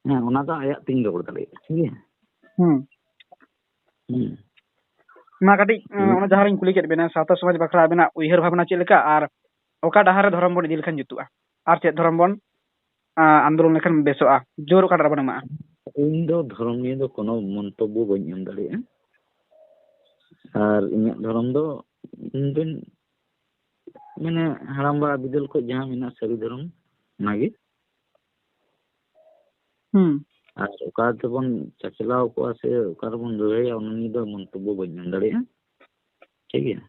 ᱦᱮᱸ, ᱚᱱᱟ ᱫᱚ ᱟᱭᱟᱜ ᱛᱮᱧ ᱨᱚᱲ ᱫᱟᱲᱮᱭᱟᱜᱼᱟ, ᱴᱷᱤᱠ ᱜᱮᱭᱟ? ᱦᱩᱸ᱾ ᱦᱩᱸ᱾ ᱢᱟ ᱠᱟᱹᱴᱤᱡ, ᱦᱩᱸ᱾ ᱚᱱᱟ ᱡᱟᱦᱟᱸ ᱨᱤᱧ ᱠᱩᱞᱤ ᱠᱮᱫ ᱵᱮᱱᱟ, ᱥᱟᱶᱛᱟ ᱥᱚᱢᱟᱡᱽ ᱵᱟᱠᱷᱨᱟ ᱟᱵᱮᱱᱟᱜ ᱩᱭᱦᱟᱹᱨ ᱵᱷᱟᱵᱽᱱᱟ ᱪᱮᱫ ᱞᱮᱠᱟ ᱟᱨ ᱚᱠᱟ ᱰᱟᱦᱟᱨ ᱨᱮ ᱫᱷᱚᱨᱚᱢ ᱵᱚᱱ ᱤᱫᱤ ᱞᱮᱠᱷᱟᱱ ᱡᱩᱛᱩᱜᱼᱟ? ᱟᱨ ᱪᱮᱫ ᱫᱷᱚᱨᱚᱢ ᱵᱚᱱ, ᱟᱸ, ᱟᱱᱫᱳᱞᱚᱱ ᱞᱮᱠᱷᱟᱱ ᱵᱮᱥᱚᱜᱼᱟ? ᱡᱳᱨ ᱚᱠᱟᱴᱟᱜ ᱨᱮᱵᱚᱱ ᱮᱢᱟᱜᱼᱟ? ᱤᱧ ᱫᱚ ᱫᱷᱚᱨᱚᱢ ᱱᱤᱭᱮ ᱫᱚ ᱠᱳᱱᱳ ᱢᱚᱱᱛᱚᱵᱵᱚ ᱵᱟᱹᱧ ᱮᱢ ᱫᱟᱲᱮᱭᱟᱜᱼᱟ᱾ ᱟᱨ ᱤᱧᱟᱹᱜ ᱫᱷᱚᱨᱚᱢ ᱫᱚ ᱤᱧ ᱨᱮᱱ, ᱢᱟᱱᱮ, ᱦᱟᱲᱟᱢᱵᱟ ᱵᱤᱫᱟᱹᱞ ᱠᱷᱚᱱ ᱡᱟᱦᱟᱸ ᱢᱮᱱᱟᱜᱼᱟ ᱥᱟᱹᱨᱤ ᱫᱷᱚᱨᱚᱢ, ᱚᱱᱟᱜᱮ᱾ ᱦᱩᱸ᱾ ᱟᱨ ᱚᱠᱟ ᱛᱮᱵᱚᱱ ᱪᱟᱪᱞᱟᱣ ᱠᱚᱜᱼᱟ ᱥᱮ ᱚᱠᱟ ᱨᱮᱵᱚᱱ ᱞᱟᱹᱲᱦᱟᱹᱭᱟ, ᱚᱱᱟ ᱱᱤᱭᱮ ᱫᱚ ᱢᱚᱱᱛᱚᱵᱵᱚ ᱵᱟᱹᱧ ᱮᱢ ᱫᱟᱲᱮᱭᱟᱜᱼᱟ᱾ ᱴᱷᱤᱠ ᱜᱮᱭᱟ?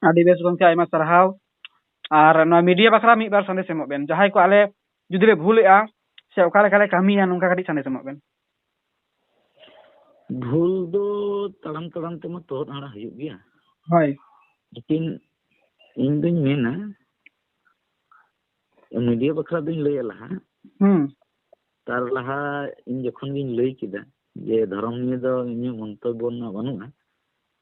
ᱟᱹᱰᱤ ᱵᱮᱥ ᱜᱚᱝᱠᱮ, ᱟᱭᱢᱟ ᱥᱟᱨᱦᱟᱣ᱾ ᱟᱨ ᱱᱚᱣᱟ ᱢᱤᱰᱤᱭᱟ ᱵᱟᱠᱷᱨᱟ ᱢᱤᱫ ᱵᱟᱨ ᱥᱟᱸᱫᱮᱥ ᱮᱢᱚᱜ ᱵᱮᱱ, ᱡᱟᱦᱟᱸᱭ ᱠᱚ ᱟᱞᱮ ᱡᱩᱫᱤ ᱞᱮ ᱵᱷᱩᱞᱮᱜᱼᱟ, ᱥᱮ ᱚᱠᱟ ᱞᱮᱠᱟ ᱞᱮ ᱠᱟᱹᱢᱤᱭᱟ, ᱱᱚᱝᱠᱟ ᱠᱟᱹᱴᱤᱡ ᱥᱟᱸᱫᱮᱥ ᱮᱢᱚᱜ ᱵᱮᱱ᱾ ᱵᱷᱩᱞ ᱫᱚ ᱛᱟᱲᱟᱢ ᱛᱟᱲᱟᱢ ᱛᱮᱢᱟ ᱛᱚᱦᱚᱫ ᱦᱟᱲᱟ ᱦᱩᱭᱩᱜ ᱜᱮᱭᱟ᱾ ᱦᱳᱭ᱾ ᱞᱮᱠᱤᱱ ᱤᱧ ᱫᱩᱧ ᱢᱮᱱᱟ, ᱢᱤᱰᱤᱭᱟ ᱵᱟᱠᱷᱨᱟ ᱫᱩᱧ ᱞᱟᱹᱭᱟ ᱞᱟᱦᱟ᱾ ᱦᱩᱸ᱾ ᱛᱟᱨ ᱞᱟᱦᱟ ᱤᱧ ᱡᱚᱠᱷᱚᱱ ᱜᱤᱧ ᱞᱟᱹᱭ ᱠᱮᱫᱟ ᱡᱮ ᱫᱷᱚᱨᱚᱢ ᱱᱤᱭᱮ ᱫᱚ ᱤᱧᱟᱹᱜ ᱢᱚᱱᱛᱚᱵᱵᱚ ᱨᱮᱱᱟᱜ ᱵᱟᱹᱱᱩᱜᱼᱟ᱾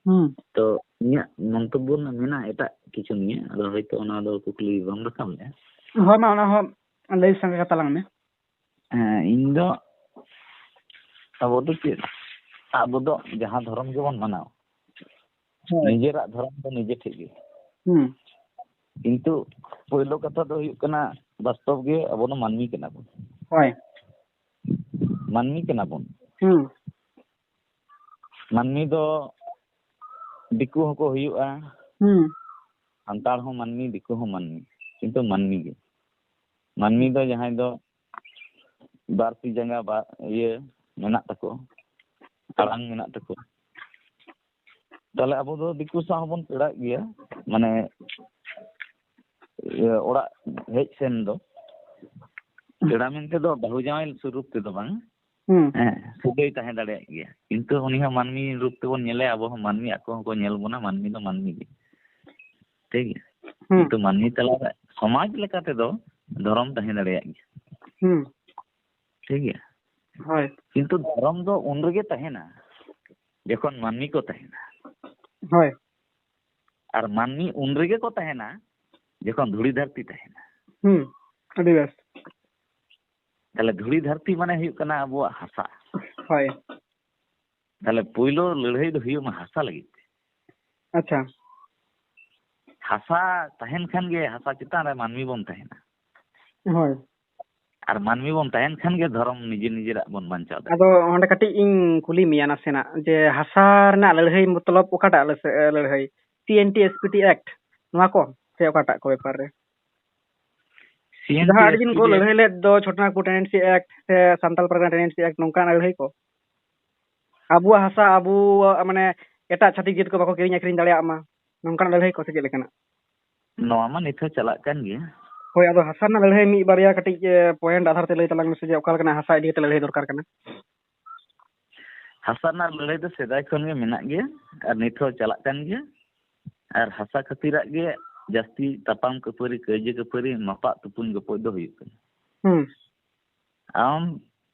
ᱦᱩᱸ᱾ ᱛᱚ ᱤᱧᱟᱹᱜ ᱢᱚᱱᱛᱚᱵᱵᱚ ᱨᱮᱱᱟᱜ ᱢᱮᱱᱟᱜᱼᱟ ᱮᱴᱟᱜ ᱠᱤᱪᱷᱩ ᱱᱤᱭᱮ, ᱟᱫᱚ ᱦᱚᱭᱛᱚ ᱚᱱᱟ ᱫᱚ ᱠᱩᱠᱞᱤ ᱵᱟᱢ ᱨᱟᱠᱟᱵ ᱞᱮᱫᱼᱟ᱾ ᱦᱳᱭ, ᱢᱟ ᱚᱱᱟ ᱦᱚᱸ ᱞᱟᱹᱭ ᱥᱟᱸᱜᱮ ᱠᱟᱛᱟ ᱞᱟᱝ ᱢᱮ᱾ ᱦᱮᱸ, ᱤᱧ ᱫᱚ, ᱟᱵᱚ ᱫᱚ ᱪᱮᱫ, ᱟᱵᱚ ᱫᱚ ᱡᱟᱦᱟᱸ ᱫᱷᱚᱨᱚᱢ ᱜᱮᱵᱚᱱ ᱢᱟᱱᱟᱣ, ᱦᱳᱭ᱾ ᱱᱤᱡᱮᱨᱟᱜ ᱫᱷᱚᱨᱚᱢ ᱫᱚ ᱱᱤᱡᱮ ᱴᱷᱮᱡ ᱜᱮ᱾ ᱦᱩᱸ᱾ ᱠᱤᱱᱛᱩ ᱯᱳᱭᱞᱳ ᱠᱟᱛᱷᱟ ᱫᱚ ᱦᱩᱭᱩᱜ ᱠᱟᱱᱟ, ᱵᱟᱥᱛᱚᱵ ᱜᱮ ᱟᱵᱚ ᱫᱚ ᱢᱟᱹᱱᱢᱤ ᱠᱟᱱᱟ ᱵᱚᱱ᱾ ᱦᱳᱭ᱾ ᱢᱟᱹᱱᱢᱤ ᱠᱟᱱᱟ ᱵᱚᱱ᱾ ᱦᱩᱸ᱾ ᱢᱟᱹᱱᱢᱤ ᱫᱚ ᱫᱤᱠᱩ ᱦᱚᱸᱠᱚ ᱦᱩᱭᱩᱜᱼᱟ᱾ ᱦᱩᱸ᱾ ᱥᱟᱱᱛᱟᱲ ᱦᱚᱸ ᱢᱟᱹᱱᱢᱤ, ᱫᱤᱠᱩ ᱦᱚᱸ ᱢᱟᱹᱱᱢᱤ, ᱠᱤᱱᱛᱩ ᱢᱟᱹᱱᱢᱤ ᱜᱮ᱾ ᱢᱟᱹᱱᱢᱤ ᱫᱚ ᱡᱟᱦᱟᱸᱭ ᱫᱚ ᱵᱟᱨ ᱛᱤ ᱡᱟᱸᱜᱟ, ᱵᱟᱨ ᱤᱭᱟᱹ ᱢᱮᱱᱟᱜ ᱛᱟᱠᱚ, ᱛᱟᱲᱟᱝ ᱢᱮᱱᱟᱜ ᱛᱟᱠᱚ᱾ ᱛᱟᱦᱞᱮ ᱟᱵᱚ ᱫᱚ ᱫᱤᱠᱩ ᱥᱟᱶ ᱦᱚᱸᱵᱚᱱ ᱯᱮᱲᱟᱜ ᱜᱮᱭᱟ, ᱢᱟᱱᱮ, ᱤᱭᱟᱹ, ᱚᱲᱟᱜ ᱦᱮᱡ ᱥᱮᱱ ᱫᱚ᱾ ᱯᱮᱲᱟ ᱢᱮᱱᱛᱮ ᱫᱚ ᱵᱟᱹᱦᱩ ᱡᱟᱶᱟᱭ ᱥᱩᱨᱩᱯ ᱛᱮᱫᱚ ᱵᱟᱝ᱾ ᱦᱩᱸ᱾ ᱦᱮᱸ, ᱥᱟᱹᱜᱟᱹᱭ ᱛᱟᱦᱮᱸ ᱫᱟᱲᱮᱭᱟᱜ ᱜᱮᱭᱟ, ᱠᱤᱱᱛᱩ ᱩᱱᱤ ᱦᱚᱸ ᱢᱟᱹᱱᱢᱤ ᱨᱩᱯ ᱛᱮᱵᱚᱱ ᱧᱮᱞᱮᱭᱟ, ᱟᱵᱚ ᱦᱚᱸ ᱢᱟᱹᱱᱢᱤ, ᱟᱠᱚ ᱦᱚᱸᱠᱚ ᱧᱮᱞ ᱵᱚᱱᱟ, ᱢᱟᱹᱱᱢᱤ ᱫᱚ ᱢᱟᱹᱱᱢᱤ ᱜᱮ᱾ ᱴᱷᱤᱠ ᱜᱮᱭᱟ? ᱦᱩᱸ᱾ ᱠᱤᱱᱛᱩ ᱢᱟᱹᱱᱢᱤ ᱛᱟᱞᱟᱨᱮ ᱥᱚᱢᱟᱡᱽ ᱞᱮᱠᱟ ᱛᱮᱫᱚ ᱫᱷᱚᱨᱚᱢ ᱛᱟᱦᱮᱸ ᱫᱟᱲᱮᱭᱟᱜ ᱜᱮᱭᱟ᱾ ᱦᱩᱸ᱾ ᱴᱷᱤᱠ ᱜᱮᱭᱟ? ᱦᱳᱭ᱾ ᱠᱤᱱᱛᱩ ᱫᱷᱚᱨᱚᱢ ᱫᱚ ᱩᱱ ᱨᱮᱜᱮ ᱛᱟᱦᱮᱱᱟ, ᱡᱚᱠᱷᱚᱱ ᱢᱟᱹᱱᱢᱤ ᱠᱚ ᱛᱟᱦᱮᱱᱟ᱾ ᱦᱳᱭ᱾ ᱟᱨ ᱢᱟᱹᱱᱢᱤ ᱩᱱ ᱨᱮᱜᱮ ᱠᱚ ᱛᱟᱦᱮᱱᱟ, ᱡᱚᱠᱷᱚᱱ ᱫᱷᱩᱲᱤ ᱫᱷᱟᱹᱨᱛᱤ ᱛᱟᱦᱮᱱᱟ᱾ ᱦᱩᱸ, ᱟᱹᱰᱤ ᱵᱮᱥ᱾ ᱛᱟᱦᱞᱮ ᱫᱷᱩᱲᱤ ᱫᱷᱟᱹᱨᱛᱤ ᱢᱟᱱᱮ ᱦᱩᱭᱩᱜ ᱠᱟᱱᱟ ᱟᱵᱚᱣᱟᱜ ᱦᱟᱥᱟ᱾ ᱦᱳᱭ᱾ ᱛᱟᱦᱞᱮ ᱯᱳᱭᱞᱳ ᱞᱟᱹᱲᱦᱟᱹᱭ ᱫᱚ ᱦᱩᱭᱩᱜ ᱢᱟ ᱦᱟᱥᱟ ᱞᱟᱹᱜᱤᱫ ᱛᱮ᱾ ᱟᱪᱪᱷᱟ᱾ ᱦᱟᱥᱟ ᱛᱟᱦᱮᱱ ᱠᱷᱟᱱ ᱜᱮ ᱦᱟᱥᱟ ᱪᱮᱛᱟᱱ ᱨᱮ ᱢᱟᱹᱱᱢᱤ ᱵᱚᱱ ᱛᱟᱦᱮᱱᱟ᱾ ᱦᱳᱭ᱾ ᱟᱨ ᱢᱟᱹᱱᱢᱤ ᱵᱚᱱ ᱛᱟᱦᱮᱱ ᱠᱷᱟᱱ ᱜᱮ ᱫᱷᱚᱨᱚᱢ ᱱᱤᱡᱮ ᱱᱤᱡᱮᱨᱟᱜ ᱵᱚᱱ ᱵᱟᱧᱪᱟᱣ ᱫᱟᱲᱮᱭᱟᱜᱼᱟ᱾ ᱟᱫᱚ ᱚᱸᱰᱮ ᱠᱟᱹᱴᱤᱡ ᱤᱧ ᱠᱩᱞᱤ ᱢᱮᱭᱟ ᱱᱟᱥᱮᱱᱟᱜ, ᱡᱮ ᱦᱟᱥᱟ ᱨᱮᱱᱟᱜ ᱞᱟᱹᱲᱦᱟᱹᱭ ᱢᱚᱛᱞᱚᱵ ᱚᱠᱟᱴᱟᱜ ᱞᱟᱹᱥ-, ᱞᱟᱹᱲᱦᱟᱹᱭ? C N T S P T act, ᱱᱚᱣᱟ ᱠᱚ ᱥᱮ ᱚᱠᱟᱴᱟᱜ ᱠᱚ ᱵᱮᱯᱟᱨ ᱨᱮ? ᱡᱟᱦᱟᱸ ᱟᱹᱰᱤ ᱫᱤᱱ ᱠᱚ C N T S P T act. ᱞᱟᱹᱲᱦᱟᱹᱭ ᱞᱮᱫ ᱫᱚ, ᱪᱷᱳᱴᱳᱱᱟᱜᱽᱯᱩᱨ ᱴᱮᱱᱮᱱᱥᱤ ᱮᱠᱴ ᱥᱮ ᱥᱟᱱᱛᱟᱞ ᱯᱟᱨᱜᱟᱱᱟ ᱴᱮᱱᱮᱱᱥᱤ ᱮᱠᱴ, ᱱᱚᱝᱠᱟᱱᱟᱜ ᱞᱟᱹᱲᱦᱟᱹᱭ ᱠᱚ? ᱟᱵᱚᱣᱟᱜ ᱦᱟᱥᱟ ᱟᱵᱚ, ᱢᱟᱱᱮ, ᱮᱴᱟᱜ ᱪᱷᱟᱹᱛᱤᱠ ᱡᱟᱹᱛ ᱠᱚ ᱵᱟᱠᱚ ᱠᱤᱨᱤᱧ ᱟᱹᱠᱷᱨᱤᱧ ᱫᱟᱲᱮᱭᱟᱜ ᱢᱟ, ᱱᱚᱝᱠᱟᱱᱟᱜ ᱞᱟᱹᱲᱦᱟᱹᱭ ᱠᱚ ᱥᱮ ᱪᱮᱫ ᱞᱮᱠᱟᱱᱟᱜ? ᱱᱚᱣᱟ ᱢᱟ ᱱᱤᱛ ᱦᱚᱸ ᱪᱟᱞᱟᱜ ᱠᱟᱱ ᱜᱮᱭᱟ᱾ ᱦᱳᱭ, ᱟᱫᱚ ᱦᱟᱥᱟ ᱨᱮᱱᱟᱜ ᱞᱟᱹᱲᱦᱟᱹᱭ ᱢᱤᱫ ᱵᱟᱨᱭᱟ ᱠᱟᱹᱴᱤᱡ ᱯᱚᱭᱮᱱᱴ ᱟᱫᱷᱟᱨ ᱛᱮ ᱞᱟᱹᱭ ᱛᱟᱞᱟᱝ ᱢᱮᱥᱮ, ᱡᱮ ᱚᱠᱟ ᱞᱮᱠᱟᱱᱟᱜ ᱦᱟᱥᱟ ᱤᱫᱤ ᱠᱟᱛᱮ ᱞᱟᱹᱲᱦᱟᱹᱭ ᱫᱚᱨᱠᱟᱨ ᱠᱟᱱᱟ? ᱦᱟᱥᱟ ᱨᱮᱱᱟᱜ ᱞᱟᱹᱲᱦᱟᱹᱭ ᱫᱚ ᱥᱮᱫᱟᱭ ᱠᱷᱚᱱ ᱜᱮ ᱢᱮᱱᱟᱜ ᱜᱮᱭᱟ ᱟᱨ ᱱᱤᱛ ᱦᱚᱸ ᱪᱟᱞᱟᱜ ᱠᱟᱱ ᱜᱮᱭᱟ᱾ ᱟᱨ ᱦᱟᱥᱟ ᱠᱷᱟᱹᱛᱤᱨᱟᱜ ᱜᱮ ᱡᱟᱹᱥᱛᱤ ᱛᱟᱯᱟᱢ ᱠᱷᱟᱹᱯᱟᱹᱨᱤ, ᱠᱟᱹᱭᱡᱟᱹ ᱠᱷᱟᱹᱯᱟᱹᱨᱤ, ᱢᱟᱯᱟᱜ ᱛᱩᱯᱩᱧ ᱜᱚᱯᱚᱡ ᱫᱚ ᱦᱩᱭᱩᱜ ᱠᱟᱱᱟ᱾ ᱦᱩᱸ᱾ ᱟᱢ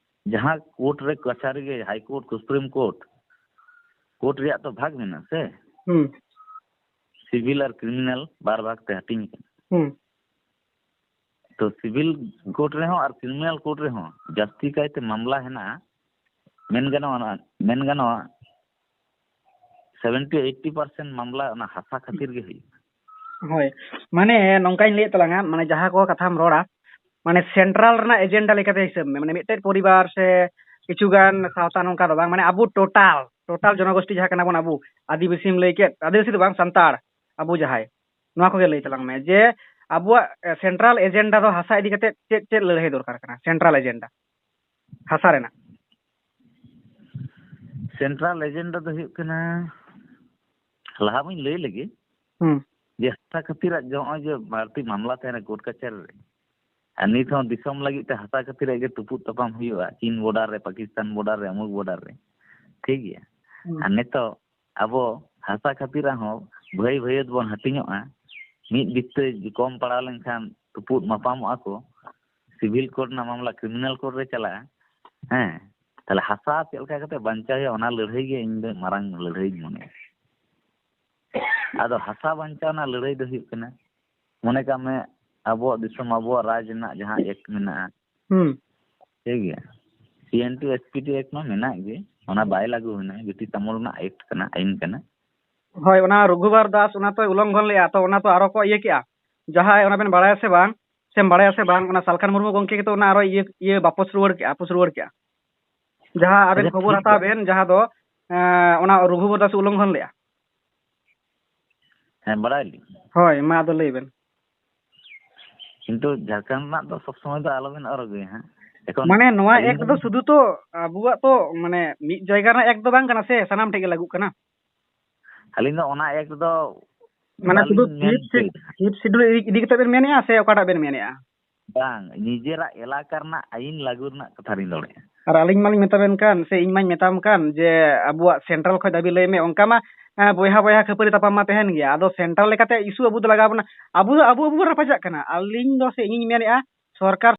ᱡᱟᱦᱟᱸ ᱠᱳᱨᱴ ᱨᱮ, ᱠᱟᱪᱷᱟᱨᱤ ᱜᱮ, high court, supreme court, court ᱨᱮᱭᱟᱜ ᱛᱚ ᱵᱷᱟᱜᱽ ᱢᱮᱱᱟᱜᱼᱟ ᱥᱮ? ᱦᱩᱸ᱾ ᱥᱤᱵᱤᱞ ᱟᱨ ᱠᱨᱤᱢᱤᱱᱟᱞ ᱵᱟᱨ ᱵᱷᱟᱜᱽ ᱛᱮ ᱦᱟᱹᱴᱤᱧ ᱠᱟᱱᱟ᱾ ᱦᱩᱸ᱾ ᱛᱚ ᱥᱤᱵᱤᱞ ᱠᱳᱨᱴ ᱨᱮᱦᱚᱸ ᱟᱨ ᱠᱨᱤᱢᱤᱱᱟᱞ ᱠᱳᱨᱴ ᱨᱮᱦᱚᱸ ᱡᱟᱹᱥᱛᱤ ᱠᱟᱭᱛᱮ ᱢᱟᱢᱞᱟ ᱦᱮᱱᱟᱜᱼᱟ, ᱢᱮᱱ ᱜᱟᱱᱚᱜᱼᱟ, ᱢᱮᱱ ᱜᱟᱱᱚᱜᱼᱟ ᱥᱮᱵᱷᱮᱱᱴᱤ ᱮᱭᱤᱴᱴᱤ ᱯᱟᱨᱥᱮᱱᱴ ᱢᱟᱢᱞᱟ ᱚᱱᱟ ᱦᱟᱥᱟ ᱠᱷᱟᱹᱛᱤᱨ ᱜᱮ ᱦᱩᱭᱩᱜᱼᱟ᱾ ᱦᱳᱭ, ᱢᱟᱱᱮ ᱱᱚᱝᱠᱟᱧ ᱞᱟᱹᱭᱮᱫ ᱛᱟᱞᱟᱝᱟ, ᱢᱟᱱᱮ ᱡᱟᱦᱟᱸ ᱠᱚ ᱠᱟᱛᱷᱟᱢ ᱨᱚᱲᱟ, ᱢᱟᱱᱮ ᱥᱮᱱᱴᱨᱟᱞ ᱨᱮᱱᱟᱜ ᱮᱡᱮᱱᱰᱟ ᱞᱮᱠᱟᱛᱮ ᱦᱤᱥᱟᱹᱵ ᱢᱮ, ᱢᱟᱱᱮ ᱢᱤᱫᱴᱮᱡ ᱯᱚᱨᱤᱵᱟᱨ ᱥᱮ ᱠᱤᱪᱷᱩ ᱜᱟᱱ ᱥᱟᱶᱛᱟ, ᱱᱚᱝᱠᱟ ᱫᱚ ᱵᱟᱝ, ᱢᱟᱱᱮ ᱟᱵᱚ ᱴᱳᱴᱟᱞ, ᱴᱳᱴᱟᱞ ᱡᱚᱱᱚᱜᱳᱥᱴᱤ ᱡᱟᱦᱟᱸ ᱠᱟᱱᱟ ᱵᱚᱱ ᱟᱵᱚ, ᱟᱹᱫᱤᱵᱟᱹᱥᱤᱢ ᱞᱟᱹᱭ ᱠᱮᱫ, ᱟᱹᱫᱤᱵᱟᱹᱥᱤ ᱫᱚ ᱵᱟᱝ, ᱥᱟᱱᱛᱟᱲ, ᱟᱵᱚ ᱡᱟᱦᱟᱸᱭ, ᱱᱚᱣᱟ ᱠᱚᱜᱮ ᱞᱟᱹᱭ ᱛᱟᱞᱟᱝ ᱢᱮ ᱡᱮ ᱟᱵᱚᱣᱟᱜ ᱥᱮᱱᱴᱨᱟᱞ ᱮᱡᱮᱱᱰᱟ ᱫᱚ ᱦᱟᱥᱟ ᱤᱫᱤ ᱠᱟᱛᱮ ᱪᱮᱫ ᱪᱮᱫ ᱞᱟᱹᱲᱦᱟᱹᱭ ᱫᱚᱨᱠᱟᱨ ᱠᱟᱱᱟ, ᱥᱮᱱᱴᱨᱟᱞ ᱮᱡᱮᱱᱰᱟ ᱦᱟᱥᱟ ᱨᱮᱱᱟᱜ? ᱥᱮᱱᱴᱨᱟᱞ ᱮᱡᱮᱱᱰᱟ ᱫᱚ ᱦᱩᱭᱩᱜ ᱠᱟᱱᱟ, ᱞᱟᱦᱟ ᱵᱚᱱ ᱞᱟᱹᱭ ᱞᱮᱜᱮ, ᱦᱩᱸ᱾ ᱡᱮ ᱦᱟᱥᱟ ᱠᱷᱟᱹᱛᱤᱨᱟᱜ ᱡᱮ ᱱᱚᱜᱼᱚᱭ ᱡᱮ ᱵᱟᱹᱲᱛᱤ ᱢᱟᱢᱞᱟ ᱛᱟᱦᱮᱱᱟ ᱠᱳᱨᱴ ᱠᱟᱪᱷᱟᱨᱤ ᱨᱮ, ᱟᱨ ᱱᱤᱛ ᱦᱚᱸ ᱫᱤᱥᱚᱢ ᱞᱟᱹᱜᱤᱫ ᱛᱮ ᱦᱟᱥᱟ ᱠᱷᱟᱹᱛᱤᱨᱟᱜ ᱜᱮ ᱛᱩᱯᱩᱫ ᱛᱟᱯᱟᱢ ᱦᱩᱭᱩᱜᱼᱟ, ᱪᱤᱱ ᱵᱚᱰᱟᱨ ᱨᱮ, ᱯᱟᱠᱤᱥᱛᱟᱱ ᱵᱚᱰᱟᱨ ᱨᱮ, ᱚᱢᱩᱠ ᱵᱚᱰᱟᱨ ᱨᱮ, ᱴᱷᱤᱠ ᱜᱮᱭᱟ᱾ ᱦᱩᱸ᱾ ᱟᱨ ᱱᱤᱛᱚᱜ ᱟᱵᱚ ᱦᱟᱥᱟ ᱠᱷᱟᱹᱛᱤᱨᱟᱜ ᱦᱚᱸ ᱵᱷᱟᱹᱭ ᱵᱷᱟᱹᱭᱟᱹᱛ ᱵᱚᱱ ᱦᱟᱹᱴᱤᱧᱚᱜᱼᱟ, ᱢᱤᱫ ᱵᱤᱛᱟᱹ ᱠᱚᱢ ᱯᱟᱲᱟᱣ ᱞᱮᱱᱠᱷᱟᱱ ᱛᱩᱯᱩᱫ ᱢᱟᱯᱟᱢᱚᱜᱼᱟ ᱠᱚ, ᱥᱤᱵᱤᱞ ᱠᱳᱨᱴ ᱨᱮᱱᱟᱜ ᱢᱟᱢᱞᱟ ᱠᱨᱤᱢᱤᱱᱟᱞ ᱠᱳᱨᱴ ᱨᱮ ᱪᱟᱞᱟᱜᱼᱟ᱾ ᱦᱮᱸ, ᱛᱟᱦᱞᱮ ᱦᱟᱥᱟ ᱪᱮᱫ ᱞᱮᱠᱟ ᱠᱟᱛᱮ ᱵᱟᱧᱪᱟᱣ ᱦᱩᱭᱩᱜᱼᱟ, ᱚᱱᱟ ᱞᱟᱹᱲᱦᱟᱹᱭ ᱜᱮ ᱤᱧ ᱫᱚ ᱢᱟᱨᱟᱝ ᱞᱟᱹᱲᱦᱟᱹᱭᱤᱧ ᱢᱚᱱᱮᱭᱟ᱾ ᱟᱫᱚ ᱦᱟᱥᱟ ᱵᱟᱧᱪᱟᱣ ᱨᱮᱱᱟᱜ ᱞᱟᱹᱲᱦᱟᱹᱭ ᱫᱚ ᱦᱩᱭᱩᱜ ᱠᱟᱱᱟ, ᱢᱚᱱᱮ ᱠᱟᱜ ᱢᱮ ᱟᱵᱚᱣᱟᱜ ᱫᱤᱥᱚᱢ, ᱟᱵᱚᱣᱟᱜ ᱨᱟᱡᱽ ᱨᱮᱱᱟᱜ ᱡᱟᱦᱟᱸ ᱮᱠᱴ ᱢᱮᱱᱟᱜᱼᱟ, ᱦᱩᱸ᱾ ᱴᱷᱤᱠ ᱜᱮᱭᱟ, ᱥᱤ-ᱮᱱ-ᱴᱤ ᱮᱥ-ᱯᱤ-ᱴᱤ ᱮᱠᱴ ᱢᱟ ᱢᱮᱱᱟᱜ ᱜᱮ, ᱚᱱᱟ ᱵᱟᱭ ᱞᱟᱹᱜᱩ ᱦᱩᱭᱱᱟ, ᱵᱨᱤᱴᱤᱥ ᱟᱢᱚᱞ ᱨᱮᱱᱟᱜ ᱮᱠᱴ ᱠᱟᱱᱟ, ᱟᱹᱭᱤᱱ ᱠᱟᱱᱟ᱾ ᱦᱳᱭ, ᱚᱱᱟ ᱨᱚᱜᱷᱩᱵᱟᱨ ᱫᱟᱥ ᱚᱱᱟ ᱛᱚᱭ ᱩᱞᱞᱚᱝᱜᱷᱚᱱ ᱞᱮᱜᱼᱟ, ᱛᱚ ᱚᱱᱟ ᱛᱚ ᱟᱨᱚ ᱠᱚ ᱤᱭᱟᱹ ᱠᱮᱜᱼᱟ, ᱡᱟᱦᱟᱸᱭ, ᱚᱱᱟ ᱵᱮᱱ ᱵᱟᱲᱟᱭᱟ ᱥᱮ ᱵᱟᱝ, ᱥᱮᱢ ᱵᱟᱲᱟᱭᱟ ᱥᱮ ᱵᱟᱝ, ᱚᱱᱟ ᱥᱟᱞᱠᱷᱟᱱ ᱢᱩᱨᱢᱩ ᱜᱚᱢᱠᱮ ᱜᱮᱛᱚ ᱚᱱᱟ ᱟᱨᱚ ᱤᱭᱟᱹ, ᱤᱭᱟᱹ ᱵᱟᱯᱚᱥ ᱨᱩᱣᱟᱹᱲ ᱠᱮᱜᱼᱟ, ᱟᱯᱚᱥ ᱨᱩᱣᱟᱹᱲ ᱠᱮᱜᱼᱟ, ᱡᱟᱦᱟᱸ ᱟᱵᱮᱱ ᱟᱪᱪᱷᱟ, ᱠᱷᱚᱵᱚᱨ ᱴᱷᱤᱠ ᱦᱟᱛᱟᱣ ᱜᱮᱭᱟ᱾ ᱵᱮᱱ, ᱡᱟᱦᱟᱸ ᱫᱚ, ᱮᱸ, ᱚᱱᱟ ᱨᱚᱜᱷᱩᱵᱟᱨ ᱫᱟᱥ ᱩᱞᱞᱚᱝᱜᱷᱚᱱ ᱞᱮᱜᱼᱟ᱾ ᱦᱮᱸ, ᱵᱟᱲᱟᱭ ᱞᱤᱧ᱾ ᱦᱳᱭ, ᱢᱟ ᱟᱫᱚ ᱞᱟᱹᱭ ᱵᱮᱱ᱾ ᱠᱤᱱᱛᱩ ᱡᱷᱟᱲᱠᱷᱚᱸᱰ ᱨᱮᱱᱟᱜ ᱫᱚ ᱥᱚᱵ ᱥᱚᱢᱚᱭ ᱫᱚ ᱟᱞᱚᱵᱮᱱ ᱟᱨᱚᱜᱮᱭᱟ ᱦᱟᱸᱜ᱾ ᱮᱠᱷᱚᱱ ᱢᱟᱱᱮ ᱱᱚᱣᱟ ᱟᱹᱞᱤᱧ ᱮᱠᱴ ᱫᱚ ᱥᱩᱫᱷᱩ ᱛᱚ ᱟᱵᱚᱣᱟᱜ ᱛᱚ ᱢᱟᱱᱮ ᱢᱤᱫ ᱡᱟᱭᱜᱟ ᱨᱮᱱᱟᱜ ᱮᱠᱴ ᱫᱚ ᱵᱟᱝ ᱠᱟᱱᱟ ᱥᱮ, ᱥᱟᱱᱟᱢ ᱴᱷᱮᱡ ᱜᱮ ᱞᱟᱹᱜᱩᱜ ᱠᱟᱱᱟ᱾ ᱟᱹᱞᱤᱧ ᱫᱚ ᱚᱱᱟ ᱮᱠᱴ ᱫᱚ ᱢᱟᱱᱮ ᱥᱩᱫᱷᱩ ᱵᱟᱹᱞᱤᱧ ᱢᱮᱱ ᱯᱷᱤᱯᱛᱷ ᱥᱤ-, ᱦᱚᱪᱚᱭᱮᱫᱟ᱾ ᱯᱷᱤᱯᱛᱷ ᱥᱤᱰᱩᱞ ᱤᱫᱤ, ᱤᱫᱤ ᱠᱟᱛᱮ ᱵᱮᱱ ᱢᱮᱱᱮᱫᱼᱟ ᱥᱮ ᱚᱠᱟᱴᱟᱜ ᱵᱮᱱ ᱢᱮᱱᱮᱫᱼᱟ? ᱵᱟᱝ, ᱱᱤᱡᱮᱨᱟᱜ ᱮᱞᱟᱠᱟ ᱨᱮᱱᱟᱜ ᱟᱹᱭᱤᱱ ᱞᱟᱹᱜᱩ ᱨᱮᱱᱟᱜ ᱠᱟᱛᱷᱟ ᱞᱤᱧ ᱨᱚᱲᱮᱫᱼᱟ᱾ ᱟᱨ ᱟᱹᱞᱤᱧ ᱢᱟᱞᱤᱧ ᱢᱮᱛᱟ ᱵᱮᱱ ᱠᱟᱱ, ᱥᱮ ᱤᱧ ᱢᱟᱧ ᱢᱮᱛᱟᱢ ᱠᱟᱱ ᱡᱮ ᱟᱵᱚᱣᱟᱜ ᱥᱮᱱᱴᱨᱟᱞ ᱠᱷᱚᱱ ᱫᱟᱹᱵᱤ ᱞᱟᱹᱭ ᱢᱮ, ᱚᱱᱠᱟ ᱢᱟ, ᱮᱸ, ᱵᱚᱭᱦᱟ ᱵᱚᱭᱦᱟ ᱠᱷᱟᱹᱯᱟᱹᱨᱤ ᱛᱟᱯᱟᱢ ᱢᱟ ᱛᱟᱦᱮᱱ ᱜᱮᱭᱟ᱾ ᱟᱫᱚ ᱥᱮᱱᱴᱨᱟᱞ ᱞᱮᱠᱟᱛᱮ ᱤᱥᱩ ᱟᱵᱚ ᱫᱚ ᱞᱟᱜᱟᱣ ᱵᱚᱱᱟ, ᱟᱵᱚ ᱫᱚ ᱟᱵᱚ ᱟᱵᱚ ᱵᱚᱱ ᱨᱟᱯᱟᱪᱟᱜ ᱠᱟᱱᱟ᱾ ᱟᱹᱞᱤᱧ ᱫᱚ ᱥᱮ ᱤᱧᱤᱧ ᱢᱮᱱᱮᱫᱼᱟ, ᱥᱚᱨᱠᱟᱨ